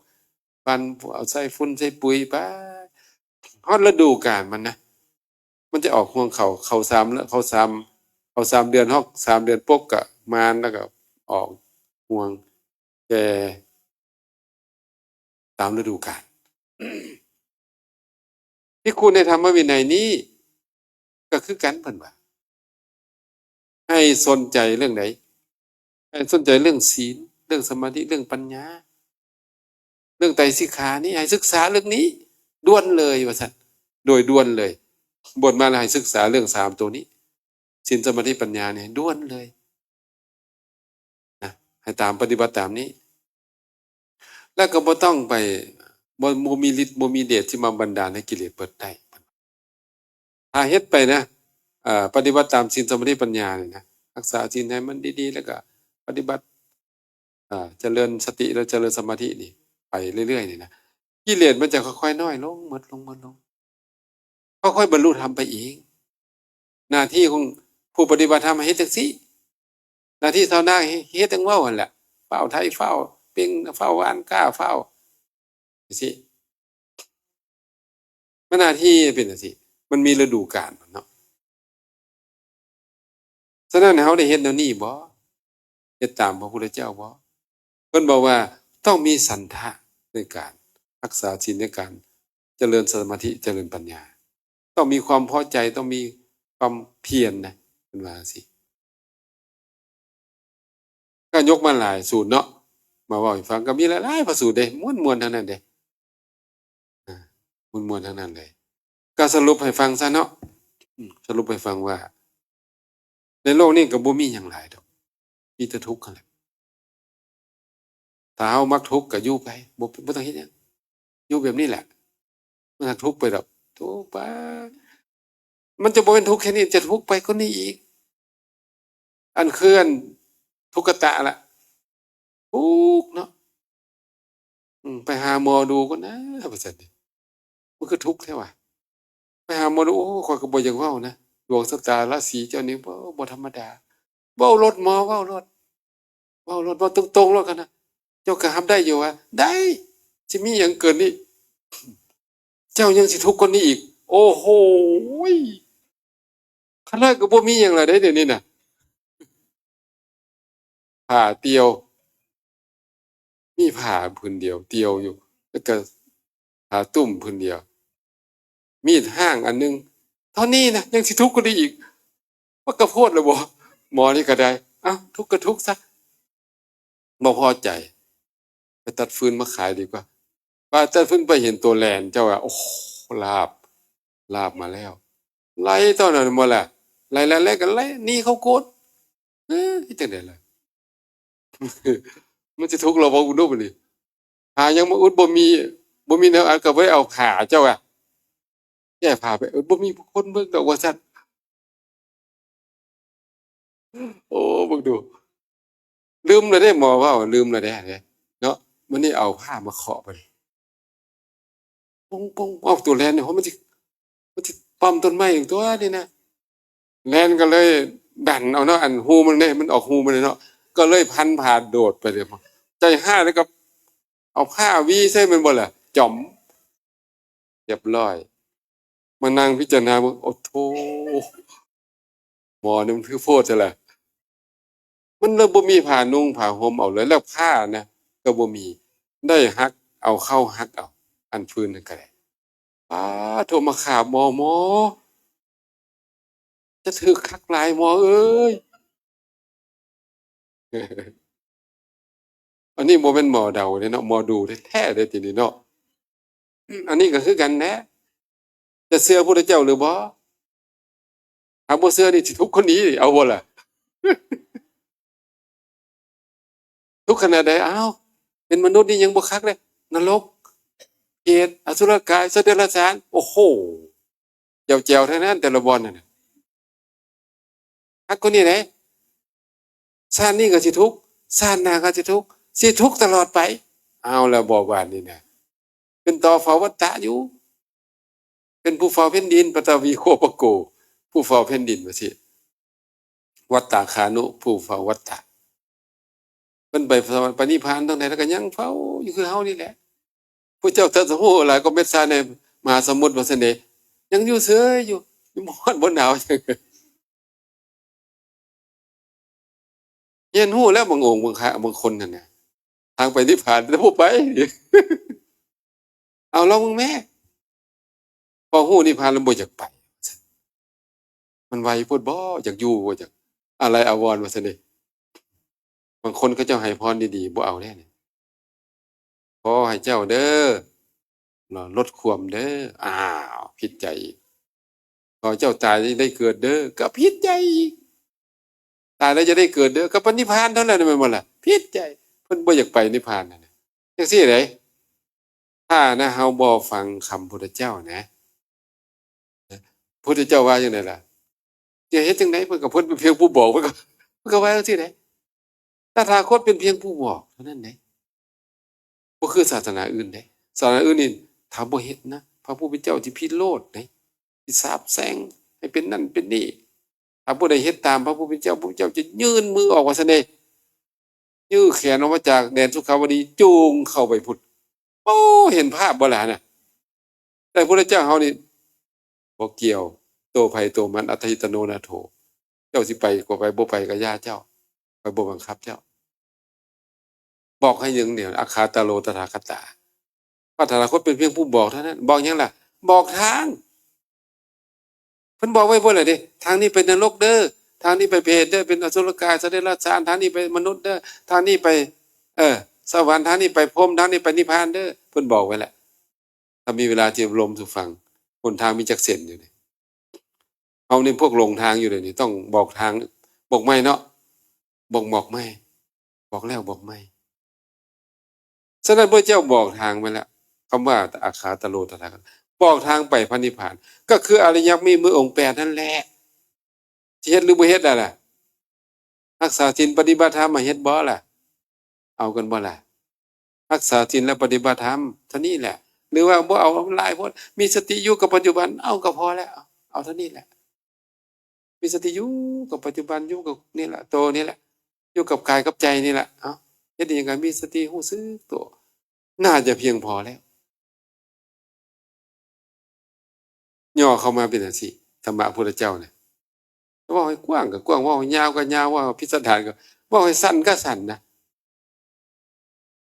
ปั่นเอาใส่ฝุ่นใส่ปุ๋ยไป ฮอดฤดูกาลมันนะ มันจะออกฮวงข้าว ข้าวสาม ข้าวสาม ข้าวสามเดือน ฮอดสามเดือนปกก็หว่าน แล้วก็ออกฮวงแก่ตามฤดูกาล ภิกขุในธรรมวินัยนี้ก็คือกัน เพิ่นว่า ให้สนใจเรื่องใด ให้สนใจเรื่องศีล เรื่องสมาธิ เรื่องปัญญา เรื่องไตรสิกขานี้ ให้ศึกษาเรื่องนี้ด่วนเลย ว่าซั่น โดยด่วนเลย บวชมาแล้วให้ศึกษาเรื่องสามตัวนี้ ศีล สมาธิ ปัญญาเนี่ยด่วนเลยนะ ให้ตามปฏิบัติตามนี้ แล้วก็บ่ต้องไป บ่ บ่มีฤทธิ์ บ่มีเดชที่มาบันดาลให้กิเลสเบิดได้ ถ้าเฮ็ดไปนะ เอ่อ ปฏิบัติตามศีล สมาธิ ปัญญานี่นะ รักษาศีลให้มันดีๆ แล้วก็ปฏิบัติ เอ่อ เจริญสติ แล้วเจริญสมาธินี่ ไปเรื่อยๆ นี่นะ กิเลสมันจะค่อยๆ น้อยลง หมดลง หมดลง ค่อยๆ บรรลุธรรมไปเอง หน้าที่ของผู้ปฏิบัติธรรมเฮ็ดจังซี่ หน้าที่ชาวนาเฮ็ดจังเว้าหั่นแหละ ฟ้าวไถ ฟ้าวเปียง ฟ้าวหว่านกล้า ฟ้าวจังซี่ มันหน้าที่เป็นจังซี่ มันมีฤดูกาลมันเนาะ ฉะนั้นเฮาได้เฮ็ดแนวนี้บ่ เฮ็ดตามพระพุทธเจ้าบ่ เพิ่นบอกว่าต้องมีฉันทะในการรักษาศีล ในการเจริญสมาธิ เจริญปัญญา ต้องมีความพอใจ ต้องมีความเพียรนะ เพิ่นว่าจังซี่ ก็ยกมาหลายสูตรเนาะ มาเว้าให้ฟัง ก็มีหลายๆ พระสูตรเด้ ม่วนๆ ทั้งนั้นเด้ อ่า ม่วนๆ ทั้งนั้นเลย ก็สรุปให้ฟังซะเนาะ อืม สรุปให้ฟังว่า ในโลกนี้ก็บ่มีหยังหลายดอก มีแต่ทุกข์นั่นแหละ ถ้าเฮามักทุกข์ก็อยู่ไป บ่ บ่ต้องเฮ็ดหยัง อยู่แบบนี้แหละ มันทุกข์ไปดอก ทุกข์ไป มันจะบ่เป็นทุกข์แค่นี้ จะทุกข์ไปกว่านี้อีก อันคืออันทุกขะตะละ ทุกข์เนาะ อืม ไปหาหมอดูก่อนนะ ว่าซั่นเด้ มันคือทุกข์แท้วะ ไปหาหมอดู โอ้ ข้อยก็บ่อยากเว้านะ ดวงชะตาราศีเจ้านี่บ่ บ่ธรรมดา เว้าโลดหมอ เว้าโลด เว้าโลด เว้าตรงๆ โลดกันนะ เจ้าก็รับได้อยู่วะ ได้ สิมีหยังเกินนี้ เจ้ายังสิทุกข์กว่านี้อีก โอ้โหย ขนาดก็บ่มีหยังละเด้เดี๋ยวนี้น่ะ ผ้าเตียว มีผ้าผืนเดียว เตียวอยู่ แล้วก็ผ้าตุ้มผืนเดียว มีดห้างอันนึง เท่านี้นะ ยังสิทุกข์กว่านี้อีก ว่ากระโพดเลยบ่ หมอนี่ก็ได้ เอ้า ทุกข์ก็ทุกข์ซะ บ่พอใจ ไปตัดฟืนมาขายดีกว่า ว่าตัดฟืนไปเห็นตัวแลน เจ้าว่า โอ้ ลาบ ลาบมาแล้ว ไล่ตอนนั้นบ่ล่ะ ไล่ ไล่ ไล่กัน ไล่หนีเขาโกน เอ้ย จั่งใดล่ะ มันสิทุกข์เราบ่ กูดูบัดนี้ หาหยังมาอุด บ่มี บ่มีแนวอัด ก็บ่ได้เอาผ้าเจ้าอะ แก้ผ้าไป เออ บ่มีคนเบิ่งดอกว่าซั่น โอ้ เบิ่งดู ลืมแล้วเด้ หมอเว้า ลืมแล้วเด้ เนาะ มันนี่เอาผ้ามาเคาะไป ปงปง เอ้า ตัวแลนเนี่ย มันสิ มันสิป้อมต้นไม้อีกตัวนี่นะ แลนก็เลยดันเอาเนาะ อันฮูมันเนี่ย มันออกฮูมันเลยเนาะ ก็เลยพันผ้าโดดไปเลย ใจห้าแล้วก็เอาผ้าวีใส่มันบ่ล่ะ จ๋อม เรียบร้อย มานั่งพิจารณาเบิ่ง โอ้โธ่ หมอนี่มันคือโพดแท้ล่ะ มันเลยบ่มีผ้านุ่งผ้าห่มเอาเลย แล้วผ้านะ ก็บ่มี ได้ฮักเอา เข้าฮักเอา อันฟืนนั่นก็ได้ ป๊าดโธ่ มาขาบหมอ หมอ จะถืกคักหลายหมอเอ้ย อันนี้บ่แม่นหมอเดาเด้เนาะ หมอดูแท้ๆเด้ทีนี้เนาะ อืม อันนี้ก็คือกันแหละ จะเชื่อพุทธเจ้าหรือบ่ ถ้าบ่เชื่อนี่สิทุกข์กว่านี้ เอาบ่ล่ะ ทุกข์ขนาดใด อ้าว เป็นมนุษย์นี่ยังบ่คักเลย นรก เปรต อสุรกาย สัตว์เดรัจฉาน โอ้โห แจ๋วๆทั้งนั้นแต่ละบ่อนนั่นน่ะ คักกว่านี้ไหน ชาตินี้ก็สิทุกข์ ชาติหน้าก็สิทุกข์ สิทุกข์ตลอดไป เอาแล้วบ่บาดนี้นะ เป็นต่อเฝ้าวัฏฏะอยู่ เป็นผู้เฝ้าแผ่นดิน ปัตตวีโคปโก ผู้เฝ้าแผ่นดินว่าสิ วัตตาคานุ ผู้เฝ้าวัฏฏะ เพิ่นไปสวรรค์ไปนิพพานตรงไหนแล้วก็ยังเฝ้าอยู่คือเฮานี่แหละ ผู้เจ้าตรัสรู้หลายก็เม็ดทรายในมหาสมุทรว่าซั่นเด้ ยังอยู่เฉยอยู่ อยู่บ่ฮ้อนบ่หนาว เรียนรู้แล้วบางองค์บางครั้งบางคนนั่นน่ะ ทางไปนิพพานแต่บ่ไป เอาลองมึงแม่ พอรู้นิพพานแล้วบ่อยากไป มันไวโพดบ่ อยากอยู่บ่ อยากอาลัยอาวรณ์ว่าซั่นเด้ บางคนเขาเจ้าให้พรดีๆ บ่เอาแล้วนี่ ขอให้เจ้าเด้อ เนาะ ลดความเด้อ อ้าว ผิดใจอีก ขอเจ้าตายได้เกิดเด้อ ก็ผิดใจอีก ตายแล้วจะได้เกิดเด้อ ก็ไปนิพพานเท่านั้นแม่นบ่ล่ะ ผิดใจ เพิ่นบ่อยากไปนิพพานนั่นน่ะ จังซี่เด้ ถ้านะ เฮาบ่ฟังคำพุทธเจ้านะ พุทธเจ้าว่าจังได๋ล่ะ จะเฮ็ดจังได๋ เพิ่นก็ เพิ่นเป็นเพียงผู้บอก เพิ่นก็ เพิ่นก็ว่าจังซี่เด้ ตถาคตเป็นเพียงผู้บอกเท่านั้นเด้ บ่คือศาสนาอื่นเด้ ศาสนาอื่นนี่ ถ้าบ่เฮ็ดนะ พระผู้เป็นเจ้าสิพิโรธเด้ สิสาปแช่งให้เป็นนั่นเป็นนี่ ถ้าผู้ใดเฮ็ดตามพระผู้เป็นเจ้า พระผู้เป็นเจ้าจะยื่นมือออกว่าซั่นเด้ ยื่นแขนออกมาจากแดนสุขาวดี จูงเข้าไปพุ้น โอ้ เห็นภาพบ่ล่ะน่ะ แต่พระเจ้าเฮานี่ บ่เกี่ยว โตไผโตมัน อัตถิอัตโนนาโถ เจ้าสิไปก็ไป บ่ไปก็อย่าเจ้า ข้อยบ่บังคับเจ้า บอกให้อย่างเดียว อักขาตาโลตถาคตา พระตถาคตเป็นเพียงผู้บอกเท่านั้น บอกหยังล่ะ บอกทาง เพิ่นบอกไว้เบิดแล้วเด้ ทางนี้ไปนรกเด้อ ทางนี้ไปเปรตเด้อ เป็นอสุรกาย สัตว์เดรัจฉาน ทางนี้ไปมนุษย์เด้อ ทางนี้ไป เออ สวรรค์ ทางนี้ไปพรหม ทางนี้ไปนิพพานเด้อ เพิ่นบอกไว้แล้ว ถ้ามีเวลาที่อบรมสู่ฟัง หนทางมีจักเส้นอยู่นี่ เฮานี่พวกหลงทางอยู่เดี๋ยวนี้ ต้องบอกทาง บอกใหม่เนาะ บอก บอกใหม่ บอกแล้วบอกใหม่ ฉะนั้นพระเจ้าบอกทางไว้แล้ว คำว่าอักขาตะโลตถาคต บอกทางไปพระนิพพาน ก็คืออริยมรรคมีองค์แปดนั่นแหละ สิเฮ็ดหรือบ่เฮ็ดล่ะล่ะ รักษาศีลปฏิบัติธรรมมาเฮ็ดบ่ล่ะ เอากันบ่ล่ะ รักษาศีลและปฏิบัติธรรมเท่านี้แหละ หรือว่าบ่เอาหลายโพด มีสติอยู่กับปัจจุบัน เอาก็พอแล้ว เอาเท่านี้แหละ มีสติอยู่กับปัจจุบัน อยู่กับนี่แหละ โตนี่แหละ อยู่กับกายกับใจนี่แหละ เอ้า เฮ็ดอิหยังก็มีสติรู้สึกตัว น่าจะเพียงพอแล้ว ย่อเข้ามาเป็นจั่งซี้ ธรรมะพุทธเจ้าเนี่ย เว้าให้กว้างก็กว้าง เว้าให้ยาวก็ยาว เว้าให้พิสดารก็ เว้าให้สั้นก็สั้นนะ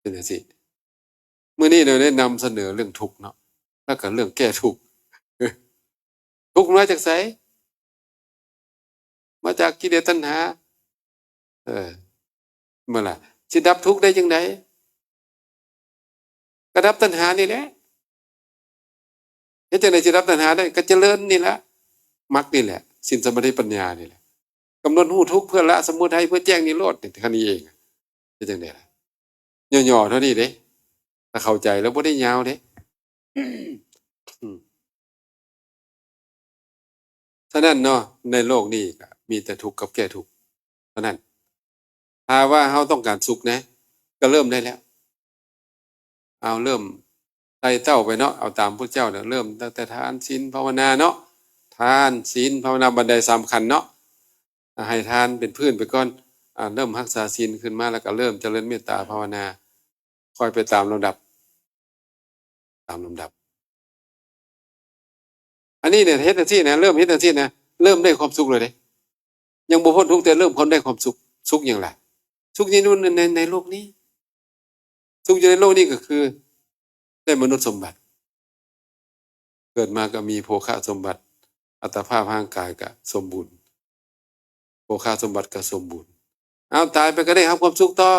เป็นจั่งซี้ มื้อนี้เราได้นำเสนอเรื่องทุกข์เนาะ แล้วก็เรื่องแก้ทุกข์ ทุกข์มาจากไส มาจากกิเลสตัณหา เออ แม่นล่ะ สิดับทุกข์ได้จั่งใด ก็ดับตัณหานี่แหละ เฮ็ดจั่งใดสิดับตัณหาได้ ก็เจริญนี่แหละ มรรคนี่แหละ ศีลสมาธิปัญญานี่แหละ กำหนดรู้ทุกข์เพื่อละสมุทัย เพื่อแจ้งนิโรธนี่ เท่านี้เอง เฮ็ดจั่งใดล่ะ ย่อๆเท่านี้เด้ ถ้าเข้าใจแล้วบ่ได้ยาวเด้ อืม ฉะนั้นเนาะ ในโลกนี้ก็มีแต่ทุกข์กับแก้ทุกข์เท่านั้น ถ้าว่าเฮาต้องการสุขนะ ก็เริ่มได้แล้ว เอาเริ่มไต่เต้าไปเนาะ เอาตามพุทธเจ้าเนี่ย เริ่มตั้งแต่ทาน ศีล ภาวนาเนาะ ทาน ศีล ภาวนา บันไดสามขั้นเนาะ อ่ะ ให้ทานเป็นพื้นไปก่อน อ่ะ เริ่มรักษาศีลขึ้นมา แล้วก็เริ่มเจริญเมตตาภาวนา ค่อยไปตามลำดับ ตามลำดับ อันนี้เนี่ย เฮ็ดจั่งซี้นะ เริ่มเฮ็ดจั่งซี้นะ เริ่มได้ความสุขเลยเด้ ยังบ่พ้นทุกข์ แต่เริ่มความได้ความสุข สุขหยังล่ะ สุขอยู่ใน ใน ในโลกนี้ สุขอยู่ในโลกนี้ก็คือ ได้มนุษย์สมบัติ เกิดมาก็มีโภคสมบัติ อัตภาพร่างกายก็สมบูรณ์ โภคสมบัติก็สมบูรณ์ เอาตายไปก็ได้รับความสุขต่อ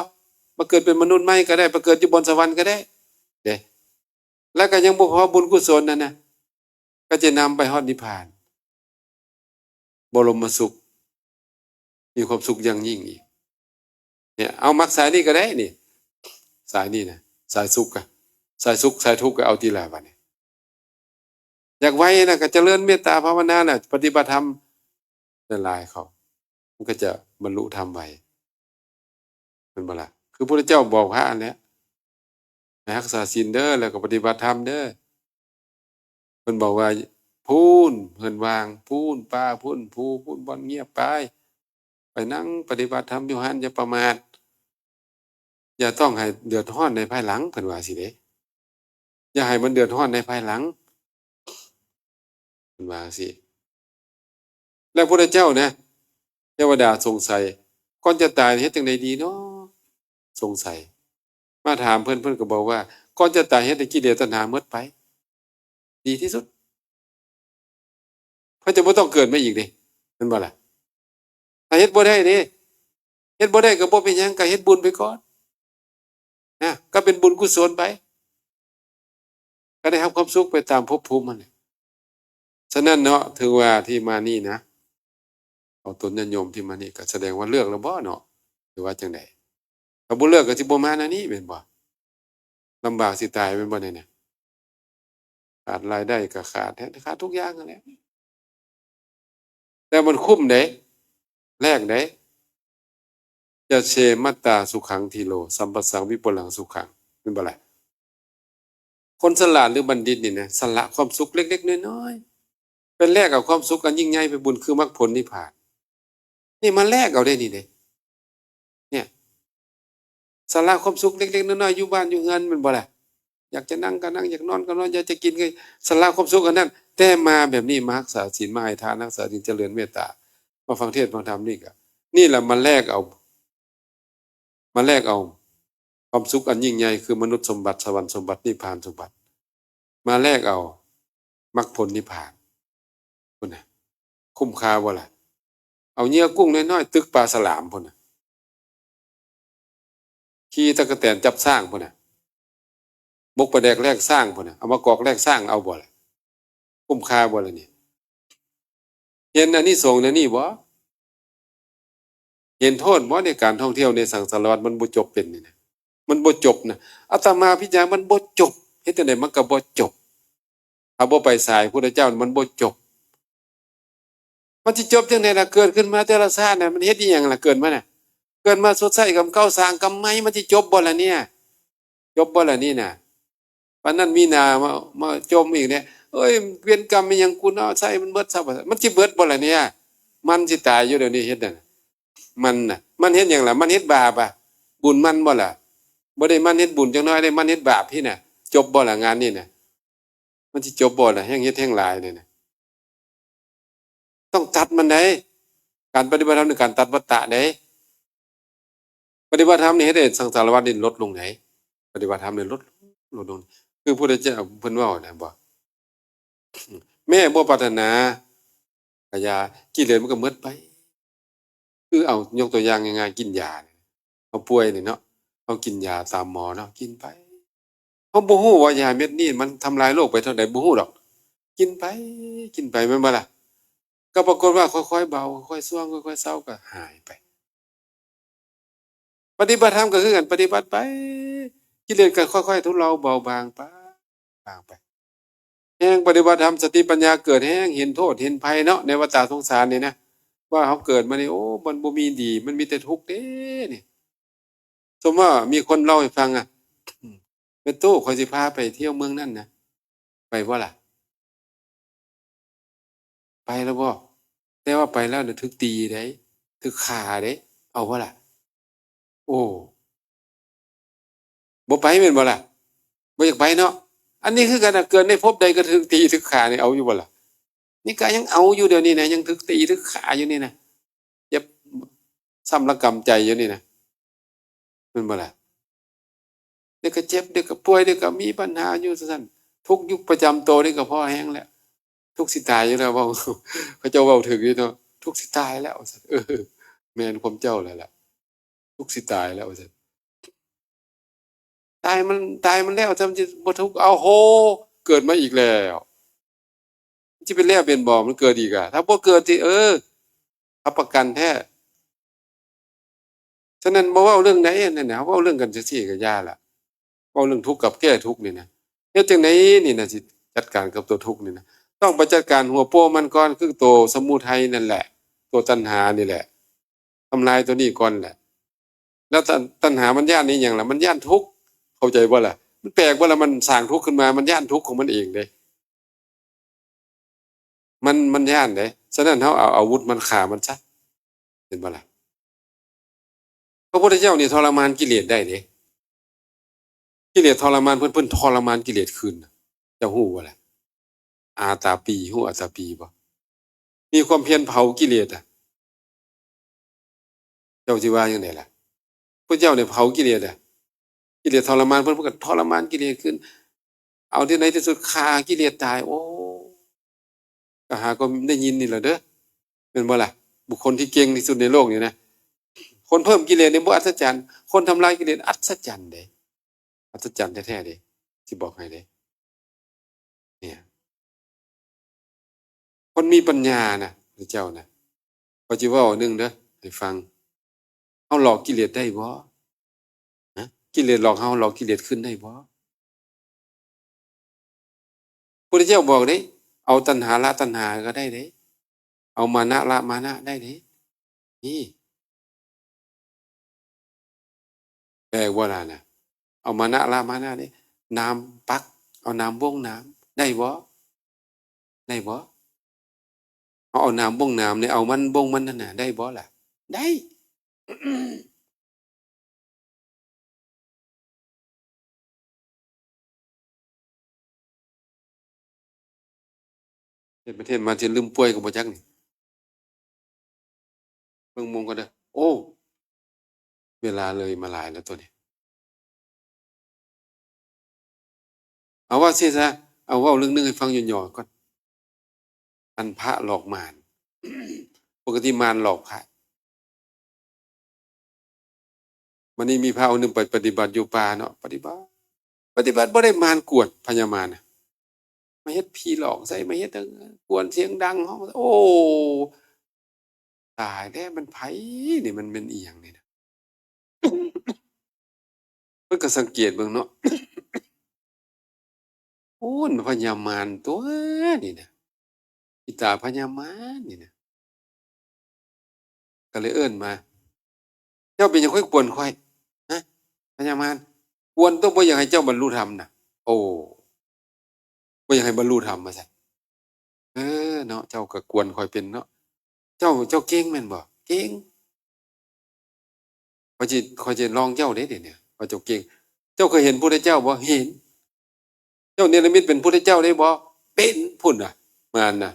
มาเกิดเป็นมนุษย์ใหม่ก็ได้ ไปเกิดอยู่บนสวรรค์ก็ได้ เด้ แล้วก็ยังบ่พอ บุญกุศลนั่นนะ ก็จะนำไปฮอดนิพพาน บรมสุข มีความสุขอย่างยิ่งอีก เนี่ย เอามรรคสายนี้ก็ได้นี่ สายนี้นะ สายสุขอะ สายสุข สายทุกข์ก็เอาทีละบัดนี้ อยากไวนะ ก็เจริญเมตตาภาวนาน่ะ ปฏิบัติธรรมหลายๆ เขา มันก็จะบรรลุธรรมไว แม่นบ่ล่ะ คือพระพุทธเจ้าบอกพระอันเนี้ย ให้รักษาศีลเด้อ แล้วก็ปฏิบัติธรรมเด้อ เพิ่นบอกว่า พู้น เพิ่นวาง พู้นป่า พู้นภู พู้นบ่อนเงียบไป ไปนั่งปฏิบัติธรรมอยู่หั่น อย่าประมาท อย่าต้องให้เดือดร้อนในภายหลัง เพิ่นว่าสิเด้ อย่าให้มันเดือดร้อนในภายหลัง เพิ่นว่าจั่งซี้ แล้วพระพุทธเจ้านะ เทวดาสงสัย ก่อนจะตายเฮ็ดจั่งใดดีเนาะ สงสัย มาถามเพิ่น เพิ่นก็บอกว่า ก่อนจะตายเฮ็ดให้กิเลสตัณหาหมดไป ดีที่สุด เพิ่นจะบ่ต้องเกิดมาอีกเด้ แม่นบ่ล่ะ ถ้าเฮ็ดบ่ได้เด้ เฮ็ดบ่ได้ก็บ่เป็นหยัง ก็เฮ็ดบุญไปก่อน นะ ก็เป็นบุญกุศลไป ก็ได้รับความสุขไปตามภพภูมิมันแหละ ฉะนั้นเนาะ ถือว่าที่มานี่นะ เอาตนญาติโยมที่มานี่ก็แสดงว่าเลือกแล้วบ่เนาะ หรือว่าจั่งใด ถ้าบ่เลือกก็สิบ่มาแนวนี้แม่นบ่ ลำบากสิตายแม่นบ่เนี่ยนะ ขาดรายได้ก็ขาด ขาดทุกอย่างนั่นแหละ แต่มันคุ้มเด้ แลกเด้ จะเชมัตตาสุขังทีโล สัมปะสังวิปุลังสุขัง แม่นบ่ล่ะ คนฉลาดหรือบัณฑิตนี่นะ สละความสุขเล็กๆ น้อยๆ ไปแลกเอาความสุขอันยิ่งใหญ่ ไปบุญคือมรรคผลนิพพาน นี่มาแลกเอาได้นี่เด้ เนี่ย สละความสุขเล็กๆ น้อยๆ อยู่บ้านอยู่เฮือนแม่นบ่ล่ะ อยากจะนั่งก็นั่ง อยากนอนก็นอน อยากจะกินก็ สละความสุขอันนั้น แต่มาแบบนี้ มารักษาศีล มาให้ทาน รักษาศีล เจริญเมตตา มาฟังเทศน์ฟังธรรมนี่ก็ นี่แหละมาแลกเอา มาแลกเอา ความสุขอันยิ่งใหญ่ คือมนุษย์สมบัติ สวรรค์สมบัติ นิพพานสมบัติ มาแลกเอามรรคผลนิพพาน พุ้นน่ะ คุ้มค่าบ่ล่ะ เอาเหยื่อกุ้งน้อยๆ ตึกปลาสลามพุ้นน่ะ ขี่ตั๊กแตนจับช้างพุ้นน่ะ หมกปลาแดกแลกช้างพุ้นน่ะ เอามากอกแลกช้าง เอาบ่ล่ะ คุ้มค่าบ่ล่ะนี่ เห็นอานิสงส์ในนี่บ่ เห็นโทษบ่ในการท่องเที่ยวในสังสารวัฏ มันบ่จบเป็นนี่นะ มันบ่จบนะ อาตมาพิจารณามันบ่จบ เฮ็ดจั่งใดมันก็บ่จบ ถ้าบ่ไปสายพุทธเจ้ามันบ่จบ มันสิจบจั่งใดล่ะ เกิดขึ้นมาแต่ละชาติน่ะ มันเฮ็ดอีหยังล่ะ เกิดมาน่ะ เกิดมาชดใช้กรรมเก่า สร้างกรรมใหม่ มันสิจบบ่ล่ะเนี่ย จบบ่ล่ะนี่น่ะ ปานนั้นมีหน้ามา มาจมอีกเนี่ย เอ้ย เวรกรรมอีหยังกูเนาะ ใช้มันเบิดซะ มันสิเบิดบ่ล่ะเนี่ย มันสิตายอยู่เดี๋ยวนี้เฮ็ดนั่นน่ะ มันน่ะ มันเฮ็ดหยังล่ะ มันเฮ็ดบาปอ่ะ บุญมันบ่ล่ะ บ่ได้มันเฮ็ดบุญจักหน่อยเด้ มันเฮ็ดบาปพี้น่ะ จบบ่ล่ะงานนี่น่ะ มันสิจบบ่ล่ะ แฮงเฮ็ดแฮงหลายนี่น่ะ ต้องตัดมันเด้ การปฏิบัติธรรมคือการตัดวัฏฏะเด้ ปฏิบัติธรรมนี่เฮ็ดให้สังสารวัฏนี่ลดลงเด้ ปฏิบัติธรรมนี่ลด ลดลง คือพระพุทธเจ้าเพิ่นเว้านะบ่ แม้บ่ปรารถนา ก็อย่า กิเลสมันก็หมดไป คือเอา ยกตัวอย่างง่ายๆ กินยาเนี่ย เฮาป่วยนี่เนาะ เฮากินยาตามหมอเนาะ กินไป เฮาบ่ฮู้ว่ายาเม็ดนี้มันทำลายโรคไปเท่าใด บ่ฮู้ดอก กินไป กินไป แม่นบ่ล่ะ ก็ปรากฏว่าค่อยๆ เบา ค่อยๆ ซวง ค่อยๆ เซา ก็หายไป ปฏิบัติธรรมก็คือกัน ปฏิบัติไป กิเลสก็ค่อยๆ ทุเลาเบาบางไป บางไป แฮงปฏิบัติธรรม สติปัญญาเกิดแฮง เห็นโทษ เห็นภัยเนาะ ในวัฏฏะสงสารนี่นะ ว่าเฮาเกิดมานี่ โอ้ มันบ่มีดี มันมีแต่ทุกข์เด้นี่ สมมุติว่ามีคนเล่าให้ฟังอะ "แม่ตู้ ข้อยสิพาไปเที่ยวเมืองนั่นนะ ไปบ่ล่ะ?" ไปแล้วบ่ แต่ว่าไปแล้วน่ะถูกตีเด้ ถูกฆ่าเด้ เอาบ่ล่ะ โอ้ บ่ไปแม่นบ่ล่ะ บ่อยากไปเนาะ อันนี้คือกันน่ะ เกิดในภพใดก็ถูกตีถูกฆ่านี่ เอาอยู่บ่ล่ะ นี่ก็ยังเอาอยู่เดี๋ยวนี้นะ ยังถูกตีถูกฆ่าอยู่นี่นะ เจ็บช้ำระกำใจอยู่นี่นะ แม่นบ่ล่ะ เดี๋ยวก็เจ็บ เดี๋ยวก็ป่วย เดี๋ยวก็มีปัญหาอยู่ซั่น ทุกข์อยู่ประจำตัวนี่ก็พอแฮงแล้ว ทุกข์สิตายอยู่แล้ว เว้า เขาเจ้าเว้าถูกอยู่เนาะ ทุกข์สิตายแล้ว เออ แม่นความเจ้าแล้วล่ะ ทุกข์สิตายแล้ว ว่าซั่น ตายมัน ตายมันแล้ว จำจะบ่ทุกข์ เอาโห เกิดมาอีกแล้ว จะเป็นแล้วเป็นบ่ มันเกิดอีกอะ ถ้าบ่เกิดที่ เออ รับประกันแท้ ฉะนั้นบ่เว้าเรื่องใดนั่นนะ เว้าเรื่องกันจังซี่ก็อย่าล่ะ เว้าเรื่องทุกข์กับแก้ทุกข์นี่นะ เฮ็ดจังไดนี่นะ สิจัดการกับตัวทุกข์นี่นะ ต้องไปจัดการหัวโป้มันก่อน คือตัวสมุทัยนั่นแหละ ตัวตัณหานี่แหละ ทำลายตัวนี้ก่อนแหละ แล้วตัณ- ตัณหามันย้านนี่หยังล่ะ มันย้านทุกข์ เข้าใจบ่ล่ะ มันแปลกบ่ล่ะ มันสร้างทุกข์ขึ้นมา มันย้านทุกข์ของมันเองเด้ มัน- มันย้านเด้ ฉะนั้นเฮาเอาอาวุธมันฆ่ามันซะ เห็นบ่ล่ะ พระพุทธเจ้านี่ทรมานกิเลสได้เด้ กิเลสทรมานเพิ่น เพิ่นทรมานกิเลสคืน เจ้าฮู้บ่ล่ะ อาตาปี ฮู้อาตาปีบ่ มีความเพียรเผากิเลสอะ เจ้าสิว่าจังไดล่ะ พระเจ้าเนี่ยเผากิเลสอะ กิเลสทรมานเพิ่น เพิ่นก็ทรมานกิเลสคืน เอาที่ในที่สุดฆ่ากิเลสตาย โอ้ ก็หาก็ได้ยินนี่แหละเด้อ แม่นบ่ล่ะ บุคคลที่เก่งที่สุดในโลกนี่นะ คนเพิ่มกิเลสนี่บ่อัศจรรย์ คนทำลายกิเลสอัศจรรย์เด้ อัศจรรย์แท้ๆเด้ สิบอกให้เด้ เนี่ย คนมีปัญญานะ พระเจ้านะ ข้อยสิเว้าอันหนึ่งเด้อ ให้ฟัง เฮาหลอกกิเลสได้บ่ นะ กิเลสหลอกเฮา หลอกกิเลสคืนได้บ่ พุทธเจ้าบอกเด้ เอาตัณหาละตัณหาก็ได้เด้ เอามานะละมานะได้เด้ นี่ แปลว่าล่ะนะ เอามานะละมานะเด้ นามปัก เอานามวงนาม ได้บ่ ได้บ่ เอา เอานามวงนามเนี่ย เอามันวงมันนั่นน่ะ ได้บ่ล่ะ ได้ เฮ็ดไปเฮ็ดมาสิลืมป่วยก็บ่จักนี่ เบิ่งโมงก่อนเด้อ โอ้ เวลาเลยมาหลายแล้วตัวนี้ เอาว่าสิซะ เอาเว้าเรื่องหนึ่งให้ฟังหย่อๆก่อน อันพระหลอกมาร ปกติมารหลอกพระ วันนี้มีพระองค์หนึ่งไปปฏิบัติอยู่ป่าเนาะ ปฏิบัติ ปฏิบัติบ่ได้ มารกวน พญามารน่ะ มาเฮ็ดผีหลอกใส่ มาเฮ็ดกวนเสียงดัง ฮ้อง โอ้ ตายแล้ว มันไผนี่ มัน มันอีหยังนี่นะ เพิ่นก็สังเกตเบิ่งเนาะ โอ้ มันพญามารตัวนี่นะ อีตาพญามารนี่นะ ก็เลยเอิ้นมา เจ้าเป็นหยังค่อยกวนข้อย ฮะ พญามาร กวนตัว บ่อยากให้เจ้าบรรลุธรรมน่ะ โอ้ บ่อยากให้บรรลุธรรมว่าซั่น เออ เนาะ เจ้าก็กวนข้อยเป็นเนาะ เจ้า เจ้าเก่งแม่นบ่ เก่ง ข้อยสิ ข้อยสิลองเจ้าเด้เดี๋ยวนี้ ว่าเจ้าเก่ง เจ้าเคยเห็นพุทธเจ้าบ่ เห็น เจ้าเนรมิตเป็นพุทธเจ้าได้บ่ เป็น พุ้นน่ะ มารน่ะ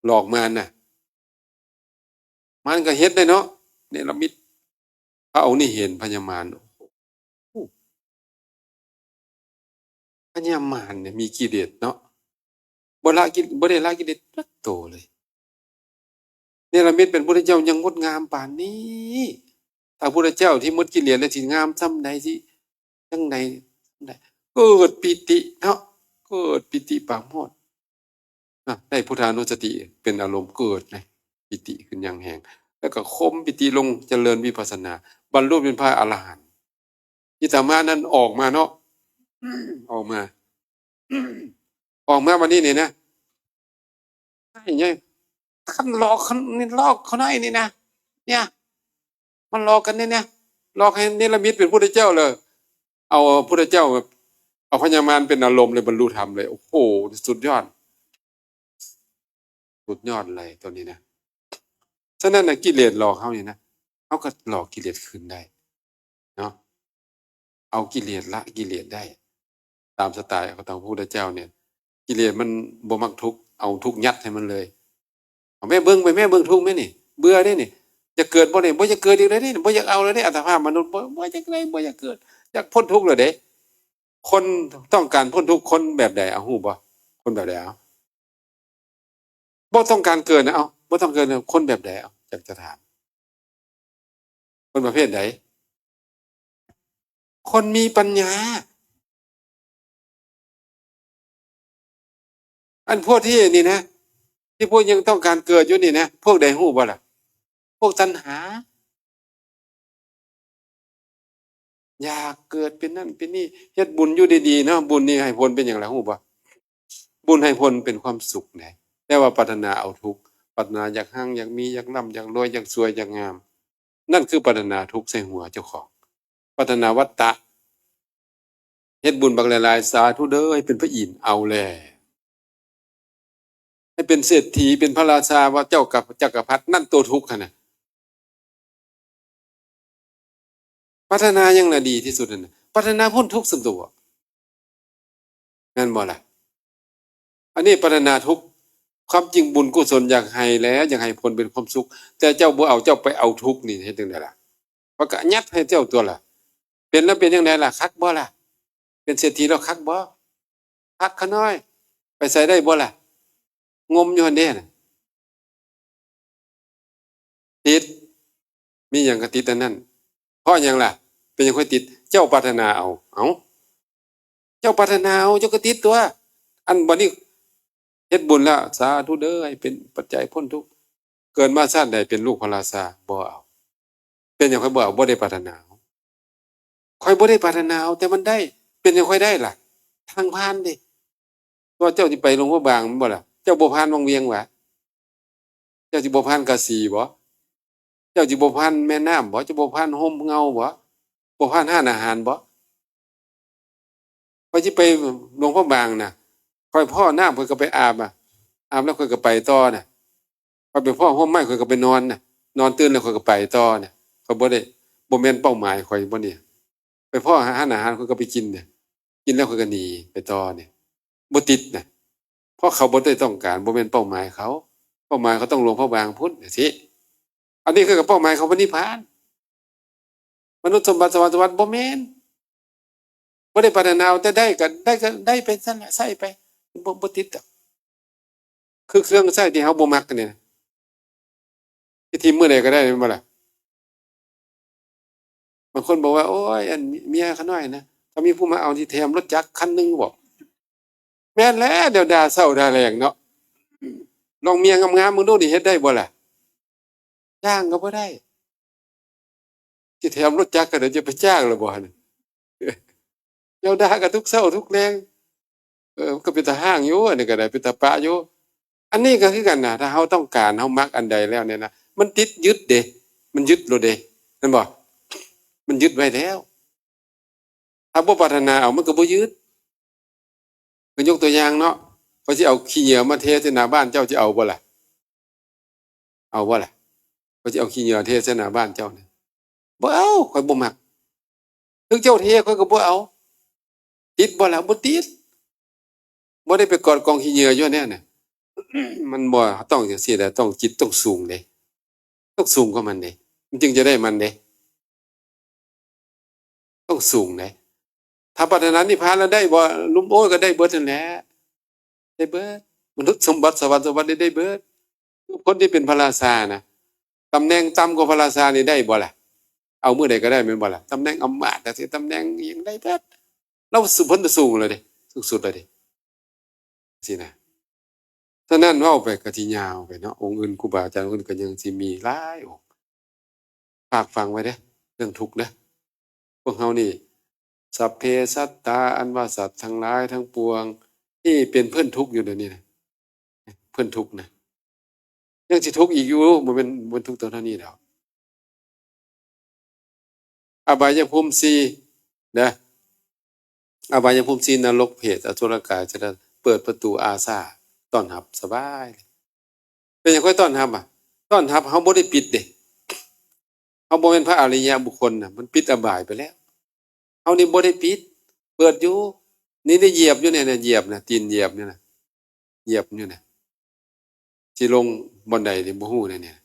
หลอกมารน่ะ มารก็เฮ็ดได้เนาะ เนรมิต พระองค์นี้เห็นพญามาร โอ้โห พญามารเนี่ยมีกิเลสเนาะ บ่ละกิ- บ่ได้ละกิเลสจักโตเลย เนรมิตเป็นพุทธเจ้ายังงดงามปานนี้ ถ้าพุทธเจ้าที่หมดกิเลสแล้วสิงามส่ำใด สิจั่งใด เกิดปีติเนาะ เกิดปีติปราโมทย์ นะ ได้พุทธานุสติเป็นอารมณ์ เกิดนะ ปีติขึ้นอย่างแฮง แล้วก็ข่มปีติลง เจริญวิปัสสนา บรรลุเป็นพระอรหันต์ อีตามารนั้นออกมาเนาะ ออกมา ออกมาวันนี้นี่นะ ไอ้เนี่ย คันหลอก คันนี่หลอกเขาน้อยนี่นะ เนี่ย มันหลอกกันเนี่ย เนี่ย หลอกให้เนรมิตเป็นพุทธเจ้าเลย เอาพุทธเจ้าแบบ เอาพญามารเป็นอารมณ์เลย บรรลุธรรมเลย โอ้โห สุดยอด สุดยอดเลยตัวนี้นะ ฉะนั้นนะ กิเลสหลอกเฮานี่นะ เฮาก็หลอกกิเลสคืนได้ เนาะ เอากิเลสละกิเลสได้ ตามสไตล์ของพระพุทธเจ้าเนี่ย กิเลสมันบ่มักทุกข์ เอาทุกข์ยัดให้มันเลย เอาแม่เบิ่งไป แม่เบิ่งทุกข์แม่นี่ เบื่อเด้นี่ จะเกิดบ่เนี่ย บ่อยากเกิดอีกแล้วเด้ บ่อยากเอาแล้วเด้ อัตภาพมนุษย์ บ่ บ่อยากได้ บ่อยากเกิด อยากพ้นทุกข์แล้วเด้ คนต้องการพ้นทุกข์ คนแบบใด เอา ฮู้บ่ คนแบบใด เอา บ่ต้องการเกิดนะ เอา บ่ต้องเกิดนะ คนแบบใด เอา อยากจะถาม คนประเภทใด คนมีปัญญา อันพวกที่นี่นะ ที่พวกยังต้องการเกิดอยู่นี่นะ พวกใดฮู้บ่ล่ะ พวกตัณหา อยากเกิดเป็นนั่นเป็นนี่ เฮ็ดบุญอยู่ดีๆเนาะ บุญนี่ให้ผลเป็นหยังล่ะ ฮู้บ่ บุญให้ผลเป็นความสุขนะ แต่ว่าปรารถนาเอาทุกข์ ปรารถนาอยากฮั่ง อยากมี อยากร่ำ อยากรวย อยากสวย อยากงาม นั่นคือปรารถนาทุกข์ใส่หัวเจ้าของ ปรารถนาวัตตะ เฮ็ดบุญบักหลายๆ สาธุเด้อ ให้เป็นพระอินทร์ เอาแล้ว ให้เป็นเศรษฐี เป็นพระราชา ว่าเจ้ากับจักรพรรดิ นั่นตัวทุกข์หั่นน่ะ ปรารถนาหยังน่ะดีที่สุดหั่นน่ะ ปรารถนาพ้นทุกข์ซั่นตัว แม่นบ่ล่ะ อันนี้ปรารถนาทุกข์ ความจริงบุญกุศลอยากให้แล้ว อยากให้ผลเป็นความสุข แต่เจ้าบ่เอา เจ้าไปเอาทุกข์นี่เฮ็ดจั่งใดล่ะ มันก็ยัดให้เจ้าตัวล่ะ เป็นแล้วเป็นจั่งใดล่ะ คักบ่ล่ะ เป็นเศรษฐีแล้วคักบ่ คักขาน้อย ไปไสได้บ่ล่ะ งมอยู่หั่นเด้น่ะ ติด มีหยังก็ติดอันนั้น เพราะหยังล่ะ เป็นหยังค่อยติด เจ้าปรารถนาเอา เอ้า เจ้าปรารถนาเอา เจ้าก็ติดตัว อันบัดนี้เฮ็ดบุญแล้ว สาธุเด้อ ให้เป็นปัจจัยพ้นทุกข์ เกิดมาชาติใดเป็นลูกพระราชา บ่เอา เป็นหยังค่อยบ่เอา บ่ได้ปรารถนา ข้อยบ่ได้ปรารถนาเอา แต่มันได้ เป็นหยังค่อยได้ล่ะ ทางผ่านเด้ ว่าเจ้าสิไปหลวงพระบางแม่นบ่ล่ะ เจ้าบ่ผ่านวังเวียงหวา เจ้าสิบ่ผ่านกาสีบ่ เจ้าสิบ่ผ่านแม่น้ำบ่ เจ้าบ่ผ่านร่มเงาบ่ บ่ผ่านร้านอาหารบ่ ข้อยสิไปหลวงพระบางน่ะ ข้อยพ้อน้ำข้อยก็ไปอาบอะ อาบแล้วข้อยก็ไปต่อน่ะ ข้อยไปพ้อร่มไม้ข้อยก็ไปนอนน่ะ นอนตื่นแล้วข้อยก็ไปต่อน่ะ ข้อยบ่ได้ บ่แม่นเป้าหมายข้อยบ่เนี่ย ไปพ้อร้านอาหารข้อยก็ไปกินเนี่ย กินแล้วข้อยก็หนีไปต่อเนี่ย บ่ติดน่ะ เพราะเขาบ่ได้ต้องการ บ่แม่นเป้าหมายเขา เป้าหมายเขาต้องหลวงพระบางพุ้นน่ะสิ อันนี้คือกับเป้าหมายเขาพระนิพพาน มนุษย์สมบัติสวรรค์สวรรค์บ่แม่น บ่ได้ปรารถนาเอา แต่ได้ก็ได้ก็ได้ไปซั่นล่ะ ใช้ไป บ่ บ่ติดดอก คือเครื่องใช้ที่เฮาบ่มักนี่นะ สิถิ่มมื้อใดก็ได้แม่นบ่ล่ะ บางคนบอกว่า โอ้ย อันเมียข้าน้อยนะ ถ้ามีผู้มาเอาสิแถมรถจักรคันหนึ่งบอก แม่นแล้ว เดี๋ยวด่าเช้าด่าแลงเนาะ ลองเมียงามๆ มึงดูนี่ เฮ็ดได้บ่ล่ะ จ้างก็บ่ได้ สิแถมรถจักรก็เดี๋ยวจะไปจ้างแล้วบ่หั่น เดี๋ยวด่ากันทุกเช้าทุกแลง เออ มันก็เป็นตาฮ้างอยู่ อันนี้ก็ได้ เป็นตาปะอยู่ อันนี้ก็คือกันนะ ถ้าเฮาต้องการ เฮามักอันใดแล้วเนี่ยนะ มันติดยึดเด้ มันยึดโลดเด้ แม่นบ่ มันยึดไว้แล้ว ถ้าบ่ปรารถนาเอา มันก็บ่ยึด ก็ยกตัวอย่างเนาะ ข้อยสิเอาขี้เหงื่อมาเทใส่หน้าบ้านเจ้า สิเอาบ่ล่ะ เอาบ่ล่ะ ข้อยสิเอาขี้เหงื่อเทใส่หน้าบ้านเจ้าเนี่ย บ่เอา ข้อยบ่มัก ถึงเจ้าเทข้อยก็บ่เอา ติดบ่ล่ะ บ่ติด บ่ได้ไปกอดกองขี้เหงื่ออยู่เนี่ยน่ะ มันบ่ต้องจั่งซี้แหละ ต้องจิตต้องสูงเด้ ต้องสูงกว่ามันเด้ มันจึงจะได้มันเด้ ต้องสูงเด้ ถ้าปรารถนานิพพานแล้วได้บ่ ลุ่มโอ้ยก็ได้เบิดนั่นแหละ ได้เบิด มนุษย์สมบัติ สวรรค์สมบัติ ได้ ได้เบิด คนที่เป็นพระราชานะ ตำแหน่งต่ำกว่าพระราชานี่ได้บ่ล่ะ เอามื้อใดก็ได้แม่นบ่ล่ะ ตำแหน่งอำมาตย์จั่งซี้ ตำแหน่งอิหยังได้เบิด ลาวสุด เพิ่นสูงแล้วเด้ สูงสุดแล้วเด้ ซี้นะ ฉะนั้นเว้าไปก็สิยาวไปเนาะ องค์อื่น ครูบาอาจารย์องค์อื่นก็ยังสิมีหลายองค์ ฝากฝังไว้เด้อ เรื่องทุกข์เด้อ พวกเฮานี่ สัพเพสัตตา อันว่าสัตว์ทั้งหลายทั้งปวง นี่เป็นเพื่อนทุกข์อยู่เดี๋ยวนี้นะ เพื่อนทุกข์นะ ยังสิทุกข์อีกอยู่ บ่แม่น บ่แม่นทุกข์เท่านี้ดอก อบายภูมิสี่นะ อบายภูมิสี่ นรก เปรต อสุรกาย จะเปิดประตูอาสาต้อนรับสบายเลย เป็นหยังค่อยต้อนรับอ่ะ ต้อนรับเฮาบ่ได้ปิดเด้ เฮาบ่แม่นพระอริยบุคคลน่ะ มันปิดอบายไปแล้ว เฮานี่บ่ได้ปิด เปิดอยู่ นี่ได้เหยียบอยู่เนี่ย เนี่ย เหยียบนะ ตีนเหยียบเนี่ยนะ เหยียบอยู่นะ สิลงบันไดนี่บ่ฮู้นะเนี่ย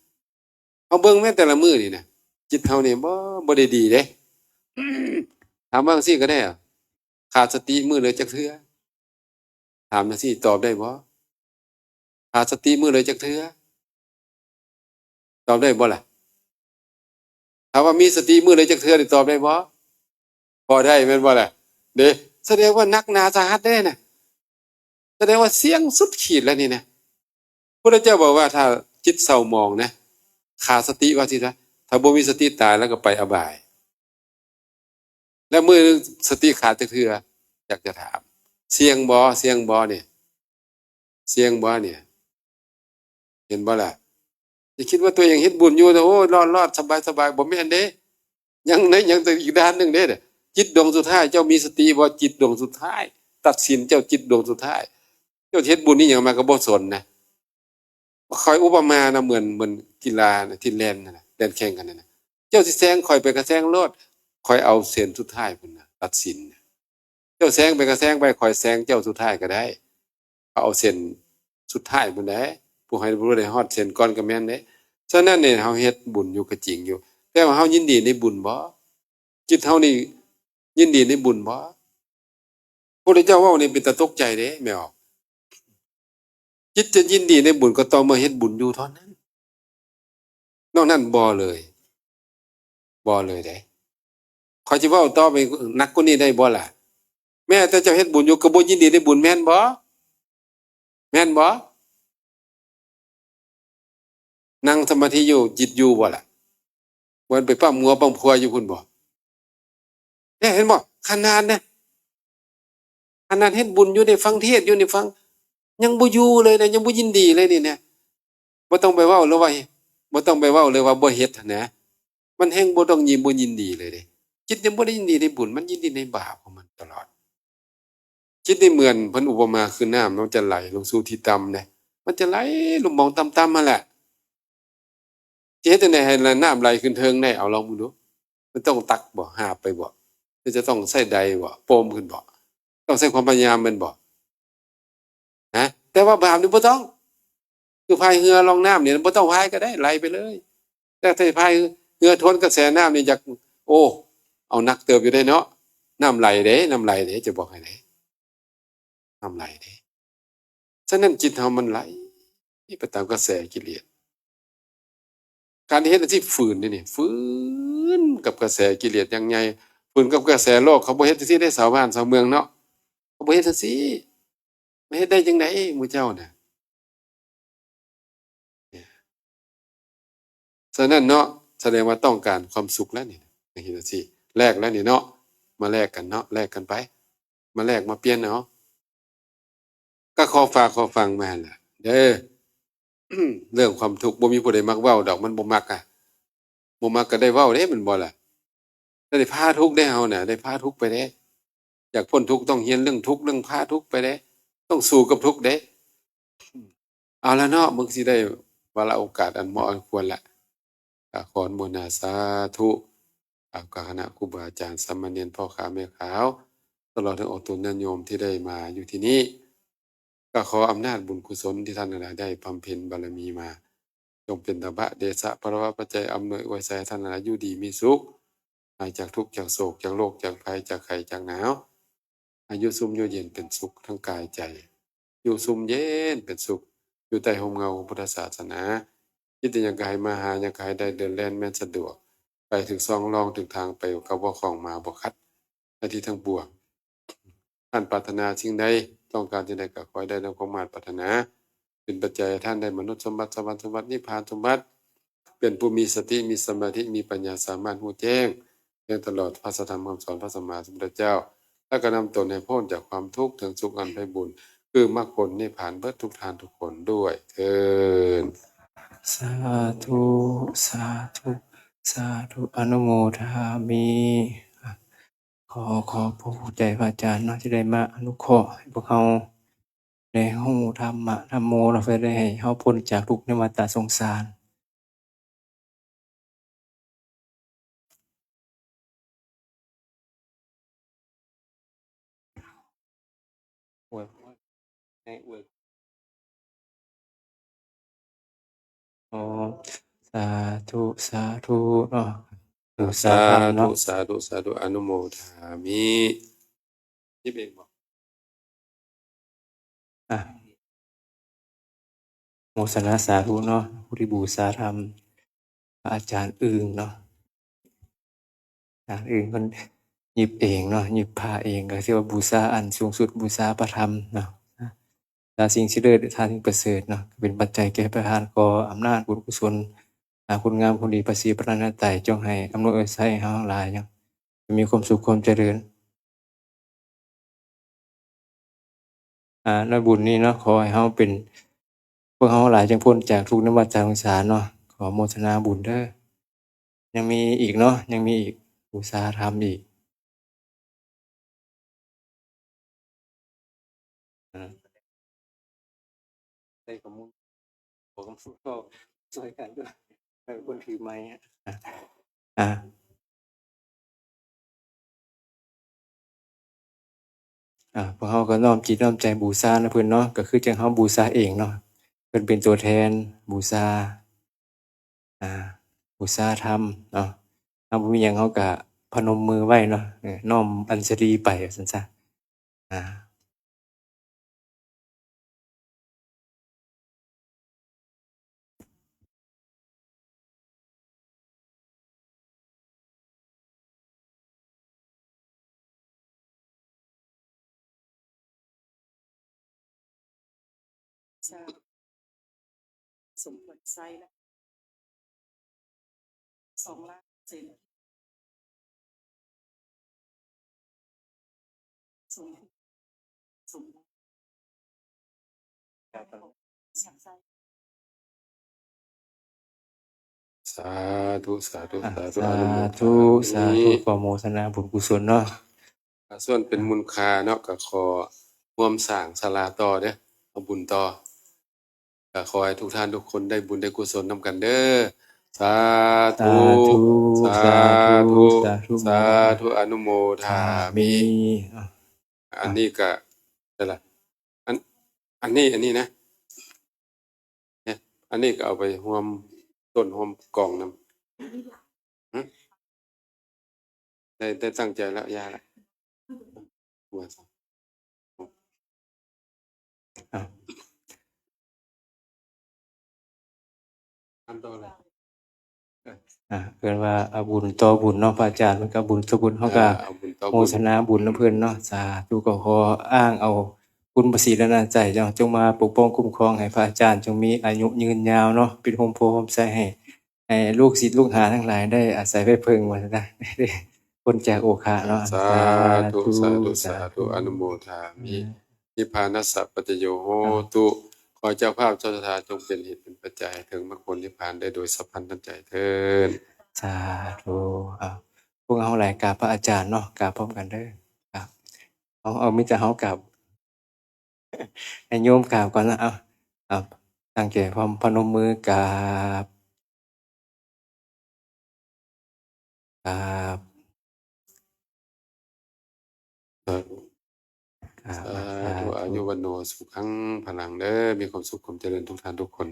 เฮาเบิ่งแม้แต่ละมื้อนี่นะ จิตเฮานี่บ่ บ่ได้ดีเด้ ถามว่าจั่งซี้ก็ได้อะ ขาดสติมื้อละจักเทื่อ ถามจั่งซี้ตอบได้บ่ ขาดสติมื้อละจักเทื่อ ตอบได้บ่ล่ะ ถามว่ามีสติมื้อละจักเทื่อนี่ตอบได้บ่ พอได้แม่นบ่ล่ะ เด้ แสดงว่าหนักหนาสาหัสเด้น่ะ แสดงว่าเสี่ยงสุดขีดแล้วนี่นะ พุทธเจ้าบอกว่าถ้าจิตเศร้าหมองนะ ขาดสติว่าสินะ ถ้าบ่มีสติตายแล้วก็ไปอบาย แล้วมื้อหนึ่งสติขาดจักเทื่อ อยากจะถาม เสี่ยงบ่ เสี่ยงบ่เนี่ย เสี่ยงบ่เนี่ย เห็นบ่ล่ะ อย่าคิดว่าตัวเองเฮ็ดบุญอยู่นะ โอ้ย รอดๆ สบายๆ บ่แม่นเด้ ยังใน ยังอีกด้านหนึ่งเด้ จิตดวงสุดท้าย เจ้ามีสติบ่ จิตดวงสุดท้าย ตัดสินเจ้าจิตดวงสุดท้าย เจ้าเฮ็ดบุญนี่หยังมาก็บ่สนนะ ข้อยอุปมานะ เหมือน เหมือนกีฬานะ ที่แล่นนั่นน่ะ แล่นแข่งกันนั่นน่ะ เจ้าสิแซงข้อยไปก็แซงโลด ข้อยเอาเส้นสุดท้ายพุ้นน่ะ ตัดสินน่ะ เจ้าแซงไปก็แซงไป ข้อยแซงเจ้าสุดท้ายก็ได้ เขาเอาเส้นสุดท้ายพุ้นเด้ ผู้ให้ผู้ได้ฮอดเส้นก่อนก็แม่นเด้ ฉะนั้นเนี่ย เฮาเฮ็ดบุญอยู่ก็จริงอยู่ แต่ว่าเฮายินดีในบุญบ่ จิตเฮานี่ยินดีในบุญบ่ พระพุทธเจ้าเว้านี่เป็นตาตกใจเด้ แม่ออก จิตจะยินดีในบุญก็ต่อเมื่อเฮ็ดบุญอยู่เท่านั้น นอกนั้นบ่เลย บ่เลยเด้ ข้อยสิเว้าต่อไปหนักกว่านี้ได้บ่ล่ะ แม้แต่เจ้าเฮ็ดบุญอยู่ก็บ่ยินดีในบุญ แม่นบ่ แม่นบ่ นั่งสมาธิอยู่ จิตอยู่บ่ล่ะ บ่ไปปั๊มงัวปั๊มควายอยู่พุ้นบ่ เนี่ย เห็นบ่ ขนาดเนี่ย ขนาดเฮ็ดบุญอยู่ ได้ฟังเทศน์อยู่ นี่ฟัง ยังบ่อยู่เลยนะ ยังบ่ยินดีเลยนี่นะ บ่ต้องไปเว้าเลยว่า บ่ต้องไปเว้าเลยว่าบ่เฮ็ดหั้นนะ มันแฮ่งบ่ต้องยิน บ่ยินดีเลยเด้ จิตยังบ่ได้ยินดีในบุญ มันยินดีในบาปของมันตลอด จิตนี่เหมือนเพิ่นอุปมาคือน้ำ มันจะไหลลงสู่ที่ต่ำเด้ มันจะไหลลงหม่องต่ำๆ หั้นแหละ สิเฮ็ดจั่งใดให้น้ำไหลขึ้นเทิงได้ เอาลองเบิ่งดู มันต้องตักบ่ หาบไปบ่ หรือจะต้องใช้ไดบ่ โปมขึ้นบ่ ต้องใช้ความพยายามแม่นบ่ นะ แต่ว่าบาปนี่บ่ต้อง คือพายเรือล่องน้ำเนี่ย บ่ต้องพายก็ได้ ไหลไปเลย แต่ถ้าพายเรือทวนกระแสน้ำนี่ อยาก โอ้ เอาหนักเติบอยู่เด้เนาะ น้ำไหลเด้ น้ำไหลเด้ จะบอกให้เด้ น้ำไหลเด้ ฉะนั้นจิตเฮามันไหลไปตามกระแสกิเลส การเฮ็ดอาชีพฝืนนี่นี่ ฝืนกับกระแสกิเลสอย่างใหญ่ ฝืนกับกระแสโลก เขาบ่เฮ็ดจั่งซี้เด้ ชาวบ้านชาวเมืองเนาะ เขาบ่เฮ็ดจั่งซี้ มาเฮ็ดได้จั่งใดหมู่เจ้าน่ะ เนี่ย ฉะนั้นเนาะ แสดงว่าต้องการความสุขแล้วนี่ อย่างนี้สิ แลกแล้วนี่เนาะ มาแลกกันเนาะ แลกกันไป มาแลกมาเปลี่ยนเอา ก็ขอฝากขอฟังมาหั่นล่ะ เด้อ เรื่องความทุกข์บ่มีผู้ใดมักเว้าดอก มันบ่มักอะ บ่มักก็ได้เว้าเด้ แม่นบ่ล่ะ ได้พาทุกข์ได้เฮาน่ะ ได้พาทุกข์ไปเด้ อยากพ้นทุกข์ต้องเรียนเรื่องทุกข์ เรื่องพาทุกข์ไปเด้ ต้องสู้กับทุกข์เด้ เอาละเนาะ มันก็สิได้วาระโอกาสอันเหมาะอันควรละ ก็ขออนุโมทนาสาธุ กับคณะครูบาอาจารย์ สามเณร พ่อค้าแม่ขาว ตลอดถึงออกตนญาติโยมที่ได้มาอยู่ที่นี่ ก็ขออำนาจบุญกุศลที่ท่านทั้งหลายได้บำเพ็ญบารมีมา จงเป็นตบะเดชะพลวะปัจจัยอำนวยอวยชัยให้ท่านทั้งหลายอยู่ดีมีสุข หายจากทุกข์จากโศกจากโรคจากภัยจากไข้จากหนาว อายุซุ่มอยู่เย็นเป็นสุขทั้งกายใจ อยู่ซุ่มเย็นเป็นสุข อยู่ใต้ร่มเงาของพุทธศาสนา คิดแต่หยังก็ให้มาหา หยังก็ให้ได้ เดินแล่นแม่นสะดวก ไปถืกซองลองถืกทางไป ก็บ่ข้องมาบ่ขัด ในที่ทั้งปวง ท่านปรารถนาสิ่งใด ต้องการสิ่งใดก็ขอให้ได้ดังความมาดปรารถนา เป็นปัจจัยให้ท่านได้มนุษย์สมบัติ สวรรค์สมบัติ นิพพานสมบัติ เป็นผู้มีสติ มีสมาธิ มีปัญญา สามารถรู้แจ้ง แจ้งตลอดพระสัทธรรมคำสอนพระสัมมาสัมพุทธเจ้า และก็นำตนให้พ้นจากความทุกข์ถึงสุขอันไพบูลย์ คือมรรคผลนิพพานเบิดทุกท่านทุกคนด้วยเทอญ สาธุ สาธุ สาธุ อนุโมทามิ ขอ ขอบพระคุณใจพระอาจารย์เนาะ ที่ได้มาอนุเคราะห์ให้พวกเราได้รู้ธรรมะ ธัมโม เนาะ เพื่อได้ให้เราพ้นจากทุกข์ในวัฏสงสาร อวยพร ให้อวย อ๋อ สาธุ สาธุเนาะ บูชาธรรมเนาะ สาธุ สาธุ สาธุ อนุโมทามิ นี่เองบอก อ่ะ โมทนาสาธุเนาะ ผู้ที่บูชาธรรม พระอาจารย์อึ่งเนาะ อาจารย์อึ่งเพิ่น หยิบเองเนาะ หยิบผ้าเอง ก็ถือว่าบูชาอันสูงสุด บูชาพระธรรมเนาะ บูชาสิ่งที่เลิศ บูชาสิ่งประเสริฐเนาะ ก็เป็นปัจจัยแก่พระทาน ขออำนาจบุญกุศล อ่า คุณงามความดี พระศรีพระรัตนตรัย จงให้อำนวยอวยชัยให้เฮาทั้งหลายเนาะ มีความสุขความเจริญ อ่า ในบุญนี้เนาะ ขอให้เฮาเป็น พวกเฮาหลายจังพ้นจากทุกข์ในวัฏสงสารเนาะ ขอโมทนาบุญเด้อ ยังมีอีกเนาะ ยังมีอีก อุตสาหะทำอีก อ่า ได้ข้อมูล ผมก็ช่วยกันด้วย เป็นคนถือไมค์อะ อ่ะ อ่ะ พวกเฮาก็น้อมจิตน้อมใจบูชานะเพิ่นเนาะ ก็คือจั่งเฮาบูชาเองเนาะ เพิ่นเป็นตัวแทนบูชา อ่า บูชาธรรมเนาะ เฮาบ่มีหยัง เฮาก็พนมมือไว้เนาะ เออ น้อมอัญชลีไป ว่าซั่นซะ อ่า สมควรใช้ละ สองล้านเปอร์เซ็นต์ สม สม ครับ อยากใช้ สาธุ สาธุ อ่ะ สาธุ สาธุ อนุโมทนา สาธุ ขอโมทนาบุญกุศลเนาะ อ่ะ ส่วนเป็นมูลค่าเนาะ ก็ขอร่วมสร้างศาลาต่อเด้อ เอาบุญต่อ ก็ขอให้ทุกท่านทุกคนได้บุญได้กุศลนำกันเด้อ สาธุ สาธุ สาธุ สาธุ สาธุ อนุโมทามิ อ่ะ อันนี้ก็ ได้ละ อัน อันนี้ อันนี้นะ เนี่ย อันนี้ก็เอาไปร่วมต้นร่วมกองนำ หึ ได้ ได้ตั้งใจแล้ว ย่าละ ว่าซะ อ่ะ อันต่อเลย อ่ะ เอิ้นว่าเอาบุญต่อบุญเนาะ พระอาจารย์ มันก็บุญต่อบุญ เฮาก็ อ่า เอาบุญต่อบุญ โมทนาบุญนำเพิ่นเนาะ สาธุ ก็ขออ้างเอาคุณพระศรีรัตนตรัยเนาะ จงมาปกป้องคุ้มครองให้พระอาจารย์ จงมีอายุยืนยาวเนาะ เป็นร่มโพธิ์ร่มไทรให้ ให้ลูกศิษย์ลูกหาทั้งหลายได้อาศัยไปเพิ่ง ว่าซั่นนะ พ้นจากโอฆะเนาะ สาธุ สาธุ สาธุ สาธุ อนุโมทามิ อืม นิพพานัสสะปัจจโยโหตุ ขอเจ้าภาพเจ้าศรัทธาจงเป็นเหตุเป็นปัจจัยให้ถึงมรรคผลนิพพานได้โดยฉับพลันทันใจเทอญ สาธุ อ่ะ พวกเฮาหลายกราบพระอาจารย์เนาะ กราบพร้อมกันเด้อ ครับ เอา เอา มีแต่เฮากราบ ให้โยมกราบก่อนนะ เอา เอา ตั้งใจพร้อม พนมมือกราบ ครับ ครับ สาธุ สาธุ อายุวัณโณ สุขัง พลัง เด้อ มีความสุขความเจริญทุกท่านทุกคน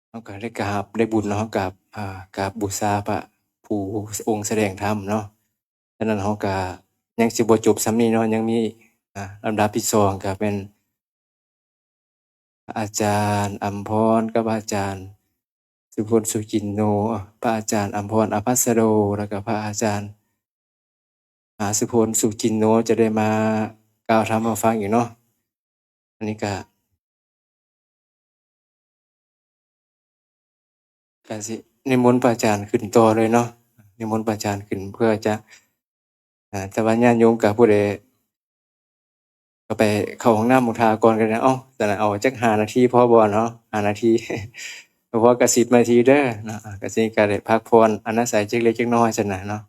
เฮาก็ได้กราบ ได้บุญเนาะ กราบ อ่า กราบบูชาพระผู้องค์แสดงธรรมเนาะ ฉะนั้นเฮาก็ยังสิบ่จบส่ำนี้เนาะ ยังมี อ่า ลำดับที่สองก็เป็น พระอาจารย์อำพรกับพระอาจารย์สุพลสุจินโน พระอาจารย์อำพรอภัสโร แล้วก็พระอาจารย์ อ่า สุพลสุจินโน จะได้มากล่าวธรรมมาฟังอีกเนาะ อันนี้ก็ ก็สินิมนต์พระอาจารย์ขึ้นต่อเลยเนาะ นิมนต์พระอาจารย์ขึ้นเพื่อจะ อ่า แต่ว่าญาติโยมก็ผู้ใด ก็ไปเข้าห้องน้ำมุทาก่อนก็ได้ เอ้า แต่ละเอาจักห้านาทีพอบ่เนาะ ห้านาที พอก็สิบนาทีเด้อเนาะ อ่า ก็สิก็ได้พักผ่อนอาศัยจักเล็กจักน้อยซั่นน่ะเนาะ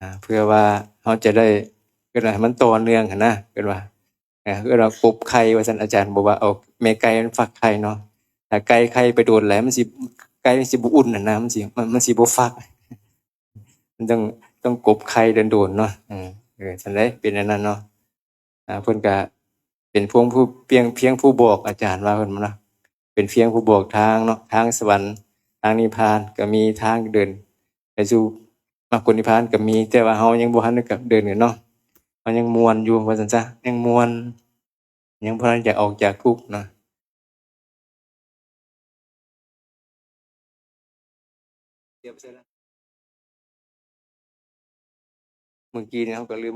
อ่า เพื่อว่าเฮาจะได้ เอิ้นว่าให้มันต่อเนื่องหั้นนะ เอิ้นว่า อ่า เอิ้นว่ากบไข่ว่าซั่น อาจารย์บอกว่าเอาแม่ไก่มันฟักไข่เนาะ ถ้าไก่ไข่ไปโดนแล้วมันสิ ไก่มันสิบ่อุ่นหั้นนะ มันสิ มัน มันสิบ่ฟัก มันต้อง ต้องกบไข่โดนๆเนาะ เออ เออ ซั่นเด้ เป็นอันนั้นเนาะ อ่า เพิ่นก็เป็นเพียงผู้ เพียง เพียงผู้บอก อาจารย์ว่าเพิ่นเนาะ เป็นเพียงผู้บอกทางเนาะ ทางสวรรค์ ทางนิพพานก็มี ทางเดินไปสู่มรรคผลนิพพานก็มี แต่ว่าเฮายังบ่ทันได้เดินกันเนาะ เฮายังม่วนอยู่ ว่าซั่นซะ ยังม่วน ยังบ่ทันอยากออกจากทุกข์เนาะ เสียบไปใส่ละ มื่อกี้เนี่ยเฮาก็ลืม